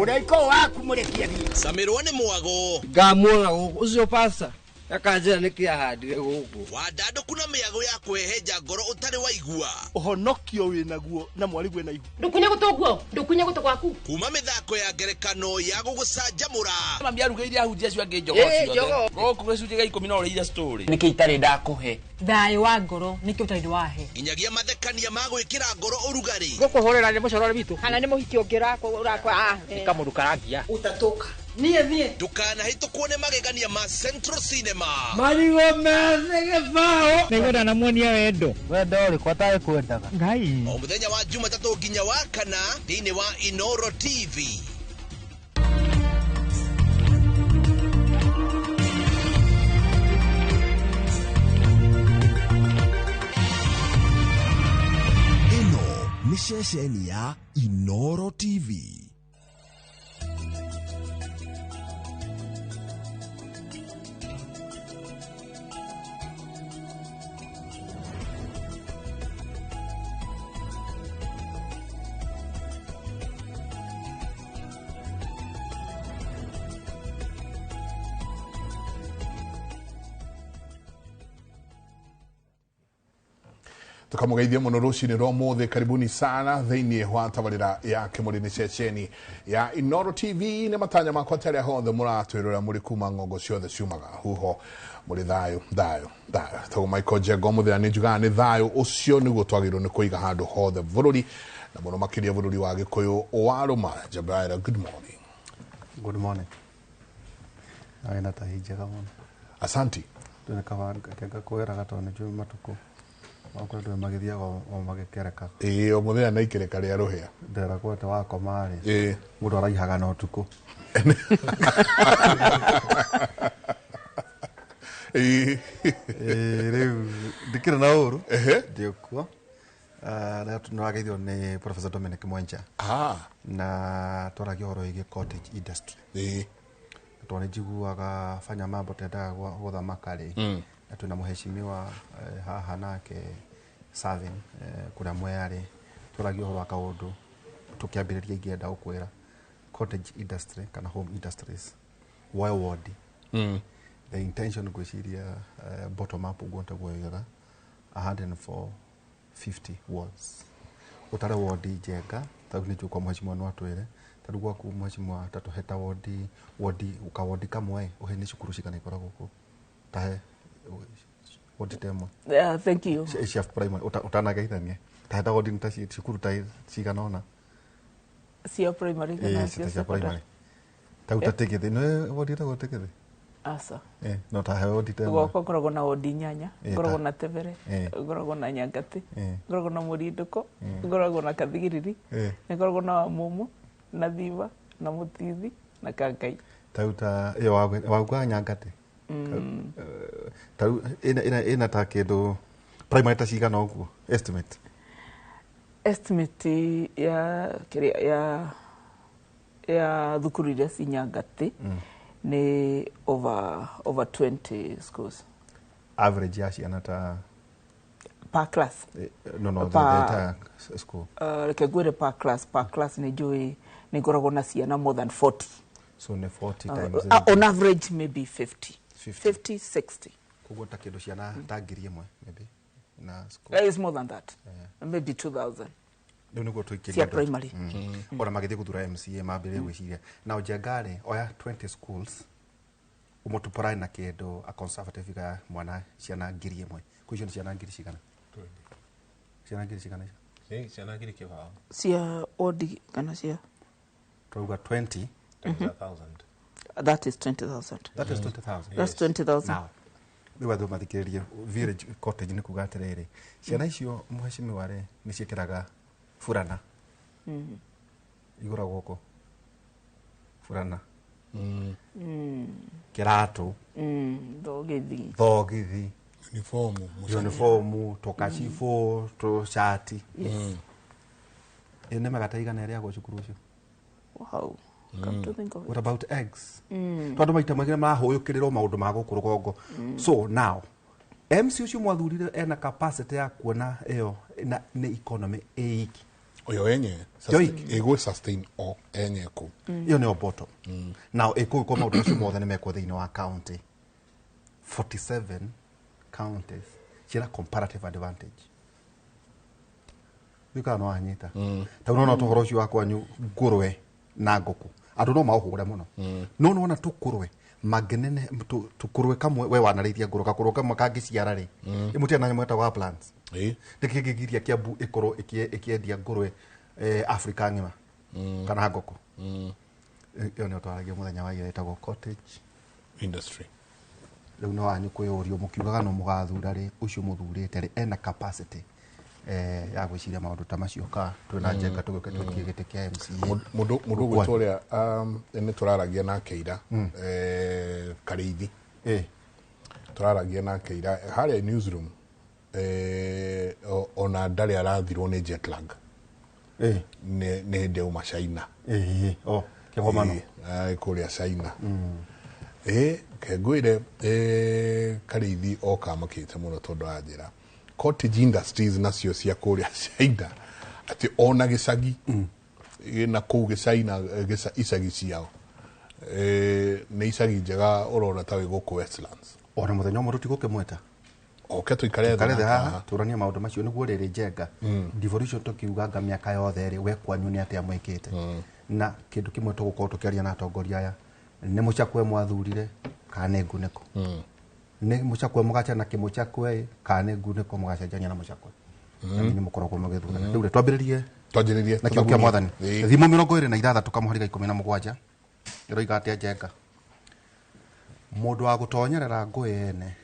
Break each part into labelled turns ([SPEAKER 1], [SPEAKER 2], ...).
[SPEAKER 1] Mũraika ũyũ waku mũrekie thiĩ.
[SPEAKER 2] Camĩrwo nĩ mwago.
[SPEAKER 3] Ngamuona gũkũ ũcio pasta akanjĩra nĩkĩ ahandire gũkũ.
[SPEAKER 2] Wandandũku na mĩago ya kũhehenja ngoro ũtarĩ waigua.
[SPEAKER 4] Ũhonokio wĩnaguo na mwarĩguo ena ihu.
[SPEAKER 5] Ndũkunye gũtũ guo, ndũkunye gũtũ gwaku.
[SPEAKER 2] Kuma mĩthako ya ngerekano ya gũgũcanjamũra.
[SPEAKER 6] Mami arugĩire ahunjia acio angĩ njogoo
[SPEAKER 3] Ĩĩ,
[SPEAKER 6] ciothe.
[SPEAKER 3] njogoo.
[SPEAKER 6] Gũkũ gĩcunjĩ gĩa ikũmi no ũrĩire story.
[SPEAKER 7] Nĩkĩ itarĩ ndakũhe?
[SPEAKER 8] Thayũ wa ngoro nĩkĩ ũtarĩ wahe?
[SPEAKER 2] Nginyagia mathekania ma gwĩkĩra ngoro ũrugarĩ.
[SPEAKER 3] Gũkũhũrĩra nĩ mũcorore witũ.
[SPEAKER 5] Kana nĩ mũhiki ũngĩ ũrakwa ah.
[SPEAKER 7] Nĩ kamũndũ karangia.
[SPEAKER 5] Utatoka. Niĩ niĩ.
[SPEAKER 2] Ndũkanahĩtũkwo nĩ magegania ma Central Cinema.
[SPEAKER 3] Marigũ methĩ gĩbaũ.
[SPEAKER 9] Nĩngwenda namuonia wendo.
[SPEAKER 3] Wendo ũrĩkũ atarĩ kwendaga?
[SPEAKER 9] Ngai.
[SPEAKER 2] O mũthenya wa Jumatatũ nginya wa kana thĩinĩ wa Inoro TV.
[SPEAKER 10] Ĩno nĩ ceceni ya Inoro TV.
[SPEAKER 11] Tukamugeithia muno rucini rwa muthi. Karibuni sana thiini wa tabarira ya kimuri ni ceceni ya Inoro TV. Ni matanya makwa taria hothe muratwirora muri kuma ng'ongo ciothe ciumaga huho muri thayo thayo thayo. Tagwo Michael Njenga muthenya ni njugaga ni thayo ucio niguo twagĩrĩirwo nĩ kũiga handũ hothe bũrũri na mũno makĩria bũrũri wa Gĩkũyũ wa Rũma. Jabraira, good morning.
[SPEAKER 12] Good morning. Nawe na tahi njega mũno.
[SPEAKER 11] Asanti.
[SPEAKER 12] Ndĩ kaba ngakwĩraga tondũ nĩ njũĩ matukũ makwa andũ magĩthiaga o magĩkerekaga.
[SPEAKER 11] Ĩĩ, o mũthenya na ikereka rĩa rũhĩa.
[SPEAKER 12] Nderagwo atĩ wakoma rĩ,
[SPEAKER 11] Ĩĩ.
[SPEAKER 12] mũndũ araihaga na ũtukũ.
[SPEAKER 11] Ĩĩ.
[SPEAKER 12] Ĩĩ, rĩu ndikĩrĩ na ũru.
[SPEAKER 11] Ehe.
[SPEAKER 12] Ndĩ kuo. Nĩrageithio nĩ Professor Dominic Mwenja. Na twaragia ũhoro wĩgiĩ cottage industry.
[SPEAKER 11] Ĩĩ.
[SPEAKER 12] Tondũ nĩ njiguaga fanya mambo tendaga gũthamaka rĩ. Na twĩna mũheshimiwa haha nake Savin kũrĩa Mwea rĩ. Twaragia ũhoro wa kaũndũ tũkĩambĩrĩria ingĩenda gũkwĩra cottage industry kana home industries woe wodi. The intention ngwĩciria bottom up ũguo nĩguo yoigaga 150 wards. Ũtare wodi Njenga, ta rĩu nĩ njũĩ kwa mũheshimiwa no atwĩre. Ta rĩu gwaku mũheshimiwa ta tũhe ta wodi, wodi, kawodi kamwe, ũhe nĩ cukuru cigana ikoragwo kũu? Ta he wodi ta ĩmwe.
[SPEAKER 13] Yeah, thank you.
[SPEAKER 12] Cia primary, ũtanageithania. Ta he ta wodi ta cukuru ta cigana ũna.
[SPEAKER 13] Cia primary kana
[SPEAKER 12] Ĩĩ,
[SPEAKER 13] cia
[SPEAKER 12] cia
[SPEAKER 13] secondary?
[SPEAKER 12] primary. Ta rĩu ta Tigithĩ, nĩ wodi ĩtagwo Tigithĩ?
[SPEAKER 13] Aca.
[SPEAKER 12] No ta he wodi ta ĩmwe.
[SPEAKER 13] Gwakwa ngoragwo na wodi inyanya.
[SPEAKER 12] Ĩĩ,
[SPEAKER 13] Ngoragwo
[SPEAKER 12] ta
[SPEAKER 13] na Tebere,
[SPEAKER 12] Ĩĩ.
[SPEAKER 13] ngoragwo na Nyangatĩ,
[SPEAKER 12] Ĩĩ.
[SPEAKER 13] ngoragwo na Mũrindũko,
[SPEAKER 12] Ĩĩ.
[SPEAKER 13] ngoragwo na Kathigiriri,
[SPEAKER 12] Ĩĩ.
[SPEAKER 13] ngoragwo na Wamumu, na Thiba, na Mũtithi, na Kangai.
[SPEAKER 12] Ta rĩu ta ĩyo wauga Nyangatĩ. Ta rĩu ĩna ta kĩndũ primary ta cigana ũguo estimate.
[SPEAKER 13] Estimate ya kĩrĩa ya thukuru iria ci Nyangatĩ nĩ over 20 schools.
[SPEAKER 12] Average ya ciana ta
[SPEAKER 13] per class.
[SPEAKER 12] No, no, the entire school.
[SPEAKER 13] Reke ngwĩre per class, per class nĩ njũĩ nĩ ngoragwo na ciana more than 40.
[SPEAKER 12] So nĩ 40 times
[SPEAKER 13] On average maybe 50.
[SPEAKER 12] 50.
[SPEAKER 13] 50, 60.
[SPEAKER 12] Koguo ta kĩndũ ciana ta ngiri ĩmwe maybe na school.
[SPEAKER 13] It's more than that. Maybe 2000.
[SPEAKER 12] Rĩu nĩguo tũikĩrie
[SPEAKER 13] Cia
[SPEAKER 12] andũ.
[SPEAKER 13] primary.
[SPEAKER 12] Ona magĩthiĩ gũthura MCA mambĩrĩrie gwĩciria. Na Njenga rĩ, oya 20 schools ũmũtupũrae na kĩndũ a conservative figure ya mwana ciana ngiri ĩmwe. Kwĩ icio nĩ ciana ngiri cigana? Ciana ngiri cigana icio?
[SPEAKER 14] Nĩ ciana ngiri kĩbaũ.
[SPEAKER 13] Cia wodi kana cia?
[SPEAKER 12] Twauga 20.
[SPEAKER 14] Times a thousand.
[SPEAKER 13] That is 20,000.
[SPEAKER 12] That is 20,000.
[SPEAKER 13] That's 20,000.
[SPEAKER 12] Now, rĩu andũ mathikĩrĩrie village cottage nĩ kuga atĩrĩrĩ, ciana icio mũheshimiwa rĩ, nĩ ciĩkĩraga burana. Igũragwo kũ? Burana. Kĩratũ.
[SPEAKER 13] Thogithi.
[SPEAKER 12] Thogithi.
[SPEAKER 11] Uniformu.
[SPEAKER 12] Uniformu, tũkacibũ, tũcati.
[SPEAKER 13] Yes.
[SPEAKER 12] Ĩ nĩ mĩgate igana ĩrĩagwo cukuru ũcio?
[SPEAKER 13] Wow. Come to think of it.
[SPEAKER 12] What about eggs? Tondũ maita maingĩ marahũyũkĩrĩrwo maũndũ ma gũkũ rũgongo. So now, MC ũcio mwathurire ena capacity ya kuona ĩyo na nĩ economy ĩ iki.
[SPEAKER 11] Yo enye
[SPEAKER 12] Yo iki.
[SPEAKER 11] Ĩgũ sustain o enye kũ.
[SPEAKER 12] Ĩyo nĩyo bottom. Now ĩkũgĩkorwo maũndũ macio mothe nĩ mekwo thĩinĩ wa county 47 counties ciĩna comparative advantage. Ndiũĩ kana no wanyita. Ta nona tũhoro ũcio wa kwanyu, ngũrwe na ngũkũ, andũ no maũhũre mũno, no nĩwona tũkũrwe mangĩnene tũkũrwe kamwe, we wanarĩithia ngũrwe, gakũrwe kamwe kangĩciara rĩ, ĩmũtia na nyamũ ĩtagwo plants. Nĩkĩ kĩngĩgiria Kiambu ĩkorwo ĩkĩendia ngũrwe Africa ng'ima kana ngũkũ? Ĩyo nĩyo twaragia mũthenya wa ira, ĩtagwo cottage
[SPEAKER 11] industry.
[SPEAKER 12] Rĩu no wanyu kwĩyũrio mũkiugaga no mũgathura rĩ, ũcio mũthurĩte rĩ, ena capacity ya gwĩciria maũndũ ta macio? Ka twĩna Njenga tũgĩũke twĩkie gĩtĩ kĩa MCA.
[SPEAKER 11] Mũndũ ũgwĩtwo ũrĩa nĩ tũraragia nake ira, Karĩithi, tũraragia nake ira harĩa newsroom, ona ndarĩ arathirwo nĩ jet lag. Nĩ hĩndĩ auma China.
[SPEAKER 12] O kĩgomano.
[SPEAKER 11] Ĩ, kũrĩa China. Ĩ kengwĩre, Karĩithi oka amakĩte mũno tondũ anjĩra cottage industries nacio cia kũrĩa China, atĩ ona gĩcagi na kũu gĩcaina, icagi ciao nĩ icagi njega ũrona ta wĩ gũkũ Westlands.
[SPEAKER 12] Ona mũthenya ũmwe tũtigũkĩmweta.
[SPEAKER 11] Oke tũikare thĩ
[SPEAKER 12] tũikare thĩ
[SPEAKER 11] nake
[SPEAKER 12] haha
[SPEAKER 11] haha.
[SPEAKER 12] Tũranie maũndũ macio nĩguo rĩrĩ. Njenga, devolution tũkiuganga mĩaka yothe rĩ, we kwanyu nĩ atĩa mwĩkĩte? Na kĩndũ kĩmwe tũgũkorwo tũkĩaria na atongoria aya nĩ mũcakwe mwathurire kana nĩ ngunĩko? Nĩ mũcakwe mũgacana kĩmũcakwe kana nĩ ngunĩko mũgacenjania na mũcakwe? Na nĩ mũkoragwo mũgĩthurana. Rĩu rĩ, twambĩrĩrie
[SPEAKER 11] twanjĩrĩrie
[SPEAKER 12] na kiugo kĩa Mwathani. Thimo 26 kamũhari ga 17 ĩroiga atĩa, Njenga? Mũndũ wa gũtonyerera ngũĩ ene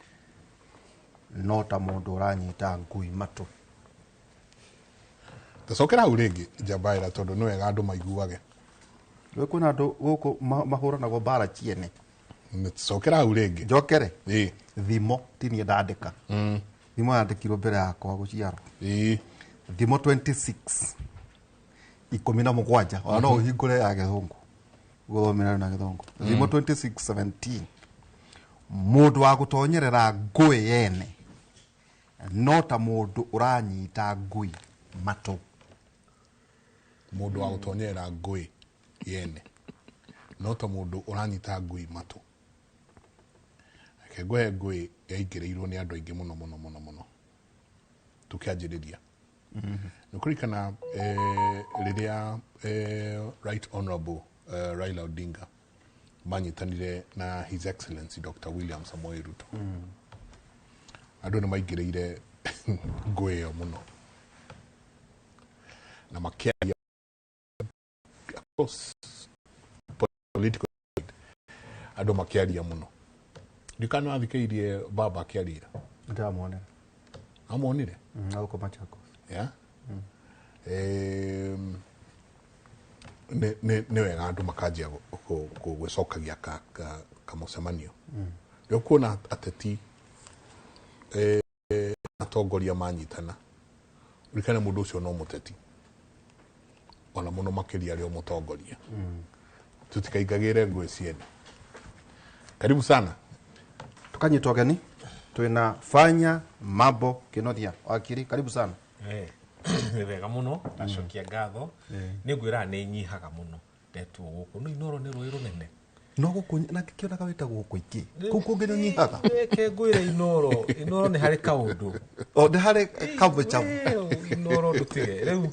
[SPEAKER 12] no ta mũndũ ũranyita ngui matũ.
[SPEAKER 11] Tũcokera hau rĩngĩ njambaĩra tondũ nĩ wega andũ maiguage.
[SPEAKER 12] Rĩu kwĩna andũ gũkũ mahũranagwo mbara ciene.
[SPEAKER 11] Cokera hau rĩngĩ.
[SPEAKER 12] Njokere.
[SPEAKER 11] Ĩĩ.
[SPEAKER 12] Thimo ti niĩ ndandĩka. Thimo yandĩkirwo mbere yakwa gũciarwo. Thimo 26 17, ona no ũhingũre ya gĩthũngũ gũthomera na gĩthũngũ. Thimo 26 17, mũndũ wa gũtonyerera ngũĩ yene no ta mũndũ ũranyita ngui matũ.
[SPEAKER 11] Mũndũ wa gũtonyerera ngũĩ yene no ta mũndũ ũranyita ngui matũ. Reke ngũhe, ngũĩ yaingĩrĩirwo nĩ andũ aingĩ mũno mũno mũno mũno tũkĩanjĩrĩria. Nĩ kũririkana rĩrĩa Right Honorable Raila Odinga manyitanire na His Excellency Dr. William Samoei Ruto, andũ nĩ maingĩrĩire ngũĩ ĩyo mũno na makĩaria across political side, andũ makĩaria mũno. Ndikana wathikĩirie baba akĩaria?
[SPEAKER 12] Ndĩramuonera.
[SPEAKER 11] Amuonire?
[SPEAKER 12] Gũkũ Machakos.
[SPEAKER 11] Yeah? Nĩ wega andũ makanjia gwĩcokagia kamũcemanio. Nĩ ũkuona ateti, atongoria manyitana, ririkane mũndũ ũcio no mũteti, ona mũno makĩria arĩ o mũtongoria. Tutikaingagĩre ngũĩ ciene. Karibu sana.
[SPEAKER 12] Tukanyitwo geni twina Fanya Mambo Kinothia wakiri, karibu sana.
[SPEAKER 14] Nĩ wega mũno, ndacokia ngatho. Nĩ ngwĩraga nĩ nyihaga mũno ndetwo gũkũ, no Inoro nĩ rũĩ rũnene.
[SPEAKER 12] No gũkũ na ngĩkĩonaga wĩtagwo gũkũ ingĩ kũu kũngĩ nĩ ũnyihaga.
[SPEAKER 14] Reke ngwĩre, Inoro nĩ harĩ kaũndũ.
[SPEAKER 12] O nĩ harĩ kamũcamu.
[SPEAKER 14] Inoro ndũtige rĩu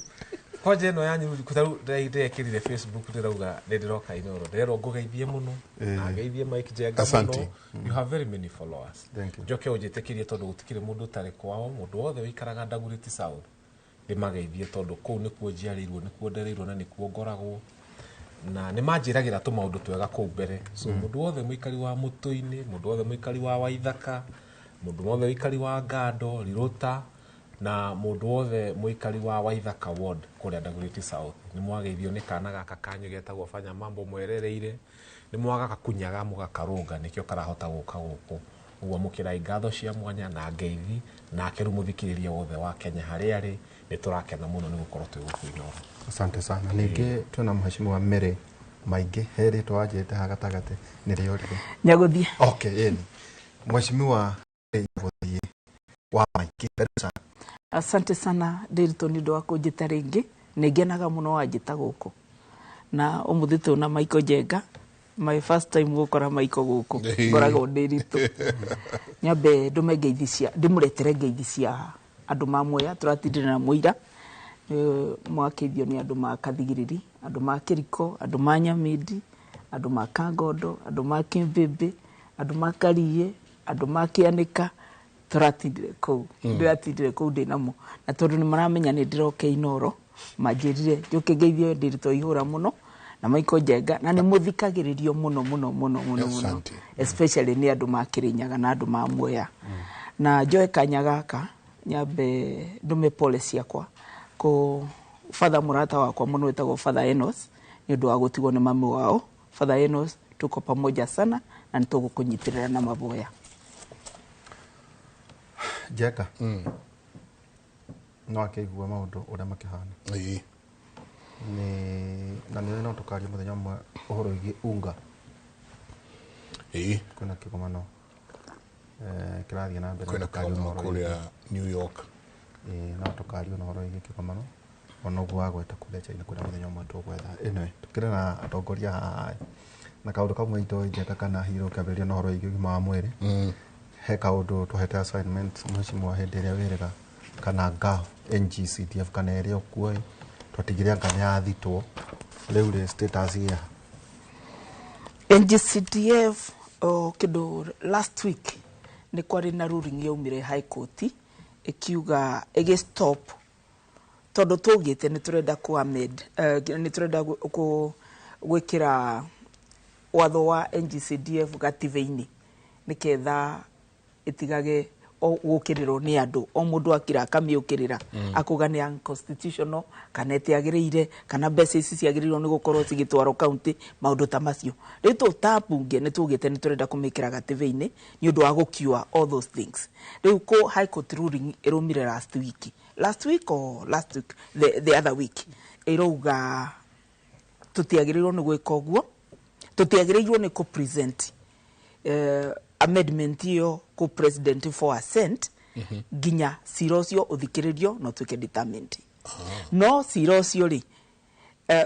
[SPEAKER 14] kwanja ĩno yanyu tarĩu ndĩrekĩrire Facebook, ndĩrauga nĩ ndĩroka Inoro, ndĩrerwo ngũgeithie mũno na ngeithie Mike Njenga.
[SPEAKER 11] Asante.
[SPEAKER 14] Mũno, you have very many followers.
[SPEAKER 12] Thank you.
[SPEAKER 14] Njoke ũnjĩtĩkĩrie tondũ gũtikĩrĩ mũndũ ũtarĩ kwao, mũndũ wothe wĩikaraga Dagoretti South ndĩmageithie tondũ kũu nĩkuo njiarĩirwo, nĩkuo ndereirwo na nĩkuo ngoragwo na nĩ manjĩragĩra tũmaũndũ twega kũu mbere. So mũndũ wothe mũikari wa Mũtũ-inĩ, mũndũ wothe mũikari wa Waithaka, mũndũ wothe mũikari wa Ngando Rirũta na mũndũ wothe mũikari wa Waithaka ward kũrĩa Dagoretti South, nĩ mwageithio nĩ kana gaka kanyu getagwo Fanya Mambo mwerereire. Nĩ mwagagakunyaga mũgakarũnga, nĩkĩo karahota gũka gũkũ ũguo. Mũkĩrai ngatho cia mwanya na ngeithi nake. Rĩu mũthikĩrĩria wothe wa Kenya harĩa arĩ, nĩ tũrakena mũno nĩ gũkorwo twĩ gũkũ Inoro.
[SPEAKER 12] Asante sana. Ningĩ twĩna mheshimiwa Mary Maingĩ, he rĩtwa wanjĩrĩte haha gatagatĩ nĩ rĩorire.
[SPEAKER 13] Nyagũthiĩ.
[SPEAKER 12] Okay, ĩni mheshimiwa Nyagũthiĩ wa Maingĩ, karibu sana.
[SPEAKER 13] Asante sana Ndiritu nĩ ũndũ wa kũnjĩta rĩngĩ. Nĩ ngenaga mũno wanjĩta gũkũ. Na ũmũthĩ tũna Michael Njenga, my first time gũkora Michael gũkũ, ngoragwo ndĩ ritũ. Nyambe ndũme ngeithi cia, ndĩmũretere ngeithi cia andũ ma Mwea, tũratindire na mũira. Mwakĩithio nĩ andũ ma Kathigiriri, andũ ma Kĩriko, andũ ma Nyamindi, andũ ma Kangondo, andũ ma Kĩmbĩmbĩ, andũ ma Kariĩ, andũ ma Kĩanĩka, tũratindire kũu. Ndĩratindire kũu ndĩ namo. Na tondũ nĩ maramenya nĩ ndĩroka Inooro, manjĩrire njũke ngeithio Ndiritu Waihũra mũno na Michael Njenga, na nĩ mũthikagĩrĩrio mũno mũno mũno mũno mũno, especially nĩ andũ ma Kĩrĩnyaga na andũ ma Mwea. Na njoe kanya gaka nyambe ndume pole ciakwa kũ father mũrata wakwa mũno wĩtagwo Father Enos nĩ ũndũ wa gũtigwo nĩ mami wao. Father Enos, tuko pamoja sana na nĩ tũgũkũnyitĩrĩra na maboya.
[SPEAKER 12] Njenga, no akĩigua maũndũ ũrĩa makĩhana. Nĩ na nĩ no tũkaria mũthenya ũmwe ũhoro wĩgiĩ unga. Kwĩna kĩgomano kĩrathiĩ na mbere,
[SPEAKER 11] kwĩna kĩgomano kũrĩa New York.
[SPEAKER 12] No tũkaria ũhoro wĩgiĩ kĩgomano ona ũguo wagweta kũrĩa China kũrĩa mũthenya ũmwe tũgwetha. Anyway, tũkĩrĩ na atongoria haha na kaũndũ kamwe itoĩ Njenga kana hihi ũkĩambĩrĩria na ũhoro wĩgiĩ ũgima wa mwĩrĩ. He kaũndũ tũhete assignment mheshimiwa hĩndĩ ĩrĩa wĩrĩga kana nga NGCDF kana ĩrĩa ũkuo twatigire anga nĩ yathitwo rĩu rĩ status ya
[SPEAKER 13] NGCDF kĩndũ last week nĩ kwarĩ na ruling yaumire High Court ĩkiuga ĩgĩ stop tondũ tũgĩte nĩ tũrenda ku amend, nĩ tũrenda gwĩkĩra watho wa NGCDF gatiba-inĩ nĩketha ĩtigage gũkĩrĩrwo nĩ andũ o mũndũ akira akamĩũkĩrĩra akuga nĩ unconstitutional kana ĩtiagĩrĩire kana mbeca ici ciagĩrĩirwo nĩ gũkorwo cigĩtwarwo county maũndũ ta macio. Rĩu tũ ta mbunge nĩ tugĩte nĩ tũrenda kũmĩkĩra gatiba-inĩ nĩ ũndũ wa gũcure all those things. Rĩu kũ High Court ruling ĩrũmire last week, last week or last week the other week ĩrauga tũtiagĩrĩirwo nĩ gwĩka ũguo, tũtiagĩrĩirwo nĩ kũ present amendment ĩyo kũ president for assent nginya cira ũcio ũthikĩrĩrio na ũtuĩke determined. No cira ũcio rĩ,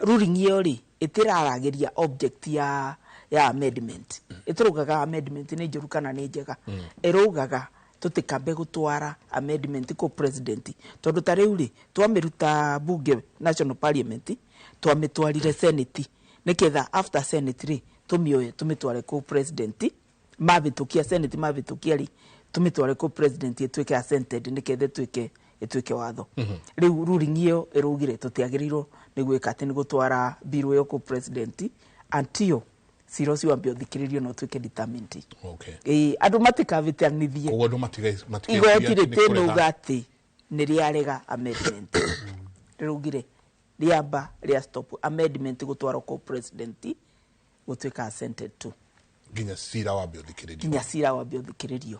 [SPEAKER 13] ruling ĩyo rĩ ĩtĩraragĩria object ya amendment. Ĩtũraugaga amendment nĩ njũru kana nĩ njega. Ĩraugaga tũtikambe gũtwara amendment kũ president tondũ ta rĩu rĩ twamĩruta bunge national parliament twamĩtwarire senate nĩketha after senate rĩ tũmĩoye tũmĩtware kũ president mabĩtũkia senate mabĩtũkia rĩ tũmĩtware kũ president ĩtuĩke assented nĩketha ĩtuĩke watho. Rĩu ruling ĩyo ĩraugire tũtiagĩrĩirwo nĩ gwĩka atĩ nĩ gũtwara bill ĩyo kũ president until cira ũcio wambe ũthikĩrĩrio na ũtuĩke determined. Andũ matikavĩtanithie.
[SPEAKER 11] Koguo andũ
[SPEAKER 13] igoti rĩtĩnauga atĩ nĩ rĩarega amendment. Rĩraugire rĩamba rĩa stop amendment gũtwarwo kũ president gũtuĩka assented to
[SPEAKER 11] nginya cira wambe ũthikĩrĩrio,
[SPEAKER 13] nginya cira wambe ũthikĩrĩrio.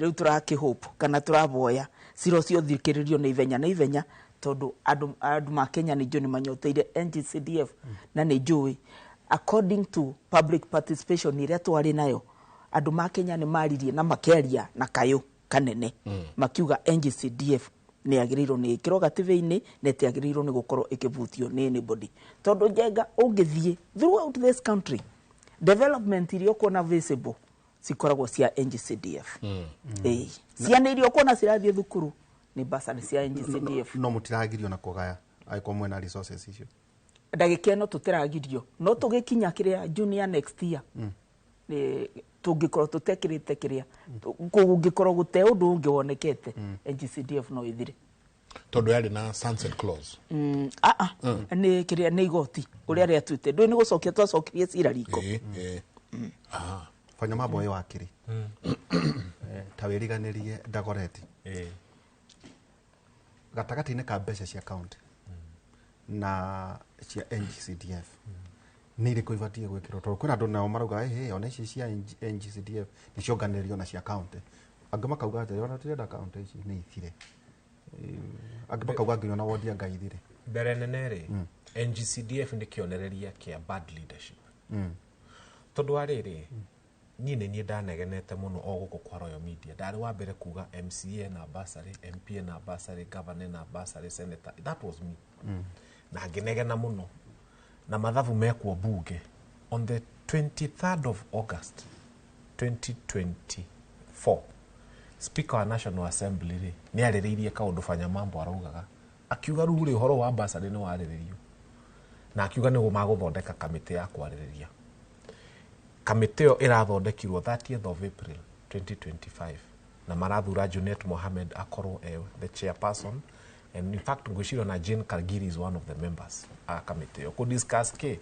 [SPEAKER 13] Rĩu tũrakĩhope kana tũraboya cira ũcio ũthikĩrĩrio na ihenya na ihenya tondũ andũ ma Kenya nĩ njũĩ nĩ manyoteire NGCDF na nĩ njũĩ according to public participation ĩrĩa twarĩ nayo andũ ma Kenya nĩ maririe na makĩaria na kayũ kanene makiuga NGCDF nĩ yagĩrĩirwo nĩ ĩkĩrwo gatiba-inĩ na ĩtiagĩrĩirwo nĩ gũkorwo ĩkĩvutio nĩ anybody tondũ Njenga ũngĩthiĩ throughout this country development iria ũkuona visible cikoragwo cia NGCDF. Ciana iria ũkuona cirathiĩ thukuru nĩ bursary cia NGCDF.
[SPEAKER 12] No mũtiragirio na kũgaya angĩkorwo mwena resources icio
[SPEAKER 13] ndagĩka ĩno tũtiragirio no tũgĩkinya kĩrĩa junior next year tũngĩkorwo tũtekĩrĩte kĩrĩa kũngĩkorwo gũte ũndũ ũngĩ wonekete NGCDF no ĩthire
[SPEAKER 11] tondũ yarĩ na sunset clause.
[SPEAKER 13] Nĩ kĩrĩa nĩ igoti ũrĩa rĩatuĩte ndũĩ nĩ gũcokia twacokirie cira riko.
[SPEAKER 12] Fanya mambo ĩyo wakiri ta wĩriganĩrie Dagoretti gatagatĩ-inĩ ka mbeca cia county na cia NGCDF nĩ irĩkũ ibatiĩ gwĩkĩrwo tondũ kwĩna andũ nao marauga ona ici cia NGCDF nĩ cionganĩrĩrio na cia county angĩ makauga atĩrĩ ona tũtirenda county ici nĩ ithire angĩ makauga nginya ona wondi anga ithire.
[SPEAKER 14] Mbere nene rĩ NGCDF nĩ kĩonereria kĩa bad leadership tondũ wa rĩrĩ Niĩ nĩ niĩ ndanegenete mũno o gũkũ kwa Royal Media. Ndarĩ wa mbere kuga MCA na bursary, MP na bursary, governor na bursary, senator. That was me. Na ngĩnegena mũno na mathabu mekwo bunge on the 23rd of August 2024, Speaker wa National Assembly rĩ nĩ arĩrĩirie kaũndũ Fanya Mambo araugaga, akiuga rĩu rĩ ũhoro wa bursary nĩ warĩrĩrio, na akiuga nĩguo magũthondeka kamĩtĩ ya kwarĩrĩria. Kamĩtĩ ĩyo ĩrathondekirwo 30th of April 2025, na marathura Junet Mohamed akorwo e the chairperson, and in fact ngwĩciria na Jane Kagiri is one of the members a kamĩtĩ ĩyo kũ discuss kĩ.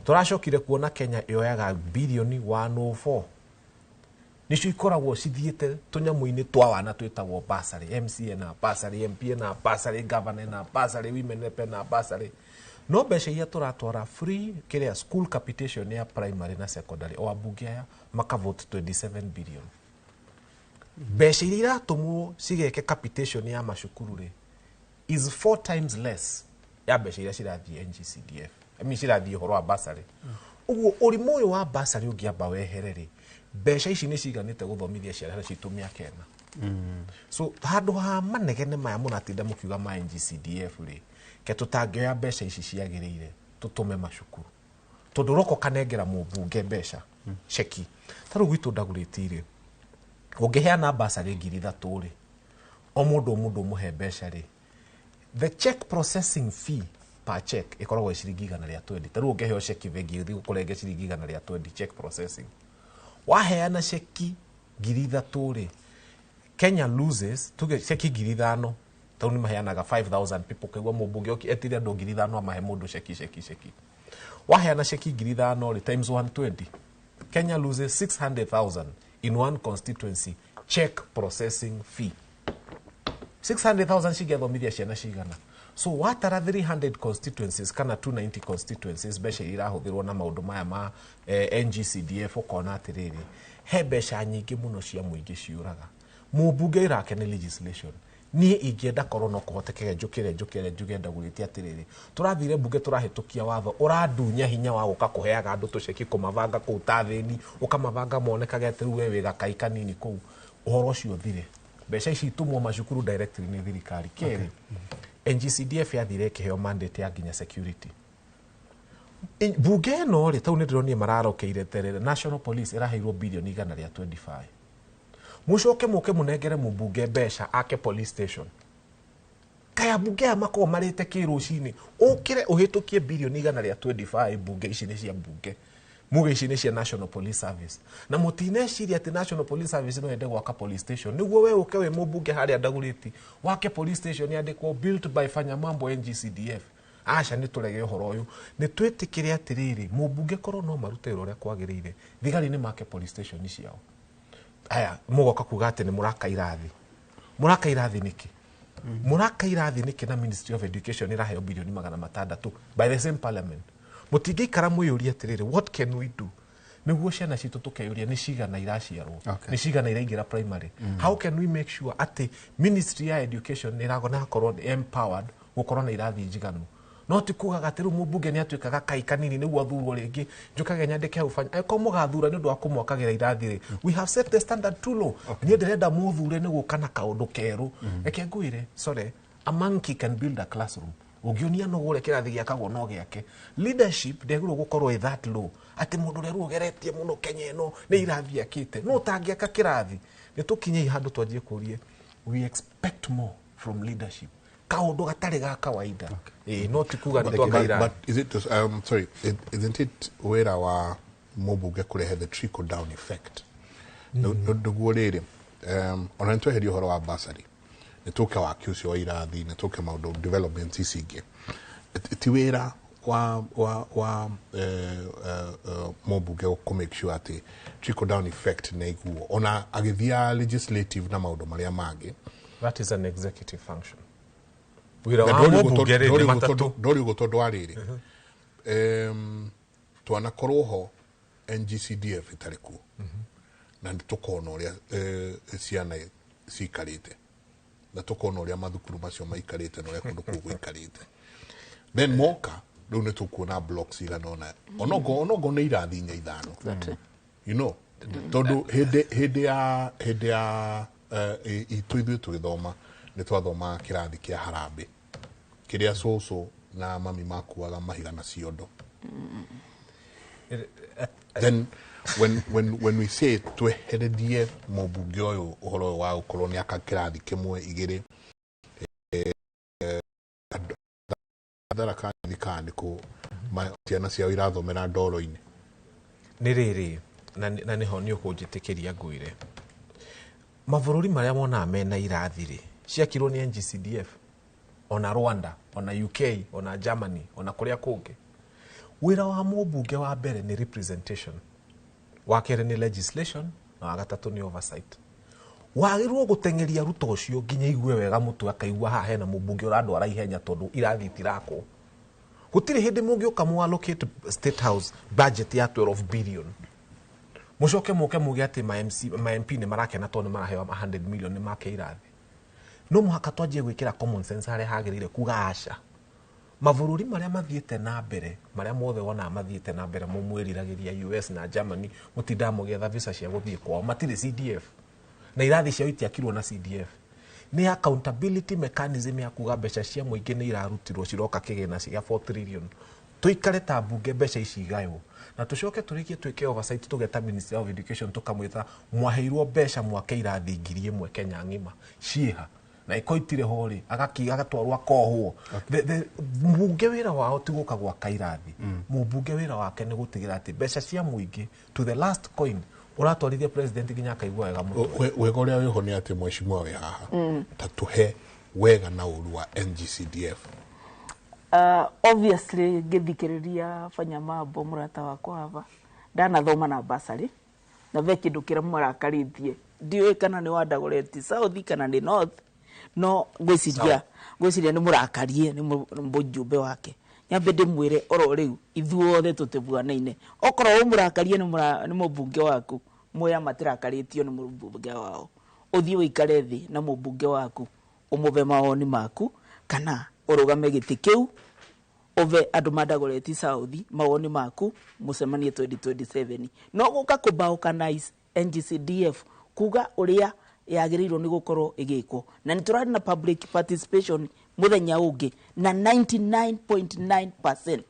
[SPEAKER 14] Tũracokire kuona Kenya yoyaga bilioni 104 nicio ikoragwo cithiĩte tũnyamũ-inĩ twa wana twĩtagwo bursary, MCA na bursary, MP na bursary, governor na bursary, women rep na bursary. No mbeca iria tũratwara free kĩrĩa school capitation ya primary na secondary, o ambunge aya makavote 27 billion. Mbeca iria iratũmwo cigeke capitation ya macukuru rĩ is 4 times less ya mbeca iria cirathiĩ NGCDF. I mean cirathiĩ ũhoro wa bursary. Ũguo ũrimũ ũyũ wa bursary ũngĩamba wehere rĩ, mbeca ici nĩ ciganĩte gũthomithia ciana citũ mĩaka ĩna. So handũ ha manegene maya mũratinda mũkiuga ma NGCDF rĩ, ke tũtangĩoya mbeca ici ciagĩrĩire tũtũme macukuru, tondũ ũroka ũkanengera mũmbunge mbeca ceki. Ta rĩu gwitũ Ndagũrĩti rĩ, ũngĩheana bursary 3,000 rĩ, o mũndũ o mũndũ ũmũhe mbeca rĩ, the check processing fee per check ĩkoragwo ĩ ciringi 120. Ta rĩu ũngĩheo ceki bengi ĩthiĩ gũkũrenge ciringi 120 check processing. Waheana ceki 3,000 rĩ, Kenya loses tuge ceki 5,000, tondũ nĩ maheanaga 5,000 people, kaigua mũmbunge oki etire andũ 5,000 amahe mũndũ ceki ceki ceki. Waheana ceki 5,000 rĩ times 120, Kenya loses 600,000 in one constituency check processing fee. 600,000 cingĩathomithia ciana cigana? So watara 300 constituencies kana 290 constituencies, mbeca iria irahũthĩrwo na maũndũ maya ma NGCDF, ũkona atĩrĩrĩ, he mbeca nyingĩ mũno cia mũingĩ ciũraga. Mũmbunge ĩrake nĩ legislation. Niĩ ingĩenda korwo no kũhotekeke njũkĩre njũkĩre njuge Ndagũrĩti atĩrĩrĩ, tũrathire mbunge tũrahĩtũkia watho ũrandunya hinya wa gũka kũheaga andũ tũceki kũmabanga kũu ta thĩni, ũkamabanga monekage atĩ rĩu we wĩ gakai kanini kũu. Ũhoro ũcio ũthire. Mbeca ici itumwo macukuru directly nĩ thirikari. Kerĩ, NGCDF yathire ĩkĩheo mandate ya nginya security. Bunge ĩno rĩ, tau nĩ ndĩronire mararokeire terere, National Police ĩraheirwo bilioni 125. Mũcoke mũke mũnengere mũmbunge mbeca ake police station. Kaya mbunge aya makoragwo marĩte kĩ rũcinĩ, ũkĩre ũhĩtũkie bilioni 125, mbunge ici nĩ cia mbunge, muge ici nĩ cia National Police Service. Na mũtineciria atĩ National Police Service no yende gwaka police station nĩguo we ũke wĩ mũmbunge harĩa Ndagũrĩti wake police station yandĩkwo built by Fanya Mambo NGCDF. Aca, nĩ tũrege ũhoro ũyũ, nĩ twĩtĩkĩre atĩrĩrĩ, mũmbunge korwo no marute wĩra ũrĩa kwagĩrĩire, thigari nĩ make police station ciao. Aya mũgoka kuga atĩ nĩ mũraka irathi. Mũraka irathi nĩkĩ? Mũraka irathi nĩkĩ na Ministry of Education ĩraheo bilioni 600 by the same parliament? Mũtingĩikara mwĩyũrie atĩrĩrĩ, what can we do nĩguo ciana citũ tũkeyũria nĩ cigana iraciarwo, nĩ cigana iraingĩra primary? How can we make sure atĩ Ministry ya Education nĩ ĩrakorwo empowered gũkorwo na irathi njiganu? No ti kugaga atĩ rĩu mũmbunge nĩ atuĩkaga kai kanini nĩguo athurwo rĩngĩ, njũkage nyandĩke hau Fanya. Angĩkorwo mũgathura nĩ ũndũ wa kũmwakagĩra irathi rĩ, we have set the standard too low. Niĩ ndĩrenda mũthure nĩ gũka na kaũndũ kerũ. Reke ngwĩre, sorry, a monkey can build a classroom. Ũngĩonia no ũrĩa kĩrathi gĩakagwo no gĩake. Leadership ndĩagĩrĩirwo gũkorwo ĩ that low atĩ mũndũ ũrĩa rĩu ũgeretie mũno Kenya ĩno nĩ irathi akĩte no ũtangĩaka kĩrathi. Nĩ tũkinyei handũ twanjie kũrie, we expect more from leadership, kaũndũ gatarĩ ga kawaida. Ĩĩ, no ti kuga nĩ twaka irathi.
[SPEAKER 11] But is it just, sorry, isn't it wĩra wa mũmbunge kũrehe the trickle down effect? Nĩguo rĩrĩ, ona nĩ tweheria ũhoro wa bursary, nĩ tũke waki ũcio wa irathi, nĩ tũke maũndũ development ici ingĩ, ti wĩra wa mũmbunge kũ make sure atĩ trickle down effect nĩ iguo ona agĩthia legislative na maũndũ marĩa mangĩ?
[SPEAKER 14] That is an executive function. Wĩra wa mũmbunge rĩ nĩ matatũ.
[SPEAKER 11] Ndori ũguo tondũ wa rĩrĩ, twanakorwo ho NGCDF ĩtarĩ kuo, na nĩ tũkona ũrĩa ciana cikarĩte, na tũkona ũrĩa mathukuru macio maikarĩte na ũrĩa kũndũ kũu gũikarĩte. Then moka rĩu nĩ tũkuona blocks igana ũna, onogo nĩ irathi inya ithano. Tondu hindi ya itũ ithuĩ tũgĩthoma nĩ twathomaga kĩrathi kĩa harambĩ kĩrĩa cũcũ na mami makuaga mahiga na ciondo. Then when we say twehererie mũmbunge ũyũ ũhoro ũyũ wa gũkorwo nĩ aka kĩrathi kĩmwe igĩrĩ tharaka thikani kũ ciana ciao irathomera ndoro-inĩ
[SPEAKER 14] nĩ rĩrĩ na nĩho nĩ ũkũnjĩtĩkĩria ngwĩre mabũrũri marĩa monaga mena irathi rĩ ciakirwo nĩ NGCDF ona Rwanda ona UK ona Germany ona kũrĩa kũngĩ. Wĩra wa mũmbunge wa mbere nĩ representation, wa kerĩ nĩ legislation na wa gatatũ nĩ oversight. Wagĩrĩirwo gũteng'eria Ruto ũcio nginya igue wega mũtwe akaigua haha hena mũmbunge ũrandwara ihenya tondũ irathi itirakwo. Gũtirĩ hĩndĩ mũngĩũka mũ allocate State House budget ya 12 billion mũcoke mũke muge atĩ ma MP nĩ marakena tondũ nĩ maraheo 100 million nĩ make irathi. No mũhaka twanjie gwĩkĩra common sense harĩa hagĩrĩire kuga aca. Mabũrũri marĩa mathiĩte na mbere marĩa mothe wonaga mathiĩte na mbere mũmwĩriragĩria US na Germany mũtindaga mũgĩetha visa cia gũthiĩ kwao matirĩ CDF na irathi ciao itiakirwo na CDF. Nĩ accountability mechanism ya kuga mbeca cia mũingĩ nĩ irarutirwo ciroka kĩgĩna cia 4 trillion tuikare ta mbunge mbeca ici igaywo na tucoke turikie twike oversight tugeta Ministry of Education tukamwita mwaheirwo mbeca mwake irathi 1000 Kenya ng'ima ciĩha na iko itire ho ri agakiga agatwarwo akohwo. Mbunge wira wao ti guka gwaka irathi, mumbunge wira wake ni gutigira ati mbeca cia muingi to the last coin uratwarithia president nginya akaigua wega mutwe.
[SPEAKER 11] Wega uria wiho ni ati mheshimiwa wi haha ta tuhe wega na uru wa NGCDF.
[SPEAKER 13] Obviously ngithikiriria Fanya Mambo murata wakwa hava ndanathoma na basari na ve kindu kira murakarithie ndiũĩ kana nĩ wa Dagoretti South kana nĩ North no ngwiciria nĩ mũrakarie nĩ mũjumbe wake nyambe ndĩmwĩre oro rĩu ithuothe tũtibuanaine okorwo ũmũrakarie nĩ mũmbunge waku moya matirakarĩtio nĩ mũmbunge wao ũthiĩ ũikare thĩ na mũmbunge waku ũmũve mawoni maku kana ũrũgame gĩtĩ kĩu ũve andũ ma Dagoretti South mawoni maku mũcemanie 2027 no gũka kũbalkanize NGCDF kuga ũrĩa yagĩrĩirwo nĩ gũkorwo ĩgĩkwo na nĩ tũrarĩ na public participation mũthenya ũngĩ na 99.9%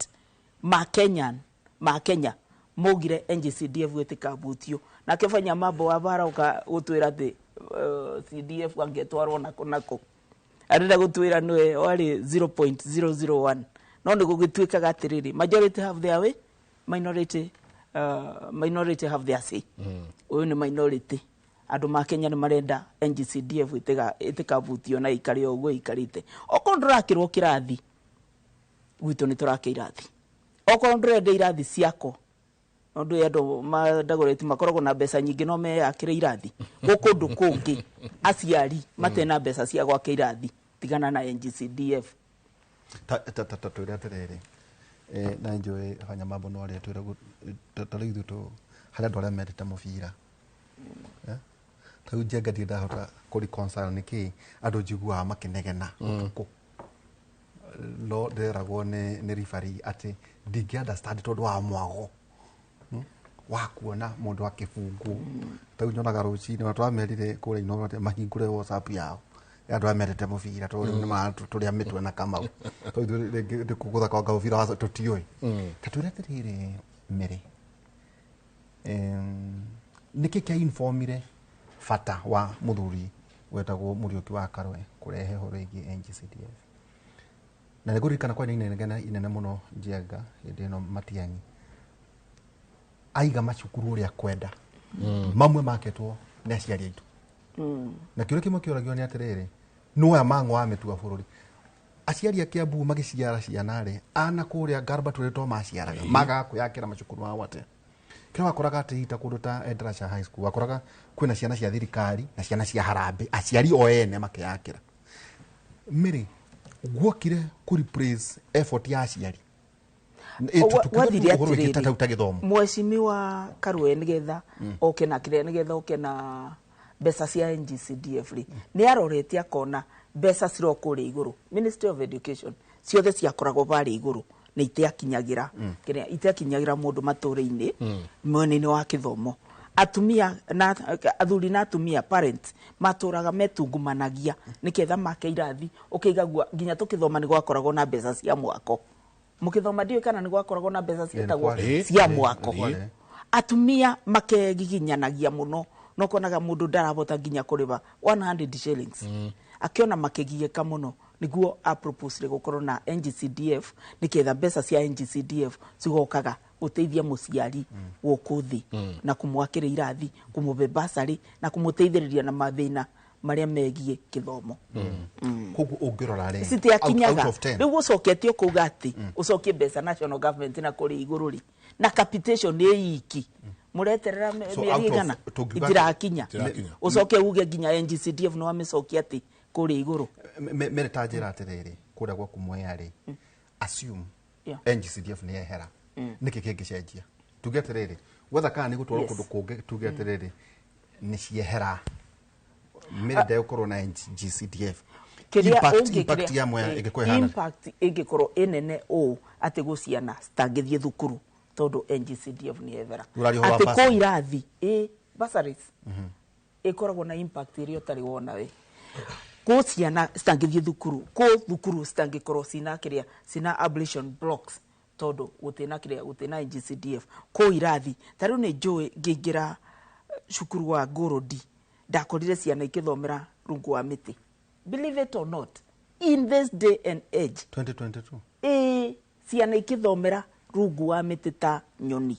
[SPEAKER 13] ma Kenyan ma Kenya maugire NGCDF ĩtĩkabutio nake Fanya Mambo wa barauka gũtwĩra atĩ CDF angĩtwarwo nako nako arenda gũtwĩra nĩwe warĩ 0.001 no nĩ gũgĩtuĩkaga atĩrĩrĩ majority have their way minority minority have their say. Ũyũ nĩ minority andũ ma Kenya nĩ marenda NGCDF ĩtĩkabutio na ikare o ũguo ikarĩte. Okorwo ndũrakĩrwo kĩrathi gwitũ nĩ tũrake irathi, okorwo ndũrenda irathi ciako nondũ andũ ma Dagoretti makoragwo na mbeca nyingĩ no meyakĩre irathi gũkũ kũndũ kũngĩ aciari matena mbeca cia gwaka irathi tigana na NGCDF.
[SPEAKER 12] Ta twĩre atĩrĩrĩ na njũĩ Fanya Mambo no arĩa twĩre ta rĩu ithuĩ harĩ andũ arĩa mendete mũbira ta rĩu Njenga ndirĩ ndahota kũ reconcile nĩkĩ andũ njiguaga makĩnegena ũtukũ no ndĩreragwo nĩ referee atĩ ndingĩ understand tondũ wa mwago wa kuona mũndũ akĩbungwo. Ta rĩu nyonaga rũcinĩ na tũramerire kũrĩa Inooro atĩ mahingũre WhatsApp yao andũ arĩa mendete mũbira tondũ rĩu nĩmaratũrĩa mĩtwe na Kamau tondũ ithuĩ rĩngĩ gũthaka mũbira wa tũtiũĩ. Ta twĩre atĩrĩrĩ Mary, nĩkĩ kĩa informire bata wa mũthuri wetagwo Mũriũki wa Karwe kũrehe ũhoro wĩgiĩ NGCDF? Na nĩ ngũririkana kwarĩ na inegene inene mũno Njenga hĩndĩ ĩno Matiang'i aiga macukuru ũrĩa kwenda mamwe maketwo nĩ aciari aitũ na kĩũria kĩmwe kĩũragio nĩ atĩrĩrĩ nũ aya mang'oa mĩtua bũrũri aciari a Kiambu magĩciara ciana rĩ ana kũrĩa Garba tũrĩ to maciaraga magaga kwĩyakĩra macukuru mao atĩa kĩrĩa wakoraga atĩ ta kũndũ ta Endarasha High School wakoraga kwĩna ciana cia thirikari na ciana cia harambĩ aciari o ene makĩyakĩra. Mary guokire kũ replace effort ya aciari
[SPEAKER 13] wathire atĩrĩrĩ mheshimiwa Karue nĩgetha oke na kĩrĩa nĩgetha oke na mbeca cia NGCDF rĩ nĩ arorete akona mbeca ciro kũrĩa igũrũ Ministry of Education ciothe ciakoragwo barĩa igũrũ na itiakinyagira kĩrĩa itiakinyagira mũndũ matũũra-inĩ mwena-inĩ wa kĩthomo Atumia na athuri na atumia, parents matũraga metungumanagia nĩketha make irathi. Ũkĩigagua nginya tũkĩthoma nĩ gwakoragwo na mbeca cia mwako. Mũkĩthoma, ndiũĩ kana nĩ gwakoragwo na mbeca ciĩtagwo
[SPEAKER 12] kwarĩ.
[SPEAKER 13] cia
[SPEAKER 12] Ĩ,
[SPEAKER 13] mwako.
[SPEAKER 12] nĩ kwarĩ.
[SPEAKER 13] Atumia makegiginyanagia mũno, no konaga mũndũ ndarahota nginya kũrĩba 100 shillings. Akĩona makĩgiĩka mũno, nĩguo aproposire gũkorwo na NGCDF, nĩketha mbeca cia NGCDF cigokaga gũteithia mũciari gũkũ thĩ na kũmwakĩra irathi, kũmũbe basarĩ na kũmũteithĩrĩria na mathĩna marĩa megiĩ kĩthomo.
[SPEAKER 12] Koguo ũngĩrora rĩ,
[SPEAKER 13] Citiakinyaga.
[SPEAKER 12] out of 10.
[SPEAKER 13] Rĩu ũcoketio kuga atĩ ũcokie mbeca national government na kũrĩ igũrũ rĩ, na capitation ĩ iki mũreterera
[SPEAKER 12] So
[SPEAKER 13] mĩeri
[SPEAKER 12] out of-
[SPEAKER 13] igana
[SPEAKER 12] tũngiuga-
[SPEAKER 13] itirakinya.
[SPEAKER 11] Itirakinya.
[SPEAKER 13] Ũcoke uge nginya NGCDF nĩ wamĩcokia atĩ kũrĩ igũrũ.
[SPEAKER 12] Mere ta njĩra atĩrĩrĩ, kũrĩa gwaku Mwea rĩ, assume NGCDF nĩ yehera, nĩkĩ kĩngĩcenjia? Tuge atĩrĩrĩ, gwetha kana nĩ gũtwarwo kũndũ kũngĩ, tuge atĩrĩrĩ, nĩ ciehera, mere ndegũkorwo na NGCDF.
[SPEAKER 13] Kĩrĩa
[SPEAKER 12] Impact ya Mwea ĩngĩkorwo ĩhana
[SPEAKER 13] impact ĩngĩkorwo ĩnene ũũ atĩ gwĩ ciana citangĩthiĩ thukuru tondũ NGCDF nĩ yethera.
[SPEAKER 12] Ũraria ũhoro wa
[SPEAKER 13] Atĩ
[SPEAKER 12] bursary.
[SPEAKER 13] kũ irathi ĩ bursaries ĩkoragwo na impact ĩrĩa ũtarĩ wona we. Kũ ciana citangĩthiĩ thukuru, kũ thukuru citangĩkorwo cina kĩrĩa, cina ablution blocks, tondũ gũtĩna kĩrĩa, gũtĩna NGCDF. Kũ irathi ta rĩu nĩ njũĩ ngĩingĩra cukuru wa Ngũrũndi, ndakorire ciana ikĩthomera rungu wa mĩtĩ. Believe it or not, in this day and age,
[SPEAKER 12] 2022.
[SPEAKER 13] Ĩ, ciana ikĩthomera rungu wa mĩtĩ ta nyoni,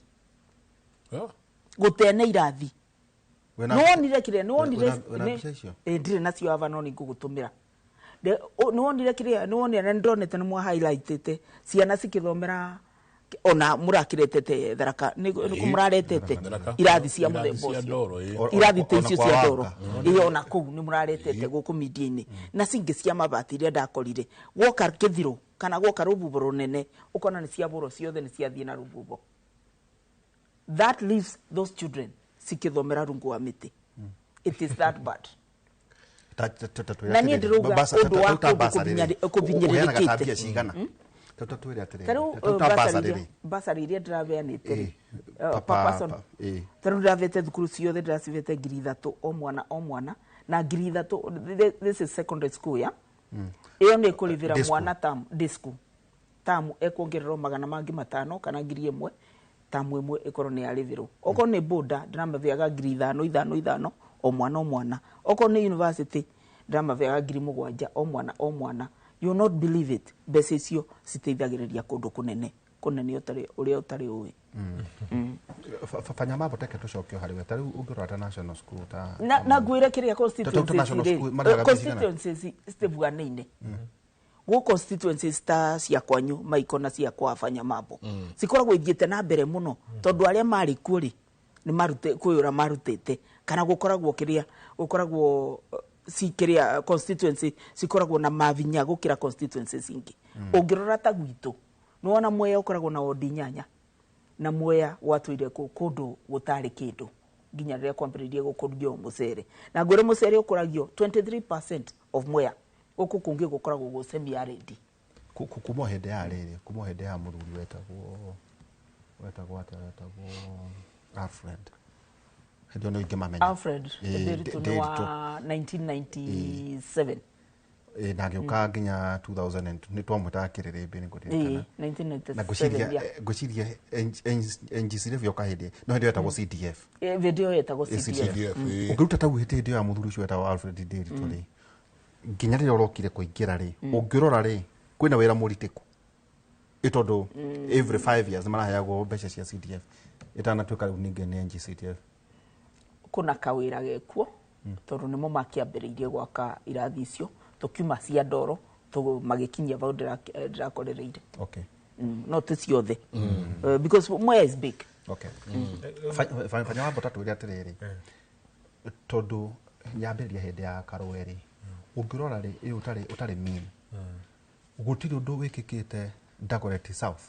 [SPEAKER 13] gũtene irathi.
[SPEAKER 12] Wĩna-
[SPEAKER 13] Nĩwonire kĩrĩa, nĩwonire
[SPEAKER 12] wĩna mbica icio?
[SPEAKER 13] Ĩ, ndirĩ nacio ava, no nĩngũgũtũmĩra. Nĩwonire kĩrĩa, nĩwonire na nĩndonete nĩ mwa highlightĩte ciana cikĩthomera, ona mũrakĩretete Tharaka nĩ nĩkũ mũraretete
[SPEAKER 11] Tharaka.
[SPEAKER 13] irathi cia
[SPEAKER 11] Irathi
[SPEAKER 13] mũthemba
[SPEAKER 11] cia
[SPEAKER 13] ũcio.
[SPEAKER 11] ndoro, ĩ.
[SPEAKER 13] Irathi ta
[SPEAKER 12] Ona
[SPEAKER 13] icio
[SPEAKER 12] kwa
[SPEAKER 13] cia
[SPEAKER 12] Wanga.
[SPEAKER 13] ndoro, ĩ, ona kũu nĩ mũraretete gũkũ media-inĩ, na cingĩ cia mabati iria ndakorire gwoka kĩthirũ kana gwoka rũhuho rũnene, ũkona nĩ ciabũrwo ciothe, nĩ ciathiĩ na rũhuho. That leaves those children cikĩthomera rungu wa mĩtĩ. It is that bad. Na niĩ ndĩrauga ũndũ wa kũndũ kũbinyĩrĩrĩkĩte.
[SPEAKER 12] Ta mbia cigana? Ta twĩre atĩrĩrĩ,
[SPEAKER 13] Ta rĩu
[SPEAKER 12] ta bursary rĩ.
[SPEAKER 13] Basarĩ iria ndĩrabeanĩte rĩ,
[SPEAKER 12] Pa-
[SPEAKER 13] per person, ta rĩu ndĩravete thukuru ciothe, ndĩracibete 3,000 o mwana o mwana, na 3,000, this is secondary school ya ĩyo nĩ ĩkũrĩbĩra
[SPEAKER 12] Day school.
[SPEAKER 13] mwana tamu, day school tamu ekuongererwo magana mangĩ matano kana 1,000, tamu ĩmwe ĩkorwo nĩ yarĩbĩrwo. Okorwo nĩ boda, ndĩramabeaga 5,000 5 5 o mwana o mwana. Okorwo nĩ university, ndĩramabeaga 7,000 o mwana o mwana. You will not believe it, mbeca icio citeithagĩrĩria kũndũ kũnene kũnene ũtarĩ ũrĩa ũtarĩ ũĩ.
[SPEAKER 12] Fanya mambo teke tũcoke harĩ we. Ta rĩu ũngĩrora ta national school ta
[SPEAKER 13] Na ngwĩre kĩrĩa,
[SPEAKER 12] Ta national
[SPEAKER 13] constituencies rĩ,
[SPEAKER 12] school, marĩhaga mbeca cigana?
[SPEAKER 13] constituencies citibuanaine. Gũ constituencies ta cia kwanyu Maiko na cia kwa Fanya Mambo cikoragwo ithiĩte na mbere mũno, tondũ arĩa marĩ kuo rĩ, nĩ marute kwĩyũra marutĩte, kana gũkoragwo kĩrĩa, gũkoragwo ci kĩrĩa, constituency cikoragwo na mavinya gũkĩra constituencies ingĩ. Ũngĩrora ta gwitũ, nĩwona Mwea ũkoragwo na wondi inyanya, na Mwea gwatũire kũndũ gũtarĩ kĩndũ nginya rĩrĩa kwambĩrĩirie gũkũrio mũcere. Na ngwĩre mũcere ũkũragio 23% of Mwea, gũkũ kũngĩ gũkoragwo gwĩ semi arid.
[SPEAKER 12] Kuma o hĩndĩ ya rĩrĩ, kuma o hĩndĩ ya mũthuri wetagwo atĩa, wetagwo Alfred, hĩndĩ ĩyo nĩ ingĩmamenya.
[SPEAKER 13] Alfred Nderitu nĩ wa 1997.
[SPEAKER 12] Ĩ, na agĩũka nginya 2000 nĩ twamwĩtaga kĩrĩrĩmbĩ, nĩ ngũririkana.
[SPEAKER 13] 1997.
[SPEAKER 12] Na ngwĩciria ngwĩciria NGCDF yoka hĩndĩ no hĩndĩ ĩyo yetagwo CDF.
[SPEAKER 13] Hĩndĩ ĩyo yetagwo CDF.
[SPEAKER 12] Ũngĩruta tau hĩndĩ ĩyo ya mũthuri ũcio wetagwo Alfred Nderitu rĩ, nginya rĩrĩa ũrokire kũingĩra rĩ, ũngĩrora rĩ, kwĩna wĩra mũritĩku ĩ, tondũ every 5 years maraheagwo mbeca cia CDF ĩtanatuĩka rĩu ningĩ nĩ NGCDF.
[SPEAKER 13] Kũna kawĩra gekuo, tondũ nĩmo makĩambĩrĩirie gwaka irathi icio tũkiuma cia ndoro, magĩkinyia vau ndĩrakorereire. No ti ciothe. Because Mwea is big.
[SPEAKER 12] Okay. Fanya wambo, ta twĩre atĩrĩrĩ, tondũ yambĩrĩria hĩndĩ ya Karũe rĩ, ũngĩrora rĩ, ĩ ũtarĩ mean, gũtirĩ ũndũ wĩkĩkĩte Dagoretti South.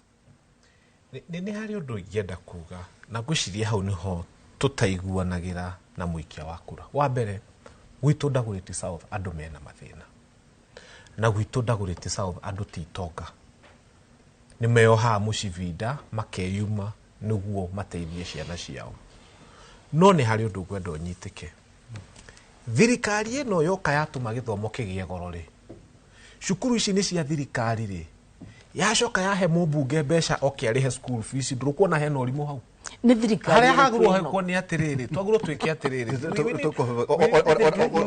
[SPEAKER 14] Nĩ harĩ ũndũ ingĩenda kuga, na ngwĩciria hau nĩho tũtaiguanagĩra na mũikia wa kura. Wa mbere, gwitũ Dagoretti South andũ mena mathĩna, na gwitũ Dagoretti South andũ ti itonga, nĩ meyohaga mũcivinda makeyuma nĩguo mateithie ciana ciao. No nĩ harĩ ũndũ ngwenda ũnyitĩke. Thirikari ĩno yoka yatũma gĩthomo kĩgĩe goro rĩ, cukuru ici nĩ cia thirikari rĩ, yacoka yahe mũmbunge mbeca oke arĩhe school fees, ndũkuona hena ũrimũ hau?
[SPEAKER 13] Nĩ thirikari
[SPEAKER 14] harĩa
[SPEAKER 13] ĩrĩkũ
[SPEAKER 14] hagĩrĩirwo
[SPEAKER 13] ĩno?
[SPEAKER 14] hekwo nĩ atĩrĩrĩ, twagĩrĩirwo twĩke atĩrĩrĩ.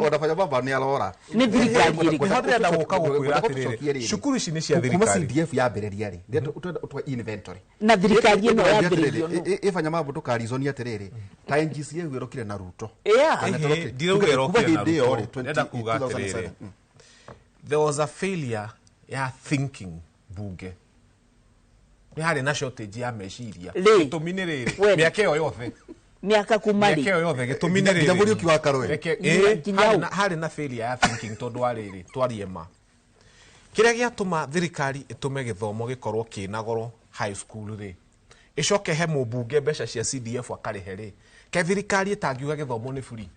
[SPEAKER 12] Ona fanya baba nĩ arora.
[SPEAKER 13] Nĩ thirikari ĩrĩkũ?
[SPEAKER 14] Nĩho ndĩrenda gũka gũkwĩra atĩrĩrĩ, cukuru ici nĩ cia
[SPEAKER 12] Kuma
[SPEAKER 14] thirikari.
[SPEAKER 12] CDF yambĩrĩria rĩ, twa inventory.
[SPEAKER 13] Na thirikari ĩno yambĩrĩirio nũ?
[SPEAKER 12] Ĩfanya mambo ndũkarizoni atĩrĩrĩ, ta NGCA ĩrokire na Ruto.
[SPEAKER 13] Yeah.
[SPEAKER 12] Kana
[SPEAKER 14] Ehe,
[SPEAKER 12] tũrokire.
[SPEAKER 14] ndirauga
[SPEAKER 12] Tuge kuma
[SPEAKER 14] ĩrokire na
[SPEAKER 12] hĩndĩ ĩyo
[SPEAKER 14] Ruto.
[SPEAKER 12] rĩ,
[SPEAKER 14] Ndĩrenda kuga
[SPEAKER 12] 2007.
[SPEAKER 14] atĩrĩrĩ, there was a failure ya thinking bunge. Nĩ harĩ na shortage ya meciria.
[SPEAKER 13] Rĩ.
[SPEAKER 14] Gĩtũmi nĩ rĩrĩ,
[SPEAKER 13] When?
[SPEAKER 14] mĩaka ĩyo yothe,
[SPEAKER 13] Mĩaka kuma
[SPEAKER 14] mĩaka
[SPEAKER 13] rĩ?
[SPEAKER 14] ĩyo yothe, gĩtũmi nĩ
[SPEAKER 12] Nginya
[SPEAKER 14] rĩrĩ.
[SPEAKER 12] Mũriũki wa Karũe.
[SPEAKER 14] Reke-
[SPEAKER 13] Nginya-
[SPEAKER 14] ĩĩ,
[SPEAKER 13] nginya
[SPEAKER 14] harĩ
[SPEAKER 13] hau.
[SPEAKER 14] harĩ na failure ya thinking tondũ wa rĩrĩ, twarie ma. Kĩrĩa gĩatũma thirikari ĩtũme gĩthomo gĩkorwo kĩna goro high school rĩ, ĩcoke he mũmbunge mbeca cia CDF akarĩhe rĩ, ke thirikari ĩtangiuga gĩthomo nĩ free,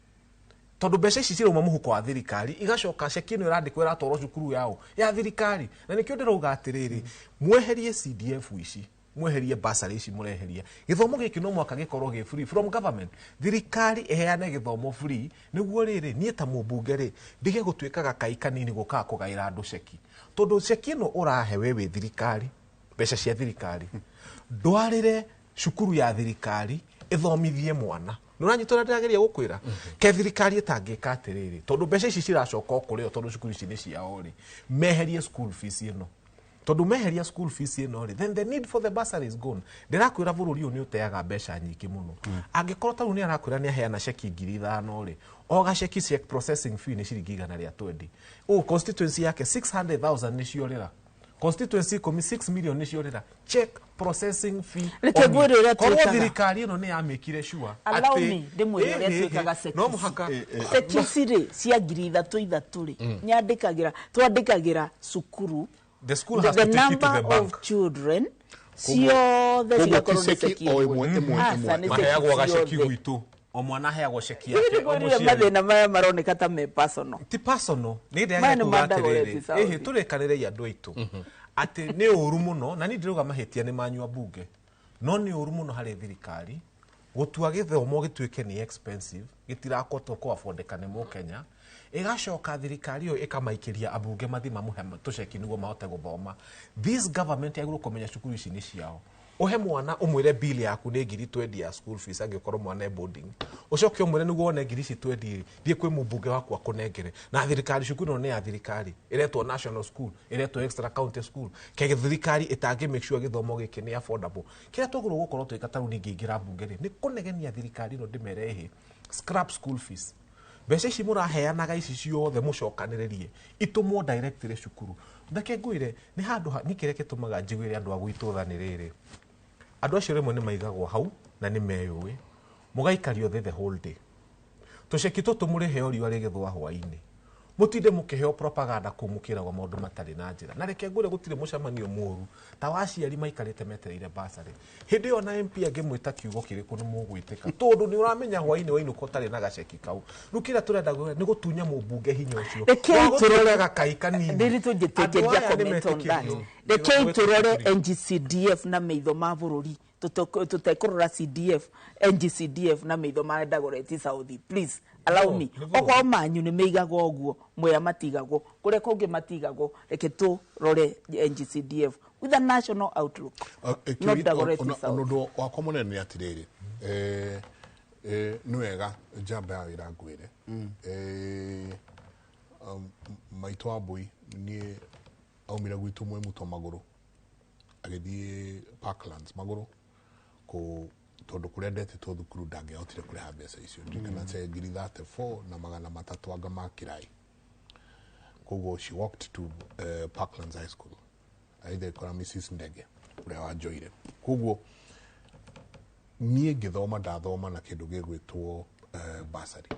[SPEAKER 14] tondũ mbeca ici cirauma mũhuko wa thirikari, igacoka ceki ĩno ĩrandĩkwo ĩratwarwo cukuru yao ya thirikari. Na nĩkĩo ndĩrauga atĩrĩrĩ, mweherie CDF ici, mweherie basarĩ ici mũreheria, gĩthomo gĩkĩ no mwaka gĩkorwo gĩ free from government. Thirikari ĩheane gĩthomo free, nĩguo rĩrĩ, niĩ ta mũmbunge rĩ, ndige gũtuĩka gakai kanini gũkaga kũgaĩra andũ ceki, tondũ ceki ĩno ũrahe we wĩ thirikari, mbeca cia thirikari, ndwarĩre cukuru ya thirikari ĩthomithie mwana. Nĩ ũranyita ũrĩa ndĩrageria gũkwĩra? Ke thirikari ĩtangĩka atĩrĩrĩ, tondũ mbeca ici ciracoka o kũrĩ o, tondũ cukuru ici nĩ ciao rĩ, meherie school fees ĩno. Tondũ meheria school fees ĩno rĩ, then the need for the bursary is gone. Ndĩrakwĩra bũrũri ũyũ nĩ ũteaga mbeca nyingĩ mũno. Angĩkorwo ta rĩu nĩ arakwĩra nĩ aheana ceki 5,000 rĩ, o gaceki check processing fee nĩ ciringi 120. Ũũ constituency yake 600,000 nĩ ciorĩra. Constituency 10, 6 million nĩ ciorĩra. Check processing fee
[SPEAKER 13] Reke
[SPEAKER 14] only.
[SPEAKER 13] ngwĩre ũrĩa
[SPEAKER 14] Korwo
[SPEAKER 13] twĩkaga.
[SPEAKER 14] thirikari ĩno nĩ yamĩkire sure
[SPEAKER 13] Allow
[SPEAKER 14] atĩ-
[SPEAKER 13] me ndĩmwĩre ũrĩa
[SPEAKER 14] Ĩhĩ,
[SPEAKER 13] twĩkaga ceki
[SPEAKER 14] no
[SPEAKER 13] ici.
[SPEAKER 14] mũhaka
[SPEAKER 13] Ceki ici rĩ, cia 3,000 3,000 rĩ, nyandĩkagĩra, twandĩkagĩra cukuru
[SPEAKER 14] The school has
[SPEAKER 13] the
[SPEAKER 14] to take it to
[SPEAKER 13] number
[SPEAKER 14] the bank.
[SPEAKER 13] of children ciothe
[SPEAKER 11] Koguo ti
[SPEAKER 13] cigakorwo nĩ
[SPEAKER 11] ceki
[SPEAKER 13] ceki
[SPEAKER 11] o ĩmwe, ĩmwe,
[SPEAKER 13] Aca,
[SPEAKER 11] ĩmwe.
[SPEAKER 13] nĩ ceki
[SPEAKER 14] Maheagwo gaceki
[SPEAKER 13] ciothe.
[SPEAKER 14] gwitũ, o mwana aheagwo ceki
[SPEAKER 13] Rĩu
[SPEAKER 14] yake, o
[SPEAKER 13] nĩngwĩrire
[SPEAKER 14] mũciari.
[SPEAKER 13] mathĩna maya maroneka ta me personal.
[SPEAKER 14] Ti personal, nĩ
[SPEAKER 13] Maya
[SPEAKER 14] ndĩrageria
[SPEAKER 13] nĩ
[SPEAKER 14] kuga
[SPEAKER 13] ma Dagoretti
[SPEAKER 14] atĩrĩrĩ,
[SPEAKER 13] South.
[SPEAKER 14] ĩhĩ, tũrĩkanĩrei andũ aitũ atĩ nĩ ũru mũno, na niĩ ndĩrauga mahĩtia nĩ manyua bunge, no nĩ ũru mũno harĩ thirikari gũtua gĩthomo gĩtuĩke nĩ expensive, gĩtirakotwo kũ affordeka nĩ mũkenya, ĩgacoka thirikari ĩyo ĩkamaikĩria ambunge mathiĩ mamũhe tũceki nĩguo mahote gũthoma. This government yagĩrĩirwo kũmenya cukuru ici nĩ ciao. Ũhe mwana ũmwĩre bill yaku nĩ 20,000 ya school fees, angĩkorwo mwana e boarding, ũcoke ũmwĩre nĩguo wone ngiri ici twendi rĩ, thiĩ kwĩ mũmbunge waku akũnengere. Na thirikari, cukuru ĩno nĩ ya thirikari, ĩretwo national school, ĩretwo extra county school. Ke thirikari ĩtangĩ make sure gĩthomo gĩkĩ nĩ affordable? Kĩrĩa twagĩrĩirwo gũkorwo twĩka ta rĩu niĩ ngĩingĩra mbunge rĩ, nĩ kũnegenia thirikari ĩno, ndĩmere ĩhĩ, scrap school fees, mbeca ici mũraheanaga ici ciothe mũcokanĩrĩrie itũmwo directly cukuru. Reke ngwĩre, nĩ handũ nĩ kĩrĩa gĩtũmaga njiguĩre andũ a gwitũ tha nĩ rĩrĩ, andũ acio rĩmwe nĩ maigagwo hau na nĩ meyũĩ, mũgaikario thĩ the whole day, tũceki tũtũ mũrĩheo riũa rĩgĩthũa hwaĩ-inĩ, mũtinde mũkĩheo propaganda kũu, mũkĩragwo maũndũ matarĩ na njĩra. Na reke ngwĩre, gũtirĩ mũcemanio mũru ta wa aciari maikarĩte metereire basarĩ. Hĩndĩ ĩyo na MP angĩmwĩta kiugo kĩrĩkũ nĩ mũgwĩtĩka, tondũ nĩ ũramenya hwaĩ-inĩ wainũka ũtarĩ na gaceki kau. Rĩu kĩrĩa tũrenda gwĩka nĩ gũtunya mũmbunge hinya ũcio
[SPEAKER 13] Rekei
[SPEAKER 14] Wa gũtuĩka
[SPEAKER 13] tũrore
[SPEAKER 14] gakai kanini.
[SPEAKER 13] Ndĩritũ
[SPEAKER 14] Andũ aya
[SPEAKER 13] njĩtĩkĩria
[SPEAKER 14] nĩ
[SPEAKER 13] comment on that.
[SPEAKER 14] metĩkĩrio.
[SPEAKER 13] Rekei tũrore
[SPEAKER 14] Gwĩtĩkĩrio.
[SPEAKER 13] NGCDF na maitho ma bũrũri, tũtekũrora CDF, NGCDF na maitho ma Dagoretti South. Please allow
[SPEAKER 14] No,
[SPEAKER 13] me.
[SPEAKER 14] nĩ bũrũri.
[SPEAKER 13] Okorwo manyu nĩ mĩigagwo ũguo, Mwea matigagwo, kũrĩa kũngĩ matigagwo, reke tũrore NGCDF with a national outlook, not Dagoretti South.
[SPEAKER 11] Ũndũ wakwa mũnene nĩ atĩrĩrĩ, nĩ wega njamba ya wĩra ngwĩre, maitũ wa mbui niĩ aumire gwitũ mwĩ mũto magũrũ agĩthiĩ Parklands magũrũ kũ tondũ kũrĩa ndetĩtwo thukuru ndangĩahotire kũrĩha mbeca icio, ndirikana ce 34,300 anga ma kĩrai. Koguo she walked to Parklands High School, aithe kora Mrs Ndege ũrĩa wanjoire. Koguo niĩ ngĩthoma ndathoma na kĩndũ gĩgwĩtwo bursary,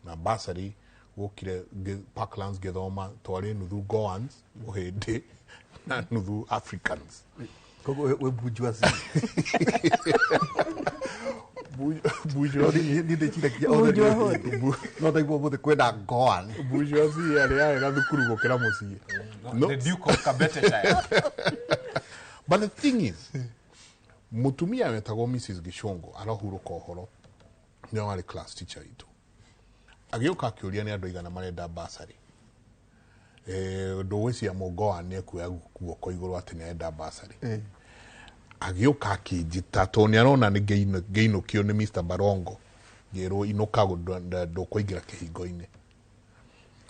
[SPEAKER 11] na bursary gũkire Parklands ngĩthoma twarĩ nuthu Goans ũhĩndĩ na nuthu Africans.
[SPEAKER 12] Koguo wĩ bourgeoisie.
[SPEAKER 11] Bourgeoisie.
[SPEAKER 12] Niĩ ndĩciragia othe nĩ ũhĩndĩ. No ndaigua ũmũthĩ kwĩna Goan.
[SPEAKER 11] Bourgeoisie yarĩ yarega thukuru gũkĩra mũciĩ. No.
[SPEAKER 14] The Duke of Kabeteshire.
[SPEAKER 11] But the thing is, mutumia wetagwo Mrs Gishongo arahurũka ũhoro. Nĩwe warĩ class teacher witũ. Agĩũka akĩũria nĩ andũ aigana marenda basarĩ. Ndũgwĩciria Mũngoa nĩ ekuoya guoko igũrũ atĩ nĩ arenda basarĩ. Agĩũka akĩnjĩta tondũ nĩ arona nĩ ngĩinũkio nĩ Mr. Barongo, ngĩrwo inũka ndũkũingĩra kĩhingo-inĩ.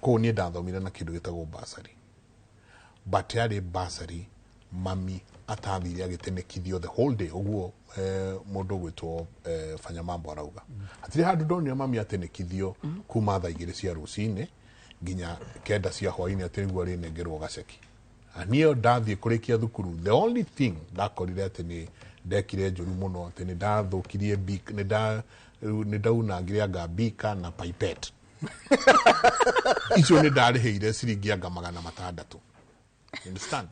[SPEAKER 11] Koguo niĩ ndathomire na kĩndũ gĩtagwo basarĩ, but yarĩ basarĩ mami atathire agĩtenekithio the whole day ũguo. Mũndũ ũgwĩtwo Fanya Mambo arauga hatirĩ handũ ndonire mami atenekithio kuma thaa 2 cia rũcinĩ nginya 9 cia hwainĩ atĩ nĩguo arĩnengerwo gaceki. Na niĩ ndathiĩ kũrĩkia thukuru, the only thing ndakorire atĩ nĩ ndekire njũru mũno, atĩ nĩ ndathũkirie nĩ ndaunangire anga bika na pipette icio, nĩ ndarĩhĩire ciringi anga 600. You understand?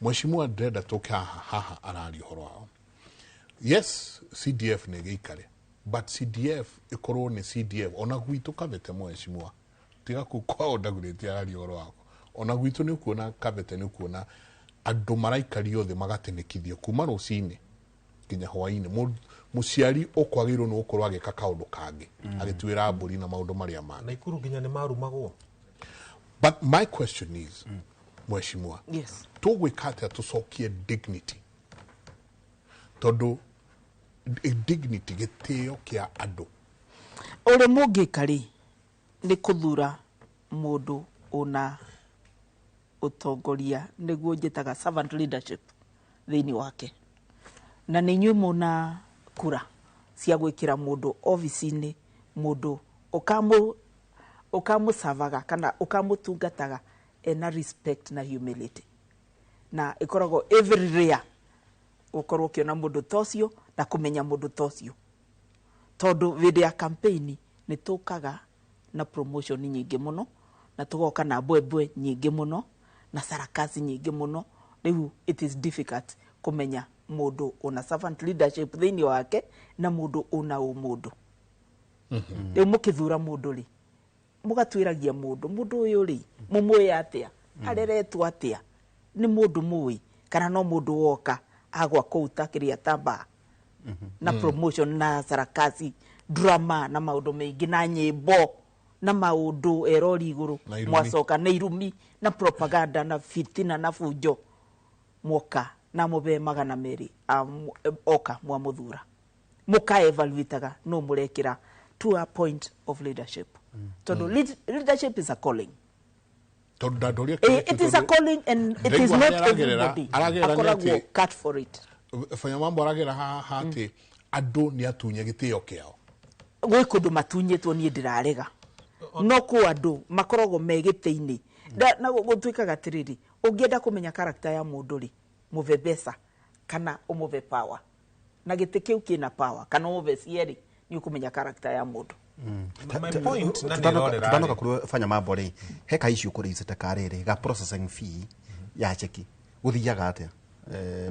[SPEAKER 11] Mheshimiwa, ndĩrenda tũke haha haha araria ũhoro wao. Yes, CDF nĩ gĩikare, but CDF ĩkorwo nĩ CDF. Ona gwitũ Kabete, mheshimiwa, tiga kuu kwao ndagurĩtie araria ũhoro wako, ona gwitũ nĩ ũkuona Kabete, nĩ ũkuona andũ maraikario thĩ magatenekithio kuma rũcinĩ nginya hwainĩ. Mũciari ũkwagĩrĩirwo nĩ gũkorwo agĩka kaũndũ kangĩ, agĩtuĩra mbũri na maũndũ marĩa mangĩ.
[SPEAKER 14] Naikuru nginya nĩ marumagwo.
[SPEAKER 11] But my question is, mheshimiwa,
[SPEAKER 13] Yes.
[SPEAKER 11] tũgwĩka atĩa tũcokie dignity? Tondũ dignity, gĩtĩo kĩa andũ.
[SPEAKER 13] Ũrĩa mũngĩka rĩ, nĩ kũthura mũndũ ũna ũtongoria, nĩguo njĩtaga servant leadership thĩinĩ wake, na nĩ inyuĩ mũna kura cia gwĩkĩra mũndũ obici-inĩ, mũndũ ũkamũcavaga kana ũkamũtungataga ena respect na humility, na ĩkoragwo every rare gũkorwo ũkĩona mũndũ ta ũcio na kũmenya mũndũ ta ũcio, tondũ hĩndĩ ya campaign nĩ tũkaga na promotion nyingĩ mũno, na tũgoka na mbwembwe nyingĩ mũno na sarakasi nyingĩ mũno. Rĩu it is difficult kũmenya mũndũ ũna servant leadership thĩinĩ wake na mũndũ ũna ũmũndũ. Rĩu mũkĩthura mũndũ rĩ, mũgatuĩragia mũndũ ũyũ rĩ, mũmũĩ atĩa, areretwo atĩa, nĩ mũndũ mũĩ kana no mũndũ woka agwa kũu ta kĩrĩa tamba na promotion na sarakasi, drama na maũndũ maingĩ na nyĩmbo na maũndũ erori igũrũ.
[SPEAKER 11] Na irumi.
[SPEAKER 13] Mwacoka na irumi na propaganda na fitina na bunjo, mwoka na mũbe 200 oka mwamũthura, mũka evaluataga no mũrekĩra to a point of leadership, tondũ leadership is a calling.
[SPEAKER 11] Tondũ ndandoria
[SPEAKER 13] It is a calling and it is
[SPEAKER 11] Ndaigua
[SPEAKER 13] not
[SPEAKER 11] harĩa aragerera-
[SPEAKER 13] everybody
[SPEAKER 11] aragerera nĩ
[SPEAKER 13] akoragwo
[SPEAKER 11] atĩ-
[SPEAKER 13] cut for it.
[SPEAKER 11] Fanya Mambo aragera haha atĩ andũ nĩ atunye gĩtĩo kĩao.
[SPEAKER 13] Gwĩ kũndũ matunyĩtwo, niĩ ndĩrarega, no kũ andũ makoragwo me gĩtĩ-inĩ. Na gũtuĩkaga atĩrĩrĩ, ũngĩenda kũmenya character ya mũndũ rĩ, mũve mbeca kana ũmũve power, na gĩtĩ kĩu kĩna power kana ũmũve cierĩ, nĩ ũkũmenya character ya mũndũ.
[SPEAKER 14] My point na nĩrorera
[SPEAKER 12] Tutanoka
[SPEAKER 14] rĩ.
[SPEAKER 12] kuri Fanya Mambo rĩ, he ka issue kuri icete karĩrĩ ga processing fee ya cheki gũthiaga atĩa,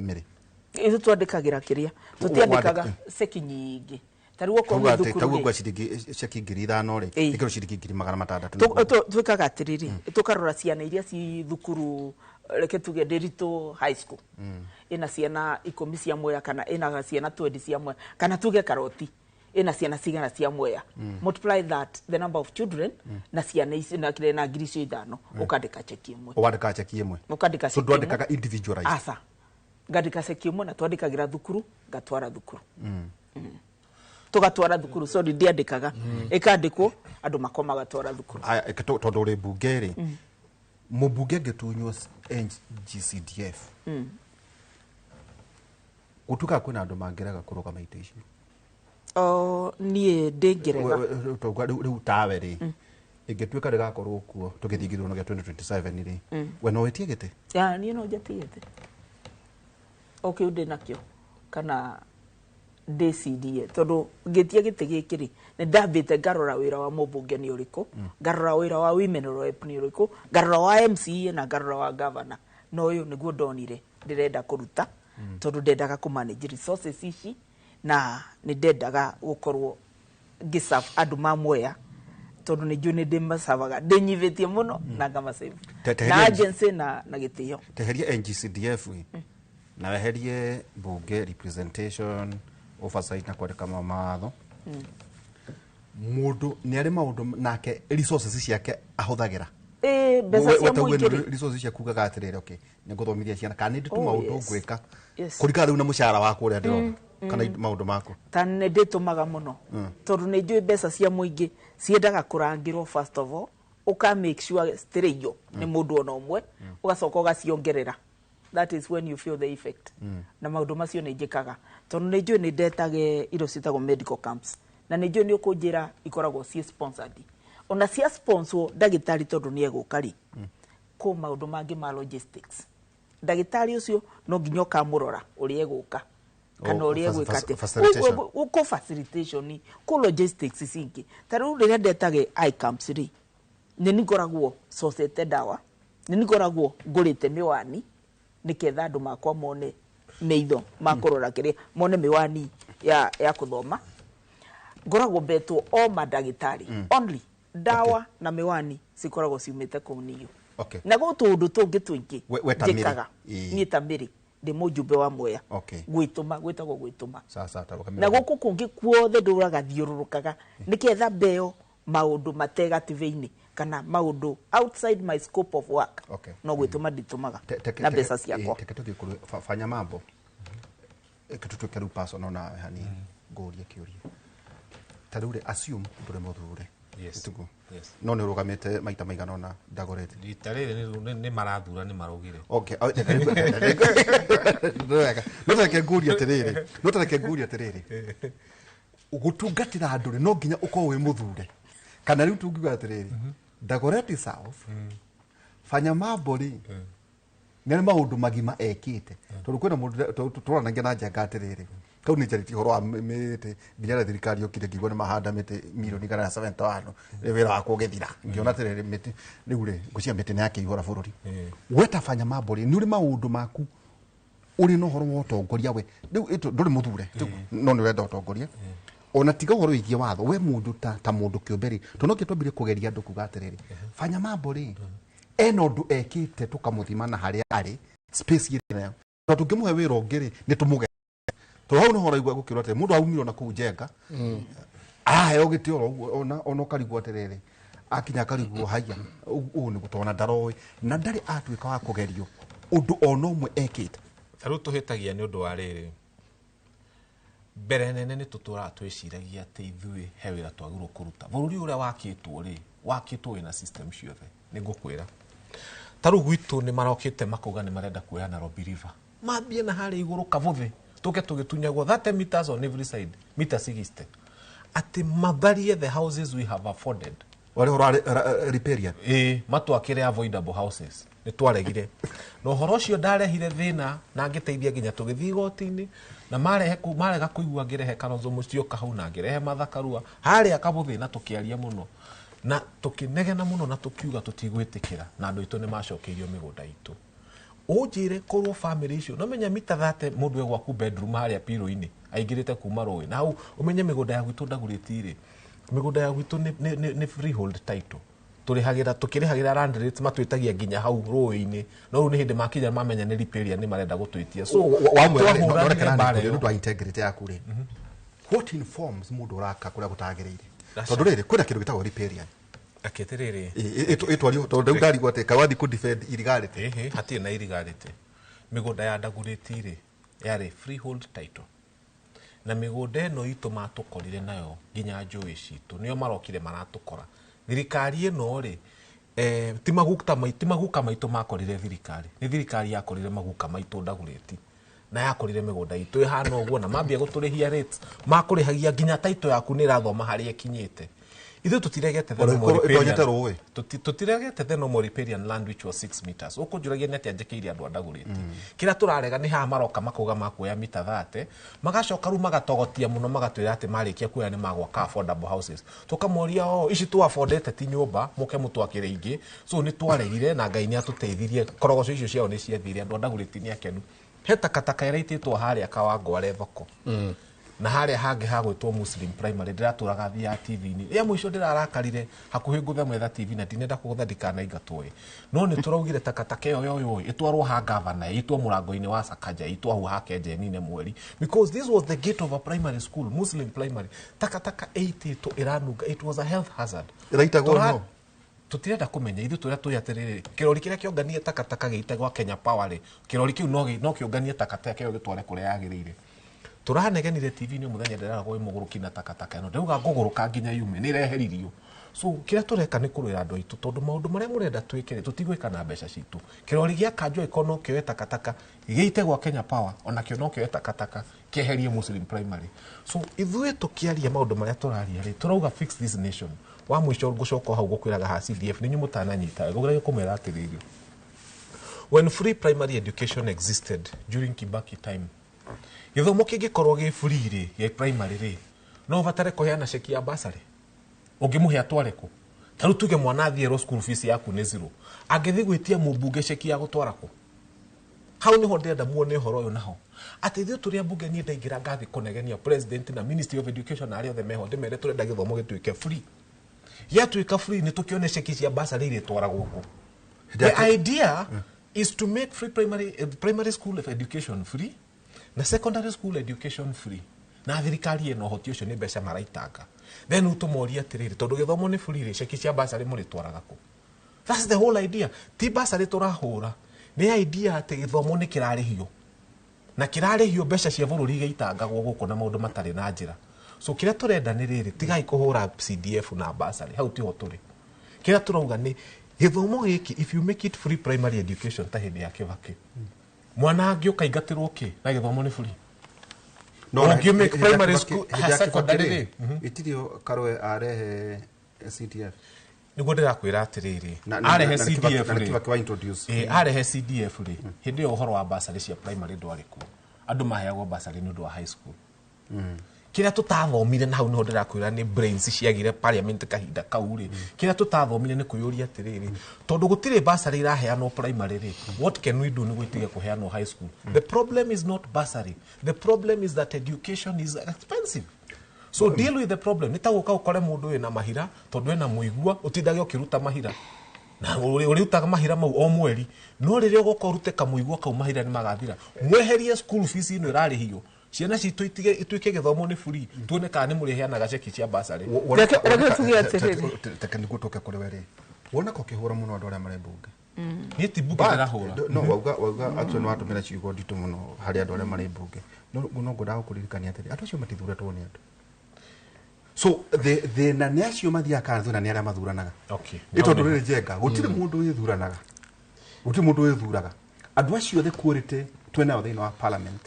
[SPEAKER 12] Mary?
[SPEAKER 13] Ithu twandĩkagĩra kĩrĩa tũtiandĩkaga ceki nyingĩ, ta rĩu okorwo
[SPEAKER 12] Tuga
[SPEAKER 13] nĩ
[SPEAKER 12] atĩ
[SPEAKER 13] thukuru
[SPEAKER 12] tauga
[SPEAKER 13] rĩ,
[SPEAKER 12] kwa ciringi ceki 5,000 rĩ, ĩkĩrwo ciringi 600,000.
[SPEAKER 13] Twĩkaga atĩrĩrĩ, tũkarora ciana iria ci thukuru, reke tuge Ndĩritũ High School ĩna ciana 10 cia Mwea, kana ĩna ciana 20 cia Mwea, kana tuge Karoti ĩna ciana cigana cia Mwea. Multiply that, the number of children, na ciana ici na kĩrĩa na ngiri icio ithano, ũkandĩka cheki ĩmwe.
[SPEAKER 12] Ũwandĩkaga cheki ĩmwe?
[SPEAKER 13] Ũkandĩka
[SPEAKER 12] So
[SPEAKER 13] cheki ĩmwe.
[SPEAKER 12] ndwandĩkaga individualized?
[SPEAKER 13] Aca, ngandĩka ceki ĩmwe na twandĩkagĩra thukuru, ngatwara thukuru. Tũgatwara thukuru, sorry, ndiandĩkaga, ĩkandĩkwo andũ makoma magatwara thukuru.
[SPEAKER 12] Aya, tondũ ũrĩ mbunge rĩ, mũmbunge angĩtunywo NGCDF, gũtuĩkaga kwĩna andũ mangĩrega kũrũgama itĩ icio?
[SPEAKER 13] O niĩ ndĩngĩrega.
[SPEAKER 12] Rĩu tawe rĩ, ĩngĩtuĩka rĩgakorwo kuo tũgĩthiĩ gĩthurano gĩa 2027 rĩ, we no wĩtie gĩtĩ?
[SPEAKER 13] Ya, niĩ no njetie gĩtĩ o kĩu ndĩ nakĩo kana ndĩcirie, tondũ ngĩtia gĩtĩ gĩkĩ rĩ, nĩ ndambĩte ngarora wĩra wa mũmbunge nĩ ũrĩkũ, ngarora wĩra wa women rep nĩ ũrĩkũ, ngarora wa MCA na ngarora wa governor, na ũyũ nĩguo ndonire ndĩrenda kũruta, tondũ ndendaga kũ manage resources ici na nĩ ndendaga gũkorwo ngĩserve andũ ma Mwea, tondũ nĩ njũĩ nĩ ndĩmacavaga ndĩnyivĩtie mũno na ngamasave na agency na gĩtĩo.
[SPEAKER 12] Teheria NGCDF ĩ, na weherie bunge representation, oversight na kwandĩka mawatho. Mũndũ nĩ arĩ maũndũ nake resources ciake ahũthagĩra.
[SPEAKER 13] Ĩĩ, mbeca cia mũingĩ rĩ.
[SPEAKER 12] Resources ciaku ugaga atĩrĩrĩ, okay, nĩ ngũthomithia ciana kana nĩ ndĩ
[SPEAKER 13] Oh,
[SPEAKER 12] tũmaũndũ
[SPEAKER 13] yes.
[SPEAKER 12] ngwĩka
[SPEAKER 13] Yes.
[SPEAKER 12] kũringana rĩu na mũcara waku ũrĩa ndĩrona kana maũndũ maku.
[SPEAKER 13] Ta nĩ ndĩtũmaga mũno tondũ nĩ njũĩ mbeca cia mũingĩ ciendaga kũrangĩrwo. First of all, ũka make sure citirĩiywo nĩ mũndũ ona ũmwe, ũgacoka ũgaciongerera. That is when you feel the effect. Na maũndũ macio nĩ njĩkaga tondũ nĩ njũĩ nĩ ndetage indo ciĩtagwo medical camps, na nĩ njũĩ nĩ ũkũnjĩra ikoragwo ciĩ sponsored. Ona cia sponsor ndagĩtarĩ, tondũ nĩ egũka rĩ, kũ maũndũ mangĩ ma logistics, ndagĩtarĩ ũcio no nginya ũkamũrora ũrĩa egũka kana
[SPEAKER 12] Oh,
[SPEAKER 13] ũrĩa egwĩka atĩa.
[SPEAKER 12] facilitation.
[SPEAKER 13] Kũ facilitation, kũ logistics cingĩ. Ta rĩu rĩrĩa ndetage eye camps rĩ, nĩ ngoragwo cocete ndawa, nĩ ngoragwo ngũrĩte mĩwani nĩketha andũ makwa mone maitho makũrora kĩrĩa, mone mĩwani ya kũthoma. Ngoragwo mbetwo o mandagĩtarĩ only, ndawa na mĩwani cikoragwo ciumĩte kũu niyo.
[SPEAKER 12] Okay.
[SPEAKER 13] Na gwĩ tũũndũ tũngĩ tũingĩ
[SPEAKER 12] We ta Mĩrĩ.
[SPEAKER 13] njĩkaga.
[SPEAKER 12] Ĩĩ.
[SPEAKER 13] Niĩ ta Mĩrĩ ndĩ mũjumbe wa Mwea.
[SPEAKER 12] Okay.
[SPEAKER 13] Gwĩtũma, gwĩtagwo gwĩtũma.
[SPEAKER 12] Sasa ta
[SPEAKER 13] Na gũkũ kũngĩ kuothe ndũraga thiũrũrũkaga nĩketha mbeo maũndũ mategativĩinĩ kana maũndũ outside my scope of work.
[SPEAKER 12] Okay.
[SPEAKER 13] No gwĩtũma nditũmaga na mbeca ciakwa.
[SPEAKER 12] Teke tũthiĩ kũrĩ fanya mambo. Reke tũtuĩke rĩu personal nawe hanini, ngũrie kĩũria. Ta rĩu rĩ, assume ndũrĩ mũthure.
[SPEAKER 14] Yes.
[SPEAKER 12] Tiguo?
[SPEAKER 14] Yes.
[SPEAKER 12] No nĩ ũrũgamĩte maita maigana ũna Dagoretti?
[SPEAKER 14] Rita rĩrĩ nĩ marathura, nĩ maraugire.
[SPEAKER 12] Okay. Oh, nĩ wega. No tareke ngũrie atĩrĩrĩ, no tareke ngũrie atĩrĩrĩ, gũtungatĩra andũ rĩ, no nginya ũkorwo wĩ mũthure? Kana rĩu tungiuga atĩrĩrĩ, Dagoretti South, fanya mambo rĩ, nĩ arĩ maũndũ magima ekĩte? Tondũ kwĩna mũndũ tũranagia na Njenga atĩrĩrĩ, kau nĩ njarĩtie ũhoro wa mĩtĩ, nginya rĩrĩa thirikari yokire ngĩigua nĩ mahanda mĩtĩ mirioni 171, rĩu wĩra wakwa ũgĩthira ngĩona atĩrĩrĩ, mĩtĩ rĩu rĩ, ngwĩciria mĩtĩ nĩ yakĩihũra bũrũri. We ta fanya mambo rĩ, nĩ ũrĩ maũndũ maku ũrĩ na ũhoro wa ũtongoria? We rĩu ndũrĩ mũthure, no nĩ ũrenda ũtongoria, ona tiga ũhoro wĩgiĩ watho, we mũndũ ta mũndũ kĩũmbe rĩ, tondũ no twambire kũgeria andũ kuga atĩrĩrĩ, fanya mambo rĩ, ena ũndũ ekĩte tũkamũthima na harĩa arĩ space ĩrĩ nayo, tondũ tũngĩmũhe wĩra ũngĩ rĩ, nĩ tũmũge, tondũ hau nĩho ũraigua gũkĩrwo atĩrĩ, mũndũ aumire ona kũu Njenga araheo gĩtĩ oro ũguo, ona ũkarigwo atĩrĩrĩ, akinya akarigwo haiya, ũũ nĩ gũtona ndaroĩ na ndarĩ atuĩka wa kũgerio ũndũ ona ũmwe ekĩte.
[SPEAKER 14] Ta rĩu tũhĩtagia nĩ ũndũ wa rĩrĩ, mbere nene nĩ tũtũraga twĩciragia atĩ ithuĩ he wĩra twagĩrĩirwo kũruta. Bũrũri ũrĩa wakĩtwo rĩ, wakĩtwo wĩna system ciothe. Nĩ ngũkwĩra, ta rĩu gwitũ nĩ marokĩte makauga nĩ marenda kuoya Nairobi River, mambie na harĩa igũrũ Kabuthĩ, tũke tũgĩtunyagwo 30 meters on every side, mita 60, atĩ matharie the houses we have afforded.
[SPEAKER 12] Warĩ ũhoro wa riparian.
[SPEAKER 14] Ĩĩ, matwakĩre avoidable houses. Nĩ twaregire na ũhoro ũcio ndarehire thĩna na ngĩteithia nginya tũgĩthiĩ igoti-inĩ na marehe marega kũigua, ngĩrehe Kalonzo Musyoka hau na ngĩrehe Martha Karua harĩa Kabuthĩ, na tũkĩaria mũno na tũkĩnegena mũno na tũkiuga tũtigwĩtĩkĩra, na andũ aitũ nĩ macokeirio mĩgũnda itũ. Ũnjĩre korwo family icio no menya mita 30 mũndũ e gwaku bedroom harĩa piro-inĩ aingĩrĩte kuma rũĩ na hau, ũmenye mĩgũnda ya gwitũ Ndagurĩti rĩ, mĩgũnda ya gwitũ nĩ freehold title, tũrĩhagĩra, tũkĩrĩhagĩra land rates, matwĩtagia nginya hau rũĩ-inĩ, no rĩu nĩ hĩndĩ makinya mamenya nĩ riparian, nĩ marenda gũtwĩtia, so twahũranire mbara ĩyo.
[SPEAKER 12] Nĩ ũndũ wa integrity yaku rĩ, what informs mũndũ ũraka kũrĩa gũtagĩrĩire?
[SPEAKER 14] Aca.
[SPEAKER 12] Tondũ rĩrĩ, kwĩna kĩndũ gĩtagwo riparian.
[SPEAKER 14] Akĩtĩrĩrĩ.
[SPEAKER 12] Ĩtwario tondũ rĩu ndarigwo atĩ kaĩ wathiĩ kũ defend irigarĩte.
[SPEAKER 14] Ĩhĩ, hatirĩ na irigarĩte. Mĩgũnda ya Ndagurĩti rĩ, yarĩ freehold title, na mĩgũnda ĩno itũ matũkorire nayo nginya njũĩ citũ, nĩo marokire maratũkora. Thirikari ĩno rĩ, ti maguka maitũ makorire thirikari, nĩ thirikari yakorire maguka maitũ Ndagurĩti na yakorire mĩgũnda itũ ĩhana ũguo, na mambia gũtũrĩhia rates, makũrĩhagia nginya title yaku nĩ ĩrathoma harĩa ĩkinyĩte. Ithuĩ tũtiregete the
[SPEAKER 12] Ona
[SPEAKER 14] normal
[SPEAKER 12] ĩkorwo
[SPEAKER 14] riparian.
[SPEAKER 12] ĩtonyete rũĩ.
[SPEAKER 14] Tũtiregete the normal riparian land which was 6 meters. Ũkũnjũragia nĩ atĩa njĩkĩire andũ a Ndagurĩti? Kĩrĩa tũrarega nĩ haha maroka makauga makuoya mita 30, magacoka rĩu magatogotia mũno, magatwĩra atĩ marĩkia kuoya nĩ magwaka affordable houses. Tũkamoria, o ici tu affordete ti nyũmba, mũke mũtwakĩre ingĩ. So nĩ twaregire na Ngai nĩ atũteithirie, korogoco icio ciao nĩ ciathire, andũ a Ndagurĩti nĩ akenu. He takataka ĩraitĩtwo harĩa Kawangware thoko. Na harĩa hangĩ hagwĩtwo Muslim Primary ndĩratũraga thiaga TV-inĩ. Rĩa mũico ndĩrarakarire hakuhĩ ngũthe mwetha TV na ndinenda kũgũtha ndikanaingatwo ĩ. No nĩ tũraugire takataka ĩyo yoywo ĩ ĩtwarwo ha gavana ĩitwo mũrango-inĩ wa Sakaja ĩitwo hau ha Kenjenine mweri, because this was the gate of a primary school, Muslim Primary. Takataka ĩitĩtwo ĩranunga, it was a health hazard.
[SPEAKER 12] Ĩraitagwo no?
[SPEAKER 14] Tũtirenda kũmenya ithuĩ tũrĩa tũĩ atĩrĩrĩ, kĩrori kĩrĩa kĩonganie takataka gĩite gwa Kenya Power rĩ, kĩrori kĩu no kĩonganie takataka ĩyo gĩtware kũrĩa yagĩrĩire. Tũranegenire TV-inĩ mũthenya ndĩraragwo ĩ mũgũrũki na takataka ĩno, ndĩrauga ngũgũrũka nginya yume, nĩ ĩreheririo. So kĩrĩa tũreka nĩ kũrũĩra andũ aitũ, tondũ maũndũ marĩa mũrenda twĩke rĩ, tũtigwĩka na mbeca citũ. Kĩrori gĩa kanjũ angĩkorwo no kĩoe takataka gĩite gwa Kenya Power, onakĩo no kĩoe takataka kĩeherie Muslim Primary. So ithuĩ tũkĩaria maũndũ marĩa tũraria rĩ, tũrauga fix this nation. Wa mũico ngũcoka hau gũkwĩraga ha CDF nĩ inyuĩ mũtananyita, ngũgeragia kũmwĩra atĩrĩrĩ, when free primary education existed during Kibaki time, gĩthomo kĩngĩkorwo gĩ free rĩ, gĩa primary rĩ, no ũbatare kũheana ceki ya bursary ũngĩmũhe atware kũ? Ta rĩu tuge mwana athiĩ erwo school fees yaku nĩ zero, angĩthiĩ gwĩtia mũmbunge ceki ya gũtwara kũ? Hau niho ndĩrenda muone ũhoro ũyũ naho, atĩ ithuĩ tũrĩ ambunge, niĩ ndaingĩra ngathi kũnegenia president na Ministry of Education na arĩa othe meho, ndĩmere tũrenda gĩthomo gĩtuĩke free. Gĩatuĩka free, nĩ tũkĩone ceki cia bursary irĩtwaragwo kũ? The idea is to make free primary school of education free na secondary school education free, na thirikari ĩna ũhoti ũcio, nĩ mbeca maraitanga. Then ũtũmorie atĩrĩrĩ, tondũ gĩthomo nĩ free rĩ, ceki cia bursary mũrĩtwaraga kũ? That's the whole idea. Ti bursary tũrahũra, nĩ idea atĩ gĩthomo nĩ kĩrarĩhio na kĩrarĩhio mbeca cia bũrũri igĩitangagwo gũkũ na maũndũ matarĩ na njĩra. So kĩrĩa tũrenda nĩ rĩrĩ, tigai kũhũra CDF na bursary, hau tiho tũrĩ. Kĩrĩa tũrauga nĩ gĩthomo gĩkĩ, if you make it free primary education ta hĩndĩ ya Kibaki, mwana angĩũka aingatĩrwo kĩ na gĩthomo nĩ free?
[SPEAKER 12] No, na
[SPEAKER 14] Ũngĩ make
[SPEAKER 12] hĩndĩ ya
[SPEAKER 14] primary
[SPEAKER 12] Kibaki-
[SPEAKER 14] school,
[SPEAKER 12] hĩndĩ ya
[SPEAKER 14] secondary
[SPEAKER 12] Kibaki
[SPEAKER 14] rĩ,
[SPEAKER 12] rĩ, itirio Karũe arehe CDF.
[SPEAKER 14] Nĩguo ndĩrakwĩra atĩrĩrĩ, arehe
[SPEAKER 12] na nĩ Kibaki-
[SPEAKER 14] CDF
[SPEAKER 12] na nĩ
[SPEAKER 14] rĩ,
[SPEAKER 12] Kibaki wa introduce.
[SPEAKER 14] Arehe CDF rĩ, hĩndĩ ĩyo ũhoro wa bursary cia primary ndwarĩ kuo, andũ maheagwo bursary nĩ ũndũ wa high school. Kĩrĩa tũtathomire, na hau nĩho ndĩrakwĩra nĩ brains ciagire parliament kahinda kau rĩ, kĩrĩa tũtathomire nĩ kwĩyũria atĩrĩrĩ, tondũ gũtirĩ bursary iraheanwo primary rĩ, what can we do nĩguo itige kũheanwo high school? The problem is not bursary, the problem is that education is expensive. So deal with the problem. Nĩ ta gũka ũkore mũndũ wĩna mahira, tondũ ena mũigua ũtindage ũkĩruta mahira na ũrĩrutaga mahira mau o mweri, no rĩrĩa ũgoka ũrute kamũigua kau, mahira nĩ magathira. Mweherie school fees ĩno ĩrarĩhio, ciana citũ itige ituĩke gĩthomo nĩ free, tuone kana nĩ mũrĩheanaga ceki cia bursary.
[SPEAKER 13] Reke tuge atĩrĩrĩ.
[SPEAKER 12] Teke nĩguo tũke kũrĩ we rĩ, woneka ũkĩhũra mũno andũ arĩa marĩ mbunge.
[SPEAKER 14] Niĩ ti mbunge ndĩrahũra.
[SPEAKER 12] No wauga actually nĩ watũmĩra ciugo nditũ mũno harĩ andũ arĩa marĩ mbunge, no ngwendaga gũkũririkania atĩrĩ, andũ acio matithuratwo nĩ andũ. So thĩna nĩ acio mathiaga kana thĩna nĩ arĩa mathuranaga. Nĩ tondũ rĩrĩ, Njenga, gũtirĩ mũndũ wĩthuranaga, gũtirĩ mũndũ wĩthuraga. Andũ acio othe quality twĩnayo thĩinĩ wa parliament,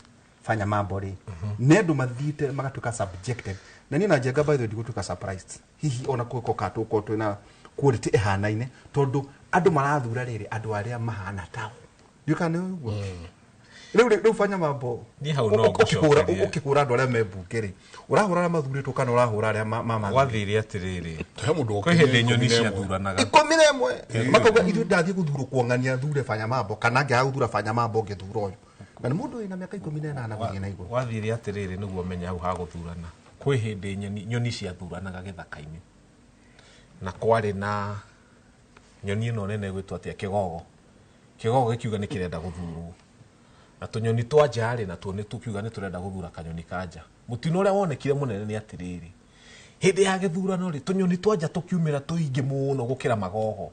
[SPEAKER 12] fanya mambo rĩ, nĩ andũ mathiĩte magatuĩka subjected. Na niĩ na Njenga, by the way, ndigũtuĩka surprised hihi ona kũgĩkorwo kana tũgũkorwo twĩna quality ĩhanaine, tondũ andũ marathura rĩrĩ andũ arĩa mahana tao. Ndiũĩ kana nĩ ũguo. Rĩu fanya mambo,
[SPEAKER 14] Niĩ hau no ngũcokerie.
[SPEAKER 12] ũkĩhũra andũ arĩa me mbunge rĩ, ũrahũra arĩa mathurĩtwo kana ũrahũra arĩa ma
[SPEAKER 14] Gwathire atĩrĩrĩ,
[SPEAKER 11] He mũndũ
[SPEAKER 14] kwĩ hĩndĩ nyoni
[SPEAKER 11] 11.
[SPEAKER 14] ciathuranaga.
[SPEAKER 12] 11 makauga ithuĩ ndathiĩ gũthurwo kuongania thure fanya mambo, kana ngĩaga gũthura fanya mambo ngĩthura ũyũ, na nĩ mũndũ wĩna mĩaka 18 gũthiĩ na igũrũ.
[SPEAKER 14] Gwathire atĩrĩrĩ, nĩguo menye hau hagũthurana, kwĩ hĩndĩ nyoni ciathuranaga gĩthaka-inĩ, na kwarĩ na nyoni ĩno nene ĩgwĩtwo atĩa, kĩgogo. Kĩgogo gĩkiuga nĩ kĩrenda gũthurwo, na tũnyoni twa nja rĩ, natuo nĩ tũkiuga nĩ tũrenda gũthura kanyoni ka nja. Mũtino ũrĩa wonekire mũnene nĩ atĩrĩrĩ, hĩndĩ ya gĩthurano rĩ, tũnyoni twa nja tũkiumĩra tũingĩ mũno gũkĩra magogo.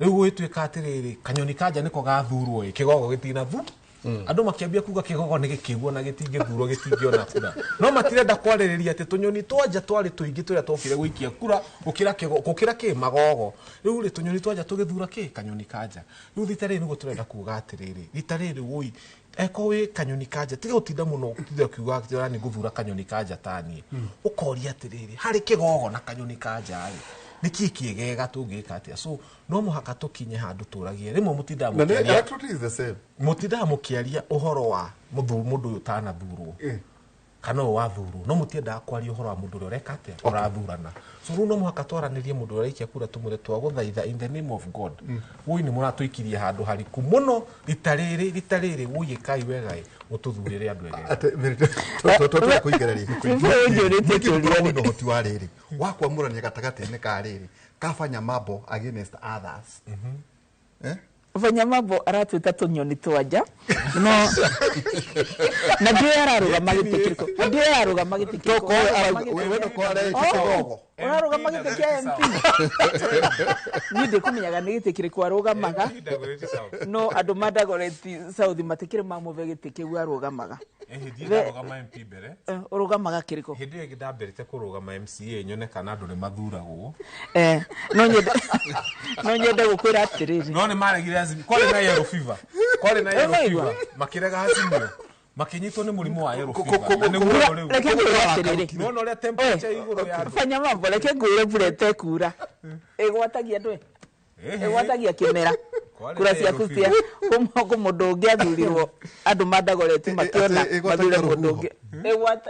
[SPEAKER 14] Rĩu gũgĩtuĩka atĩrĩrĩ, kanyoni ka nja nĩko gathurwo ĩ, kĩgogo gĩtinathu. Andũ makĩambia kuga kĩgogo nĩ gĩkĩguo na gĩtingĩthurwo, gĩtingĩona kura, no matirenda kwarĩrĩria atĩ tũnyoni twa nja twarĩ tũingĩ tũrĩa twokire gũikia kura gũkĩra kĩgo, gũkĩra kĩ magogo. Rĩu rĩ, tũnyoni twa nja tũgĩthura kĩ kanyoni ka nja. Rĩu rita rĩrĩ nĩguo tũrenda kuga atĩrĩrĩ, rita rĩrĩ woi eko wĩ kanyoni ka nja, tiga gũtinda mũno ũtinda ũkiuga atĩ nĩ ngũthura kanyoni ka nja ta niĩ. Ũkoria atĩrĩrĩ, harĩ kĩgogo na kanyoni ka nja rĩ, nĩ kĩ kĩegega tũngĩka atĩa? So no mũhaka tũkinye handũ tũragie rĩmwe mũtindaga
[SPEAKER 12] Na nĩ
[SPEAKER 14] mũkĩaria
[SPEAKER 12] electorate is the same.
[SPEAKER 14] Mũtindaga mũkĩaria ũhoro wa mũndũ ũyũ ũtanathurwo. Kana ũyũ wathurwo no mũtiendaga kwaria ũhoro wa mũndũ ũrĩa ũreka atĩa, ũrathurana. So rĩu no mũhaka twaranĩrie mũndũ ũrĩa ũraikia kura, tũmwĩre twagũthaitha, in the name of God, wũi nĩ mũratũikirie handũ hariku mũno rita rĩrĩ, rita rĩrĩ, wũi ĩkai wegai mũtũthurĩre andũ ega.
[SPEAKER 13] Ũnjũrĩtie kĩũria
[SPEAKER 12] na ũhoti wa rĩrĩ wa kwamũrania gatagatĩ-inĩ ka rĩrĩ kafanya mambo against others. Eh?
[SPEAKER 13] Fanya mambo aratwĩta tũnyoni twanja, no na ndiũĩ ararũgama gĩtĩ kĩrĩkũ, na ndiũĩ ararũgama gĩtĩ kĩrĩkũ.
[SPEAKER 12] We ndũkorwo arekia kĩgogo.
[SPEAKER 13] Ũrarũgama gĩtĩ kĩa MP? Niĩ ndĩkũmenyaga nĩ gĩtĩ kĩrĩkũ arũgamaga, no andũ ma Dagoretti South matikĩrĩ mamũve gĩtĩ kĩu arũgamaga.
[SPEAKER 14] Hĩndĩ ndarũgama MP mbere.
[SPEAKER 13] Ũrũgamaga kĩrĩkũ?
[SPEAKER 14] Hĩndĩ ĩyo ĩngĩ ndambĩrĩte kũrũgama MCA nyone kana andũ nĩ mathuragwo.
[SPEAKER 13] No nyende gũkwĩra atĩrĩrĩ.
[SPEAKER 14] No nĩ maregire Azimio, kwarĩ na yellow fever, kwarĩ na yellow
[SPEAKER 13] Ũraigua?
[SPEAKER 14] fever, makĩrega Azimio, makĩnyitwo nĩ mũrimũ wa yellow fever, na nĩguo rĩu.
[SPEAKER 13] Reke ngwĩre atĩrĩrĩ.
[SPEAKER 14] Nĩwona ũrĩa temperature igũrũ ya andũ.
[SPEAKER 13] Fanya mambo, reke ngwĩre, mbura ĩtekura ĩgwatagia andũ ĩgwatagia kĩmera.
[SPEAKER 14] Kwarĩ
[SPEAKER 13] Kura
[SPEAKER 14] na
[SPEAKER 13] ciaku
[SPEAKER 14] yellow
[SPEAKER 13] cia kũ mũndũ ũngĩ athurirwo, andũ ma Dagoretti makĩona
[SPEAKER 12] Ĩgwatagia
[SPEAKER 13] mathure mũndũ
[SPEAKER 12] rũhuho.
[SPEAKER 13] ũngĩ.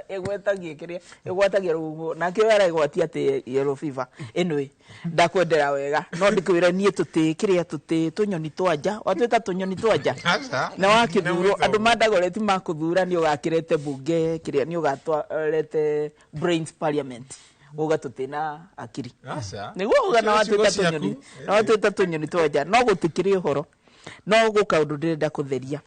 [SPEAKER 13] Ĩgwatagia kĩrĩa ĩgwatagia rũhuho, nake ũyũ aregwatia atĩ yellow fever. Anyway, ndakwendera wega, no ndĩkwĩre niĩ tũtĩ kĩrĩa tũtĩ tũnyoni twanja, watwĩta tũnyoni twanja.
[SPEAKER 14] Aca.
[SPEAKER 13] Na wakĩthurwo,
[SPEAKER 14] Nĩ
[SPEAKER 13] andũ ma Dagoretti makũthura, nĩ ũgakĩrete bunge kĩrĩa nĩ ũgatwarete brains parliament, uga tũtĩ akiri.
[SPEAKER 14] Aca.
[SPEAKER 13] Nĩguo uga na
[SPEAKER 14] Icio
[SPEAKER 13] watwĩta
[SPEAKER 14] ciugo
[SPEAKER 13] tũnyoni
[SPEAKER 14] ciaku.
[SPEAKER 13] na watwĩta tũnyoni twanja, no gũtikĩrĩ ũhoro. No gũ kaũndũ ndĩrenda kũtheria,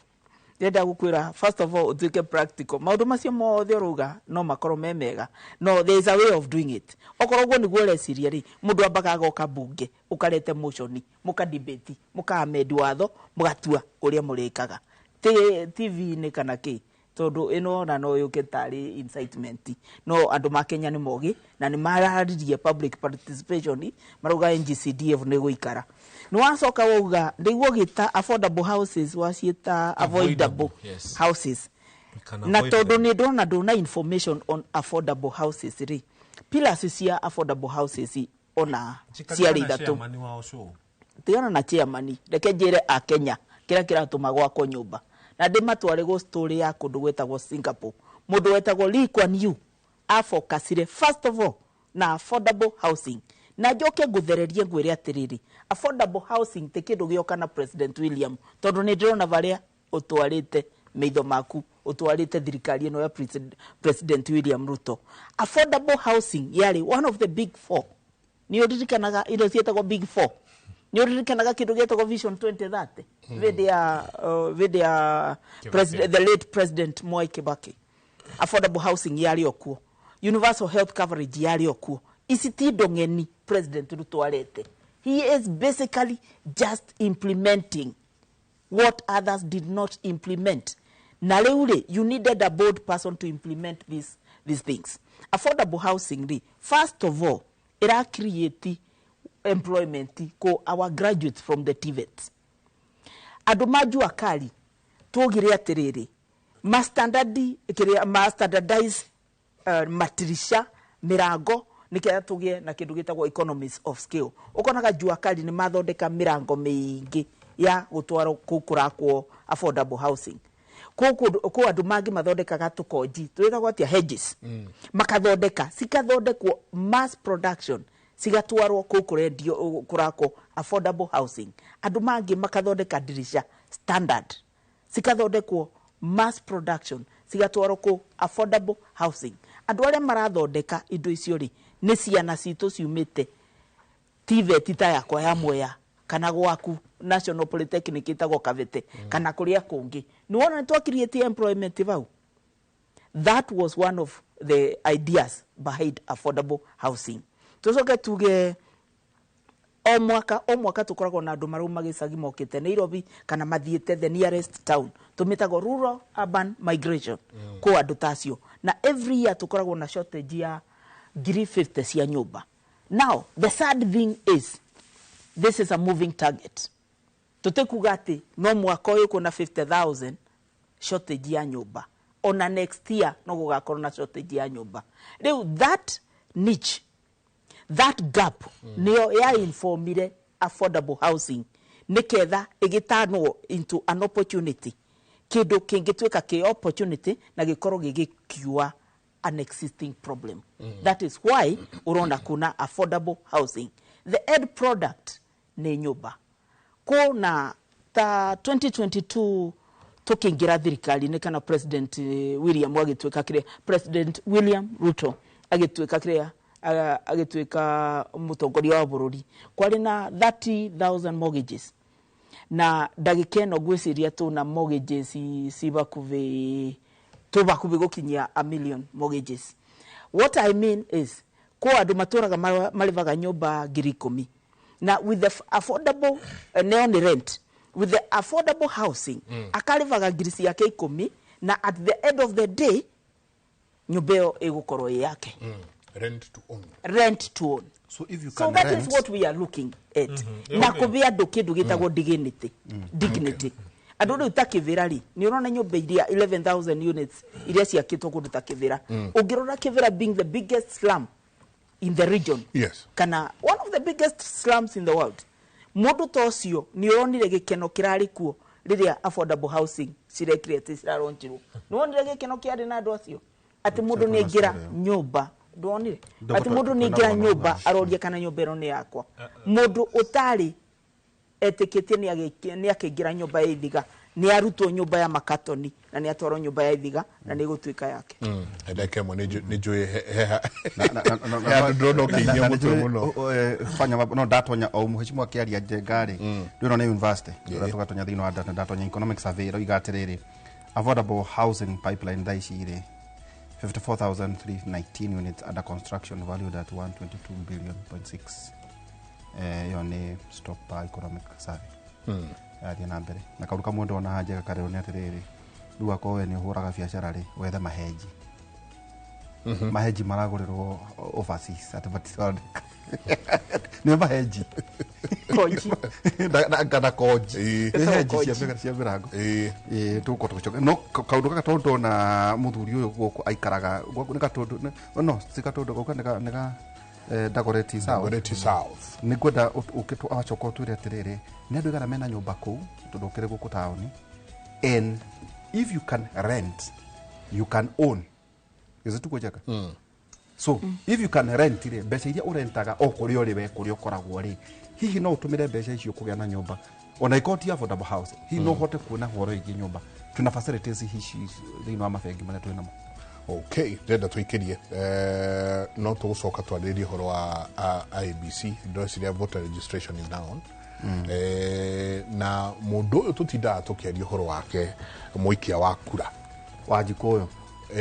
[SPEAKER 13] ndĩrenda gũkwĩra, first of all, ũtuĩke practical. Maũndũ macio mothe ũrauga no makorwo me mega, no there is a way of doing it. Okorwo ũguo nĩguo ũreciria rĩ, mũndũ ambaga agoka bunge, ũkarete motion, mũkadebate, mũkaamend watho, mũgatua ũrĩa mũrĩkaga. TV-inĩ kana kĩ, tondũ ĩno ona no yũke tarĩ incitement, no andũ ma Kenya nĩ mogĩ na nĩ mararirie public participation, marauga NGCDF nĩ gũikara. Nĩ wacoka wauga, ndĩguo gĩta affordable houses, waciĩta avoidable
[SPEAKER 14] Yes.
[SPEAKER 13] houses.
[SPEAKER 14] We can
[SPEAKER 13] Na
[SPEAKER 14] avoid
[SPEAKER 13] tondũ
[SPEAKER 14] them.
[SPEAKER 13] nĩ ndona ndũna information on affordable houses rĩ, pillars cia affordable houses ona
[SPEAKER 14] Njikarĩte
[SPEAKER 13] ciarĩ
[SPEAKER 14] na
[SPEAKER 13] ithatũ.
[SPEAKER 14] chairman wao show.
[SPEAKER 13] Tigana na chairman, reke njĩre a Kenya kĩrĩa kĩratũma gwakwo nyũmba, na ndĩmatware gũ story ya kũndũ gwĩtagwo Singapore. Mũndũ wetagwo Lee Kuan Yew afocusire first of all na affordable housing. Na njoke ngũthererie ngwĩre atĩrĩrĩ, affordable housing ti kĩndũ gĩoka na President William, tondũ nĩ ndĩrona varĩa ũtwarĩte maitho maku, ũtwarĩte thirikari ĩno ya President William Ruto. Affordable housing yarĩ one of the big four. Nĩ ũririkanaga indo ciĩtagwo big four? Nĩ ũririkanaga kĩndũ gĩetagwo Vision 2030 hĩndĩ ya president, the late President Mwai Kibaki? Affordable housing yarĩ o kuo, universal health coverage yarĩ o kuo. Ici ti indo ng'eni President Ruto arete. He is basically just implementing what others did not implement. Na rĩu rĩ, you needed a bold person to implement these things. Affordable housing rĩ, first of all, ĩra create employment ko our graduates from the TVETs. Andũ ma jua kali tuugire atĩrĩrĩ, ma standard kĩrĩa ma standardize matirisha, mĩrango, nĩgetha tũgĩe na kĩndũ gĩtagwo economies of scale. Ũkonaga jua kali nĩ mathondeka mĩrango mĩingĩ ya gũtwarwo kũu kũrakwo affordable housing. Kũu andũ mangĩ mathondekaga tũkonji twĩtagwo atĩa, hedges, makathondeka, cikathondekwo mass production, cigatwarwo kũu kũrendio kũrakwo affordable housing. Andũ mangĩ makathondeka ndirisha standard, cikathondekwo mass production, cigatwarwo kũ affordable housing. Andũ arĩa marathondeka indo icio rĩ, nĩ ciana citũ ciumĩte TVET ta yakwa ya Mwea kana gwaku National Polytechnic ĩtagwo Kabete, kana kũrĩa kũngĩ. Nĩ wona nĩ twakiriĩtie employment vau. That was one of the ideas behind affordable housing. Tucoke tuge o mwaka o mwaka tũkoragwo na andũ marauma gĩcagi mokĩte Nairobi kana mathiĩte the nearest town, tũmĩtagwo rural urban migration. Kũ andũ ta acio, na every year tũkoragwo na shortage ya 50,000 cia nyũmba. Now the sad thing is, this is a moving target. Tũtĩkuga atĩ no mwaka ũyũ kwĩna 50,000 shortage ya nyũmba, ona next year no gũgakorwo na shortage ya nyũmba. Rĩu that niche, that gap, nĩyo ya informire affordable housing, nĩketha ĩgĩtanwo into an opportunity, kĩndũ kĩngĩtuĩka kĩ opportunity na gĩkorwo gĩgĩkiua an existing problem. That is why urona kuna affordable housing. The end product nĩ nyũmba. Kuna ta 2022 tukiingira thirikari-inĩ, kana President William agĩtuĩka kĩrĩa, President William Ruto agĩtuĩka kĩrĩa, agĩtuĩka mũtongoria wa bũrũri, kwarĩ na 30,000 mortgages, na ndagĩka ĩno ngwĩciria tũna mortgages ci bakubĩ, tũ bakubĩ gũkinyia a million mortgages. What I mean is, kwĩ andũ matũraga marĩvaga nyũmba 10,000, na with the affordable, neo nĩ rent, with the affordable housing akarĩvaga 10,000 ciake, na at the end of the day nyũmba ĩyo ĩgũkorwo ĩ yake.
[SPEAKER 11] Rent to own.
[SPEAKER 13] Rent to own.
[SPEAKER 12] So if you
[SPEAKER 13] So
[SPEAKER 12] can
[SPEAKER 13] that
[SPEAKER 12] rent,
[SPEAKER 13] is what we are looking at, na kũbĩa andũ kĩndũ gĩtagwo dignity. Andũ rĩu ta Kĩvĩra rĩ, nĩ ũrona nyũmba iria 11,000 units iria ciakĩtwo kũndũ ta Kĩvĩra. Ũngĩrora Kĩvĩra being the biggest slum in the region, kana one of the biggest slums in the world, mũndũ ta ũcio nĩ ũronire gĩkeno kĩrarĩ kuo rĩrĩa affordable housing cirekire atĩ ciraronjirwo. Nĩ wonire gĩkeno kĩarĩ na andũ acio, atĩ mũndũ nĩ aingĩra nyũmba? Ndwonire atĩ mũndũ nĩ aingĩra nyũmba aroria kana nyũmba ĩno nĩ yakwa? Mũndũ ũtarĩ etĩkĩtie nĩ akĩingĩra nyũmba ya ithiga, nĩ arutwo nyũmba ya makatoni na nĩ atwarwo nyũmba ya ithiga na nĩ ĩgũtuĩka yake.
[SPEAKER 11] Ndagĩka ĩmwe, nĩ njũĩ he handũ ndĩrona ũkĩinyia mũtwe mũno.
[SPEAKER 12] Fanya mambo no ndatonya o mũhĩcimu akĩaria Njenga rĩ, ndĩrona nĩ university tũgatonya thĩinĩ wa data, ndatonya economic survey, ĩroiga atĩrĩrĩ, affordable housing pipeline thaa ici rĩ, 54,319 units under construction, valued at 122 billion point 6. Ĩyo nĩ stop per economic survey. Yathiĩ na mbere na kaũndũ kamwe ndona haha Njega karĩrwo nĩ atĩrĩrĩ, rĩu akorwo we nĩ ũhũraga biacara rĩ, wethe mahenji. Mahenji maragũrĩrwo overseas, atĩ matironeka nĩ mahenji.
[SPEAKER 13] Konji.
[SPEAKER 12] Kana konji. Nĩ henji cia mĩrango. Ĩĩ, tũgũkorwo tũgĩcoka no kaũndũ gaka, tondũ ndona mũthuri ũyũ gũkũ aikaraga gwaku nĩ Gatũndũ, no ti Gatũndũ, gũka nĩ ga Dagoretti South.
[SPEAKER 11] Dagoretti South.
[SPEAKER 12] Nĩ ngwenda ũke wacoka ũtwĩre atĩrĩrĩ, nĩ andũ aigana mena nyũmba kũu, tondũ ũkĩrĩ gũkũ taũni, and if you can rent, you can own. Is it Njega? So if you can rent rĩ, mbeca iria ũrentaga o kũrĩa ũrĩ we, kũrĩa ũkoragwo rĩ, hihi no ũtũmĩre mbeca icio kũgĩa na nyũmba, ona ikorwo ti affordable house, hihi no ũhote kuona ũhoro wĩgiĩ nyũmba? Twĩna facilities ici thĩinĩ wa mabengi marĩa twĩ namo.
[SPEAKER 11] Okay, ndĩrenda tũikĩrie, no tũgũcoka twarĩrĩrie ũhoro wa IEBC. Ndĩreciria voter registration is down. Na mũndũ ũyũ tũtindaga tũkĩaria ũhoro wake, mũikia wa kura.
[SPEAKER 12] Wanjikũ ũyũ.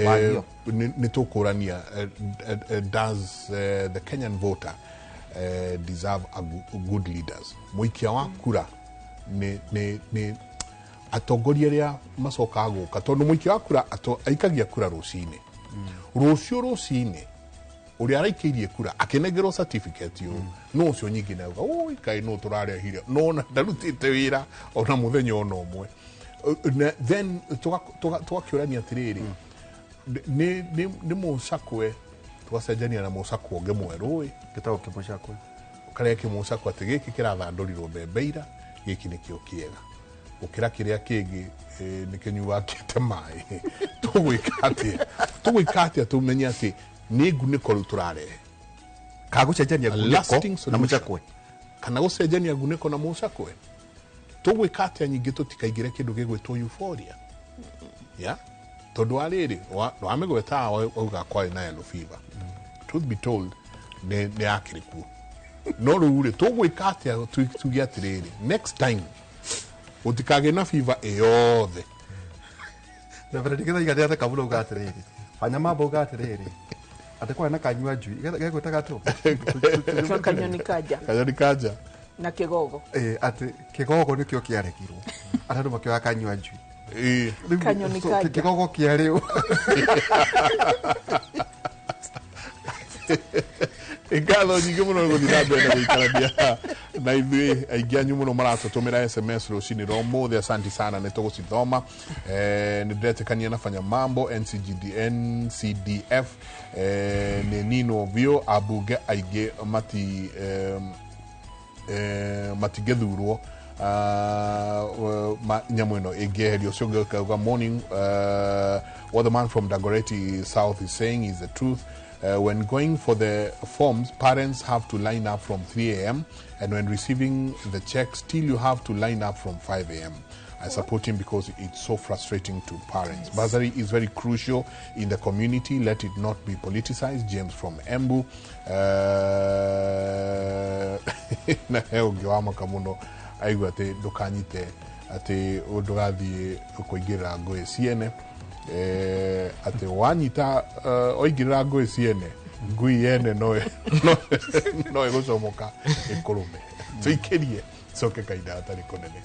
[SPEAKER 12] Wagio.
[SPEAKER 11] Nĩ tũkũrania, does the Kenyan voter deserve a good leaders? Mũikia wa kura nĩ atongoria arĩa macokaga gũka, tondũ mũikia wa kura aikagia kura rũcinĩ, rũciũ rũcinĩ ũrĩa araikĩirie kura akĩnengerwo certificate ũyũ, no ũcio nyingĩ nauga oi kaĩ no tũrarehire, no ona ndarutĩte wĩra ona mũthenya ona ũmwe. Then tũgakĩũrania atĩrĩrĩ, nĩ mũcakwe tũgacenjania na mũcakwe ũngĩ mwerũ ĩ.
[SPEAKER 12] Gĩtagwo kĩmũcakwe.
[SPEAKER 11] Karĩa kĩmũcakwe atĩ gĩkĩ kĩrathandũrirwo mbembe ira, gĩkĩ nĩkĩo kĩega gũkĩra kĩrĩa kĩngĩ, nĩ kĩnyuakĩte maĩ. Tũgwĩka atĩa? Tũgwĩka atĩa tũmenye atĩ nĩ ngunĩko rĩu tũrarehe?
[SPEAKER 12] Kana gũcenjania
[SPEAKER 11] A
[SPEAKER 12] ngunĩko
[SPEAKER 11] lasting
[SPEAKER 12] na
[SPEAKER 11] solution.
[SPEAKER 12] mũcakwe.
[SPEAKER 11] Kana gũcenjania ngunĩko na mũcakwe. Tũgwĩka atĩa nyingĩ tũtikaingĩre kĩndũ gĩgwĩtwo euphoria ya tondũ wa rĩrĩ wamĩgwetaga wauga kwarĩ na yellow fever? Truth be told, nĩ yakĩrĩ kuo, no rĩu rĩ, tũgwĩka atĩa tuge atĩrĩrĩ, next time gũtikagĩe na fever ĩyothe?
[SPEAKER 12] Na mbere ndigithaiga nĩ atheka mũno, uga atĩrĩrĩ, fanya mambo, uga atĩrĩrĩ, atĩ kwarĩ na kanyua njui gegwĩtaga tũ
[SPEAKER 13] Kanyoni kanja.
[SPEAKER 11] Kanyoni kanja.
[SPEAKER 13] Na kĩgogo.
[SPEAKER 12] Ĩ, atĩ kĩgogo nĩkĩo kĩarekirwo, atĩ andũ makĩoya kanyua njui. Rĩu,
[SPEAKER 13] Kanyoni
[SPEAKER 12] so,
[SPEAKER 13] kanja.
[SPEAKER 12] Kĩgogo kĩarĩ ũ?
[SPEAKER 11] Ngatho nyingĩ mũno nĩ gũthiĩ na mbere na gũikarania na ithuĩ. Aingĩ anyu mũno maratũtũmĩra SMS rũcinĩ rwa ũmũthĩ, asanti sana, nĩ tũgũcithoma. Nĩ ndĩretĩkania na Fanya Mambo, NCGD, NCDF nĩ ninwo biũ, ambunge aingĩ matingĩthurwo. Nyamũ ĩno ĩngĩeherio. Ũcio ũngĩ akauga morning, what the man from Dagoretti South is saying is the truth. When going for the forms, parents have to line up from 3 a.m. and when receiving the check, still you have to line up from 5 a.m. I support him because it's so frustrating to parents.
[SPEAKER 8] Yes.
[SPEAKER 11] Bursary is very crucial in the community. Let it not be politicized. James from Embu. Na he ũngĩ wamaka mũno aigua atĩ ndũkanyite atĩ ndũgathiĩ kũingĩrĩra ngũĩ ciene, atĩ wanyita, waingĩrĩra ngũĩ ciene, ngui yene no no ĩgũcomoka ĩkũrũme. Tũikĩrie coke kahinda gatarĩ kũnene.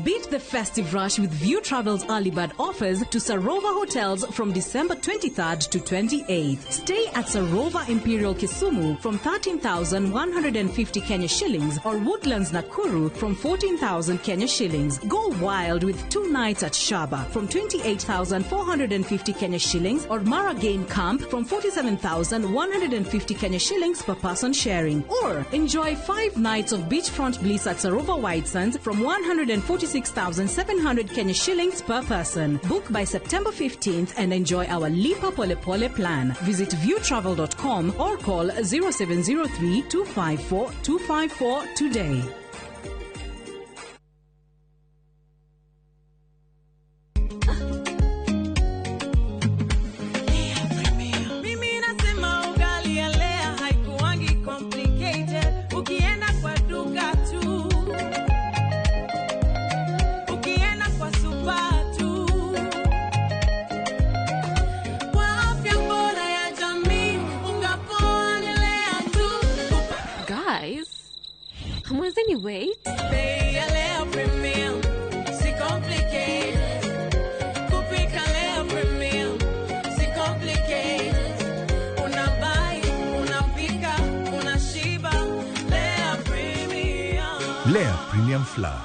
[SPEAKER 9] Beat the festive rush with View Travel's early bird offers to Sarova Hotels from December 23rd to 28th. Stay at Sarova Imperial Kisumu from 13,150 Kenya shillings or Woodlands Nakuru from 14,000 Kenya shillings. Go wild with 2 nights at Shaba from 28,450 Kenya shillings or Mara Game Camp from 47,150 Kenya shillings per person sharing. Or enjoy 5 nights of beachfront bliss at Sarova White Sands from 146,700 Kenya shillings per person. Book by September 15th and enjoy our Lipa Pole Pole plan. Visit viewtravel.com or call 0703 254 254 today.
[SPEAKER 15] Mimi nasema ugali ya Lea haikuangi complicated. Ukienda kwa duka tu, ukienda kwa super tu, kwa afya bora ya jamii, unga poa ni Lea tu.
[SPEAKER 16] Guys, hamwezeni wait?
[SPEAKER 15] Bei ya Lea Premium, si complicated. Kupika Lea Premium, si complicated. Unabuy, unapika, unashiba. Lea Premium.
[SPEAKER 17] Lea Premium Flour,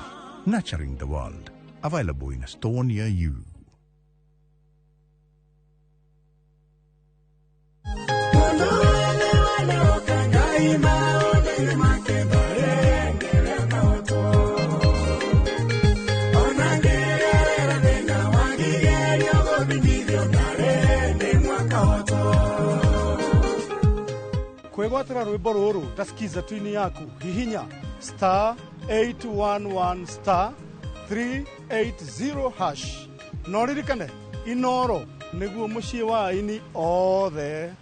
[SPEAKER 17] nurturing the world. Available in a store near you.
[SPEAKER 4] Kwĩgwatĩra rwĩmbo rũrũ ta skiza tuini yaku, hihinya star 811 star 380 hash na ũririkane Inoro nĩguo mũciĩ wa aini othe.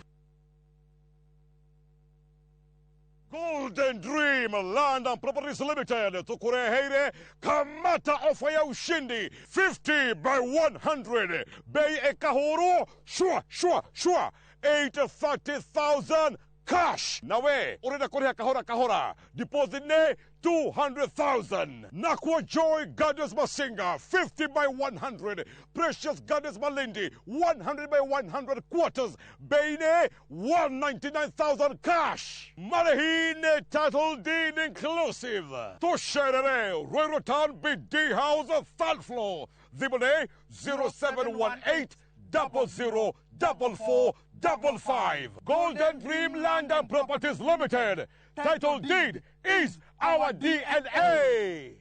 [SPEAKER 18] Golden Dream Land and Properties Limited tukureheire kamata ofa ya ushindi 50 by 100 bei ekahuru shwa shwa shwa 830,000 cash. Nawe urenda kuriha kahora kahora, deposit ne 200,000. Nakwa Joy Gardens Masinga 50 by 100, Precious Gardens Malindi 100 by 100 quarters, bei ne 199,000 cash. Marehine title deed inclusive. Tusherere Ruiru Town BD House third floor. Thimũ 0718 00 44 55. Golden Dream Land and Properties Limited. Title deed is our DNA.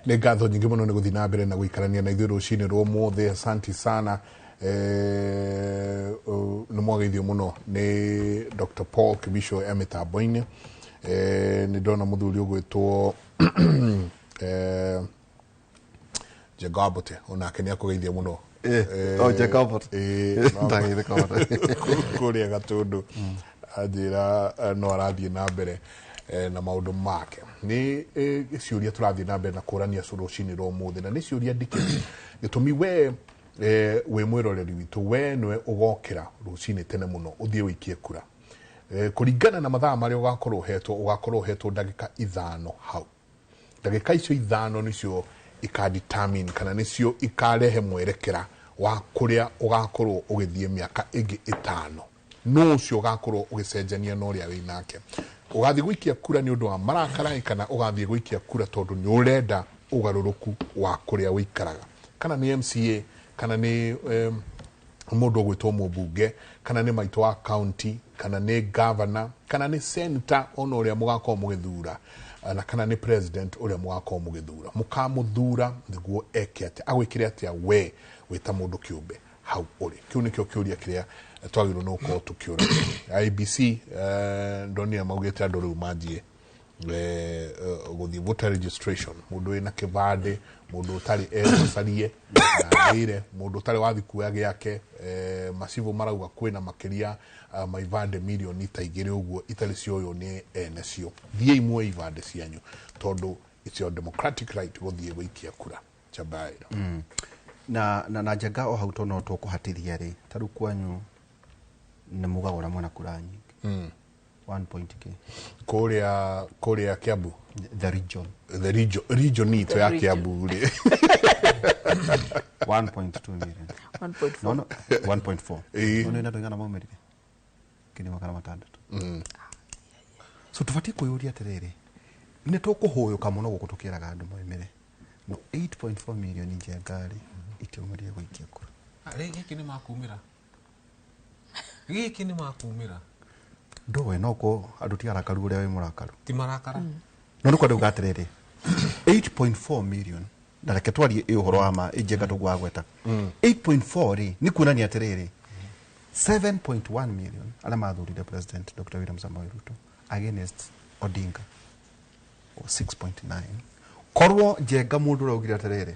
[SPEAKER 11] Nĩ ngatho nyingĩ mũno nĩ gũthiĩ na mbere na gũikarania na ithuĩ rũcinĩ rwa ũmũthĩ. Asanti sana. Nĩ mwageithio mũno nĩ Dr. Paul Kibicho e mĩtambo-inĩ. Nĩ ndona mũthuri ũgwĩtwo Njenga wa Mbũte onake nĩ akũgeithia mũno.
[SPEAKER 12] Oh, Jacob. Ndagĩtheka mũno.
[SPEAKER 11] Kũrĩa Gatũndũ anjĩra no arathiĩ na mbere na maũndũ make. Nĩ ciũria tũrathiĩ na mbere na kũrania rũcinĩ rwa ũmũthĩ, na nĩ ciũria ndikĩru gĩtũmi we wĩ mwĩroreri witũ, we nĩwe ũgokĩra rũcinĩ tene mũno ũthiĩ ũikie kura. Kũringana na mathaa marĩa ũgakorwo ũhetwo, ũgakorwo ũhetwo ndagĩka 5 hau. Ndagĩka icio 5 nĩcio ikadetermine kana nĩcio ikarehe mwerekera wa kũrĩa ũgakorwo ũgĩthiĩ mĩaka ĩngĩ 5. No ũcio ũgakorwo ũgĩcenjania na ũrĩa wĩ nake. Ũgathiĩ gũikia kura nĩ ũndũ wa marakara kana ũgathiĩ gũikia kura tondũ nĩ ũrenda ũgarũrũku wa kũrĩa ũikaraga, kana nĩ MCA, kana nĩ mũndũ ũgwĩtwo mũmbunge, kana nĩ maitũ wa county, kana nĩ governor, kana nĩ senator ona ũrĩa mũgakorwo mũgĩthura, na kana nĩ president ũrĩa mũgakorwo mũgĩthura. Mũkamũthura nĩguo eke atĩa, agwĩkĩre atĩa we wĩta mũndũ kĩũmbe hau ũrĩ. Kĩu nĩkĩo kĩũria kĩrĩa twagĩrĩirwo nĩ gũkorwo tũkĩũrania. IBC ndonire maugĩte andũ rĩu manjie gũthiĩ voter registration, mũndũ wĩna kĩbandĩ, mũndũ ũtarĩ ecarie na mũndũ ũtarĩ wathi kuoya gĩake. Macibũ marauga kwĩna makĩria ma ibandĩ mirioni ta 2 ũguo itarĩ cioywo nĩ ene cio. Thiĩi muoe ibandĩ cianyu tondũ it's your democratic right gũthiĩ gũikia kura. Chabaira.
[SPEAKER 12] Na Njenga o hau no tũkũhatithia rĩ, ta rĩu kwanyu nĩ mugaga ũrĩa mwena kura nyingĩ. 1 point k
[SPEAKER 11] Kũrĩa Kiambu,
[SPEAKER 12] the region,
[SPEAKER 11] the region itũ ya Kiambu rĩ
[SPEAKER 12] 1.2 million,
[SPEAKER 13] 1.4,
[SPEAKER 12] no 1.4. No nĩ andũ aigana maumĩrire? 600,000. So tũbatiĩ kwĩyũria atĩrĩrĩ, nĩ tũkũhũyũka mũno gũkũ tũkĩraga andũ maumĩre, no 8.4 million Njenga rĩ itiumĩrire gũikia kura.
[SPEAKER 14] Gĩkĩ nĩ makumĩra, gĩkĩ nĩ makumĩra
[SPEAKER 12] ndowe no ko andũ ti arakaru ũrĩa wĩ mũrakaru,
[SPEAKER 14] ti marakara.
[SPEAKER 12] No nĩ kwenda kuga atĩrĩrĩ, 8.4 million, na reke twarie ĩ ũhoro wa ma Njenga tũgwagweta 8.4 rĩ nĩ kuonania atĩrĩrĩ 7.1 million arĩa mathurire President Dr. William Samoei Ruto against Odinga 6.9. Korwo Njenga mũndũ ũrĩa augire atĩrĩrĩ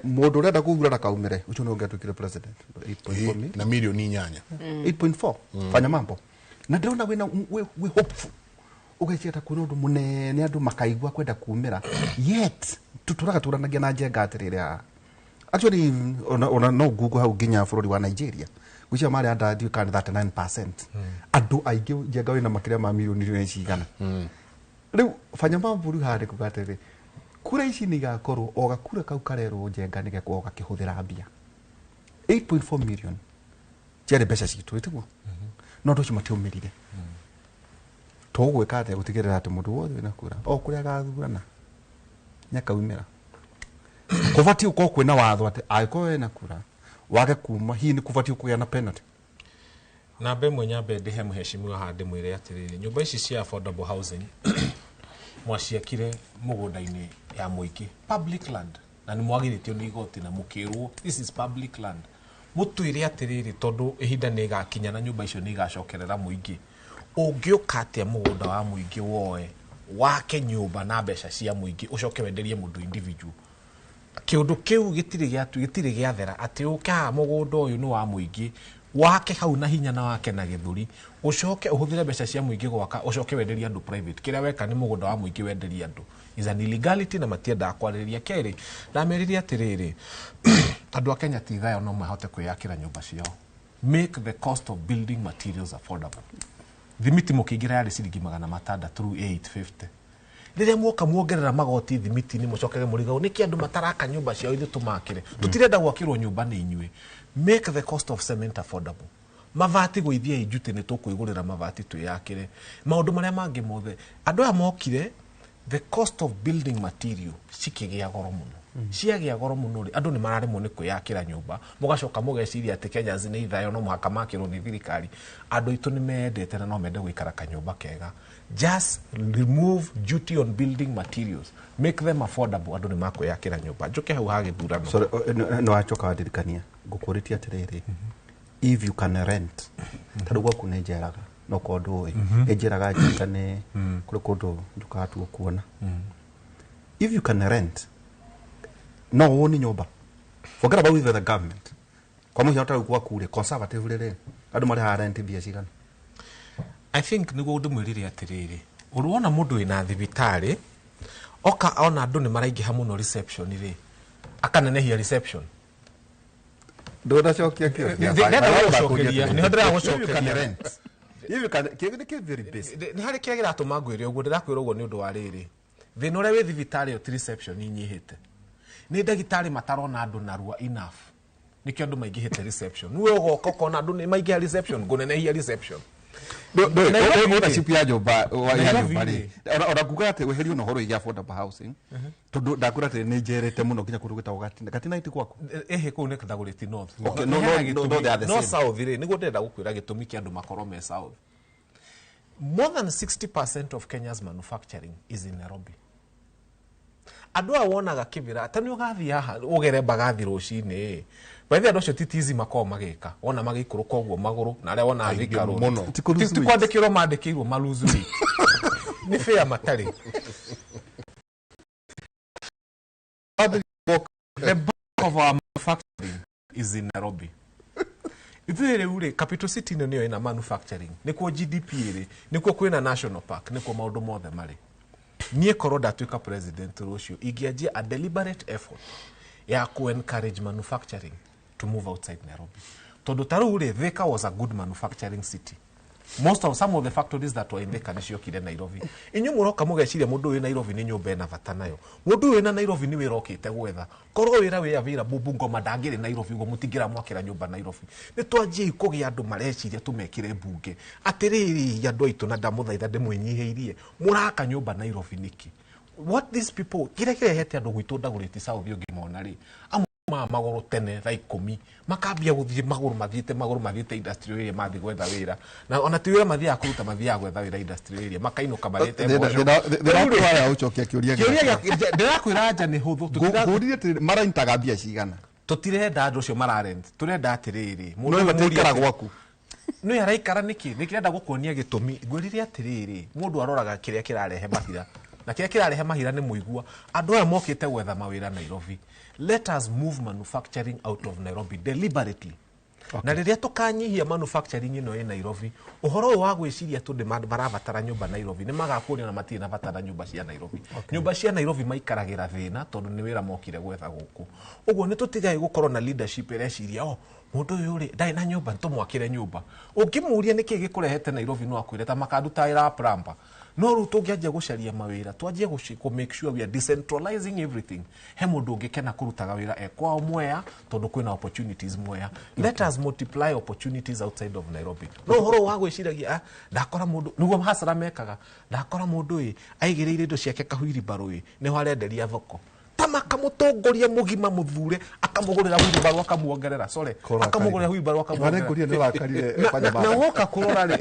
[SPEAKER 12] mũndũ ũrenda gũthura ndakaumĩre, ũcio nĩ ũngĩatuĩkire president. 8.4 million
[SPEAKER 11] na mirioni 8.
[SPEAKER 12] 8.4 fanya mambo. Na ndĩrona wĩna wĩ hopeful, ũgeciria ta kwĩna ũndũ mũnene andũ makaigua kwenda kumĩra, yet tũtũraga tũranagia na Njenga atĩrĩrĩ haha. Actually ona no Google hau nginya bũrũri wa Nigeria gwĩciria marĩ anda ndiũĩ kana nĩ 39%. Andũ aingĩ Njenga wĩna makĩria ma mirioni cigana. Rĩu fanya mambo rĩu haha nĩ kuga atĩrĩrĩ, kura ici nĩ igakorwo o gakura kau karerwo Njenga nĩ gekorwo gakĩhũthĩra mbia 8.4 million ciarĩ mbeca citũ, ĩtiguo? No andũ acio matiaumĩrire. Tũgwĩka atĩa gũtigĩrĩra atĩ mũndũ wothe wĩna kura o kũrĩa agathurana nĩakaumĩra? Kũbatiĩ gũkorwo kwĩna watho atĩ angĩkorwo wĩna kura wage kuma, hihi nĩ kũbatiĩ kũgĩa na penalty?
[SPEAKER 14] Namba ĩmwe nyambe ndĩhe mũheshimiwa haha ndĩmwĩre atĩrĩrĩ, nyũmba ici cia affordable housing mwaciakire mũgũnda-inĩ ya mũingĩ, public land, na nĩ mwagirĩtio nĩ igoti na mũkĩrwo this is public land. Mũtwĩre atĩrĩrĩ, tondũ ihinda nĩ ĩgakinya na nyũmba icio nĩ igacokerera mũingĩ, ũngĩũka atĩa mũgũnda wa mũingĩ woe wake nyũmba na mbeca cia mũingĩ ũcoke wenderie mũndũ individual? Kĩũndũ kĩu gĩtirĩ gĩathera atĩ ũke haha mũgũnda ũyũ nĩ wa mũingĩ, wake hau na hinya na wake na gĩthũri, ũcoke ũhũthĩre mbeca cia mũingĩ gwaka, ũcoke wenderie andũ private. Kĩrĩa weka nĩ mũgũnda wa mũingĩ wenderie andũ is an illegality na matiendaga kwarĩrĩria. Kerĩ, ndamerire atĩrĩrĩ, andũ a Kenya ti thayo no mahote kwĩyakĩra nyũmba ciao. Make the cost of building materials affordable. Thimiti mũkĩingĩra yarĩ ciringi 600 rĩu 850. Rĩrĩa muoka muongerera magoti thimiti-inĩ mũcokere mũrigagwo nĩkĩ andũ mataraka nyũmba ciao ithuĩ tũmakĩre. Tũtirenda gwakĩrwo nyũmba nĩ inyuĩ. Make the cost of cement affordable. Mabati gũithiai njuti nĩ tũkwĩgũrĩra mabati twĩyakĩre. Maũndũ marĩa mangĩ mothe andũ aya mokire, the cost of building material cikĩgĩa goro mũno. Ciagĩa goro mũno rĩ, andũ nĩ mararemwo nĩ kwĩyakĩra nyũmba, mũgacoka mũgeciria atĩ Kenyans nĩ ithayo no mũhaka makĩrwo nĩ thirikari. Andũ aitũ nĩ mendete na no mende gũikara kanyũmba kega. Just remove duty on building materials, make them affordable, andũ nĩ makwĩyakĩra nyũmba. Njũke hau ha gĩthurano.
[SPEAKER 12] Sorry, no wacoka wandirikania ngũkũrĩtie atĩrĩrĩ, if you can rent, ta rĩu gwaku nĩ njeraga no korwo ndũĩ, nĩ njeraga Njenga nĩ kũrĩ kũndũ njũkaga tu kuona. If you can rent, no wone nyũmba. Forget about even the government. Kwa mũhiano ta rĩu gwaku rĩ, conservative rĩ, andũ marĩhaga rent mbia cigana?
[SPEAKER 14] I think niguo ndimwirire atiriri, uruona mundu wina thibitari oka ona andu ni maraingiha muno reception ri, akanenehia reception.
[SPEAKER 12] Ndũnacokia kĩũria.
[SPEAKER 14] Ndĩragucokeria, niho ndĩragucokeria.
[SPEAKER 12] If you can, kĩ very basic.
[SPEAKER 14] Nĩ harĩ kĩrĩa kĩratũma ngwĩre ũguo. Ndĩrakwĩra ũguo nĩ ũndũ wa rĩrĩ, thĩna ũrĩa wĩ thibitarĩ ĩyo ti reception inyihĩte, nĩ ndagĩtarĩ matarona andũ narua enough, nĩkĩo andũ maingĩhĩte reception. Nĩwe ũgoka ũkona andũ nĩ maingĩha reception, ngũnenehia reception.
[SPEAKER 12] Ownership ya nyũmba ya
[SPEAKER 14] Nairobi
[SPEAKER 12] nyũmba
[SPEAKER 14] rĩ.
[SPEAKER 12] rĩ, ona nguga atĩ weherio na ũhoro wĩgiĩ affordable housing, tondũ ndakwĩra atĩ nĩ njerete mũno nginya kũndũ gwĩtagwo Gatina. Gatina iti gwaku?
[SPEAKER 14] Ĩhĩ, kũu nĩ Dagoretti North.
[SPEAKER 12] Okay, no,
[SPEAKER 14] Hena
[SPEAKER 12] no, no, no, they are the
[SPEAKER 14] no
[SPEAKER 12] same.
[SPEAKER 14] South rĩ, nĩguo ndĩrenda gũkwĩra gĩtũmi kĩa andũ makorwo me South. More than 60% of Kenya's manufacturing is in Nairobi. Andũ aya wonaga kĩbĩra ta nĩ ũgathiĩ haha ũgere mbagathi rũcinĩ, by the way, andũ acio ti tizi makoragwo magĩka, wona magĩikũrũka ũguo magũrũ, na arĩa wonaga
[SPEAKER 11] Aingĩ
[SPEAKER 14] Thika Road.
[SPEAKER 11] mũno.
[SPEAKER 12] Ti kũ lose
[SPEAKER 14] Ti
[SPEAKER 12] weight.
[SPEAKER 14] kwandĩkĩrwo mandĩkĩirwo ma lose weight, nĩ fair matarĩ. The bulk of our manufacturing is in Nairobi. Ithuĩ rĩu rĩ, capital city ĩno nĩyo ĩna manufacturing, nĩkuo GDP ĩrĩ, nĩkuo kwĩna national park, nĩkuo maũndũ mothe marĩ. Niĩ korwo ndatuĩka president rũciũ, ingĩanjia a deliberate effort ya ku encourage manufacturing to move outside Nairobi, tondũ ta rĩu rĩ, Thika was a good manufacturing city. Most of some of the factories that were in Thika nĩciokire Nairobi. Inyuĩ mũroka mũgeciria mũndũ wĩ Nairobi nĩ nyũmba ĩna bata nayo. Mũndũ ũyũ wĩna Nairobi nĩ wĩra okĩte gwetha. Korwo wĩra wĩ available Bungoma, ndangĩrĩ Nairobi ũguo, mũtingĩramwakĩra nyũmba Nairobi. Nĩ twanjiei kũgĩa andũ mareciria, tũmekĩre mbunge atĩrĩrĩ, andũ aitũ, na ndamũthaitha ndĩmwĩnyihĩirie, mũraka nyũmba Nairobi nĩkĩ? What these people, kĩrĩa kĩrehete andũ gwitũ Dagoretti South, ũngĩmona rĩ, amwe ma magũrũ tene thaa 10 makambia gũthiĩ magũrũ, mathiĩte magũrũ, mathiĩte industrial area, mathiĩ gwetha wĩra, na ona ti wĩra mathiaga kũruta, mathiaga gwetha wĩra industrial area, makainũka marĩte mboco.
[SPEAKER 12] Thĩna waku ũcokia kĩũria.
[SPEAKER 14] Kĩũria ndĩrakwĩra anja nĩ hũthũ.
[SPEAKER 12] Ngũririe atĩrĩrĩ, maraintaga mbia cigana?
[SPEAKER 14] Tũtirenda andũ acio mararent, tũrenda atĩrĩrĩ,
[SPEAKER 12] No
[SPEAKER 14] mũndũ ũyũ
[SPEAKER 12] mataikara
[SPEAKER 14] mũrie
[SPEAKER 12] gwaku.
[SPEAKER 14] No araikara nĩkĩ? Nĩkĩrenda gũkuonia gĩtũmi. Ngwĩrire atĩrĩrĩ, mũndũ aroraga kĩrĩa kĩrarehe mahira, na kĩrĩa kĩrarehe mahira nĩ mũigua. Andũ aya mokĩte gwetha mawĩra Nairobi. Let us move manufacturing out of Nairobi deliberately. Na rĩrĩa tũkanyihia manufacturing ĩno ĩ Nairobi, ũhoro ũyũ wa gwĩciria tondũ marabatara nyũmba Nairobi, nĩ magakuonia na matirĩ na bata na nyũmba cia Nairobi. Nyũmba cia Nairobi maikaragĩra thĩna, tondũ nĩ wĩra mokire gwetha gũkũ. Ũguo nĩ tũtigai gũkorwo na leadership ĩreciria, o mũndũ ũyũ rĩ, ndarĩ na nyũmba, nĩtũmwakĩre nyũmba. Ũngĩmũria nĩkĩ gĩkũrehete Nairobi, no akwĩre ta makanduta wĩra plumber. No rĩu tũngĩanjia gũcaria mawĩra, twanjie kũ make sure we are decentralizing everything, he mũndũ ũngĩkena kũrutaga wĩra e kwao Mwea, tondũ kwĩna opportunities Mwea. Let us multiply opportunities outside of Nairobi. No ũhoro wa gwĩciragia, ah, ndakora mũndũ nĩguo hasara mekaga, ndakora mũndũ ĩ aigĩrĩire indo ciake kahuiribarũ ĩ, nĩho arenderia thoko, ta makamũtongoria mũgima mũthure, akamũgũrĩra wheelbarrow, akamuongerera, sorry, akamũgũrĩra wheelbarrow,
[SPEAKER 12] Ivane, ngũria nĩ ũrakarire.
[SPEAKER 14] Na woka kũrora rĩ,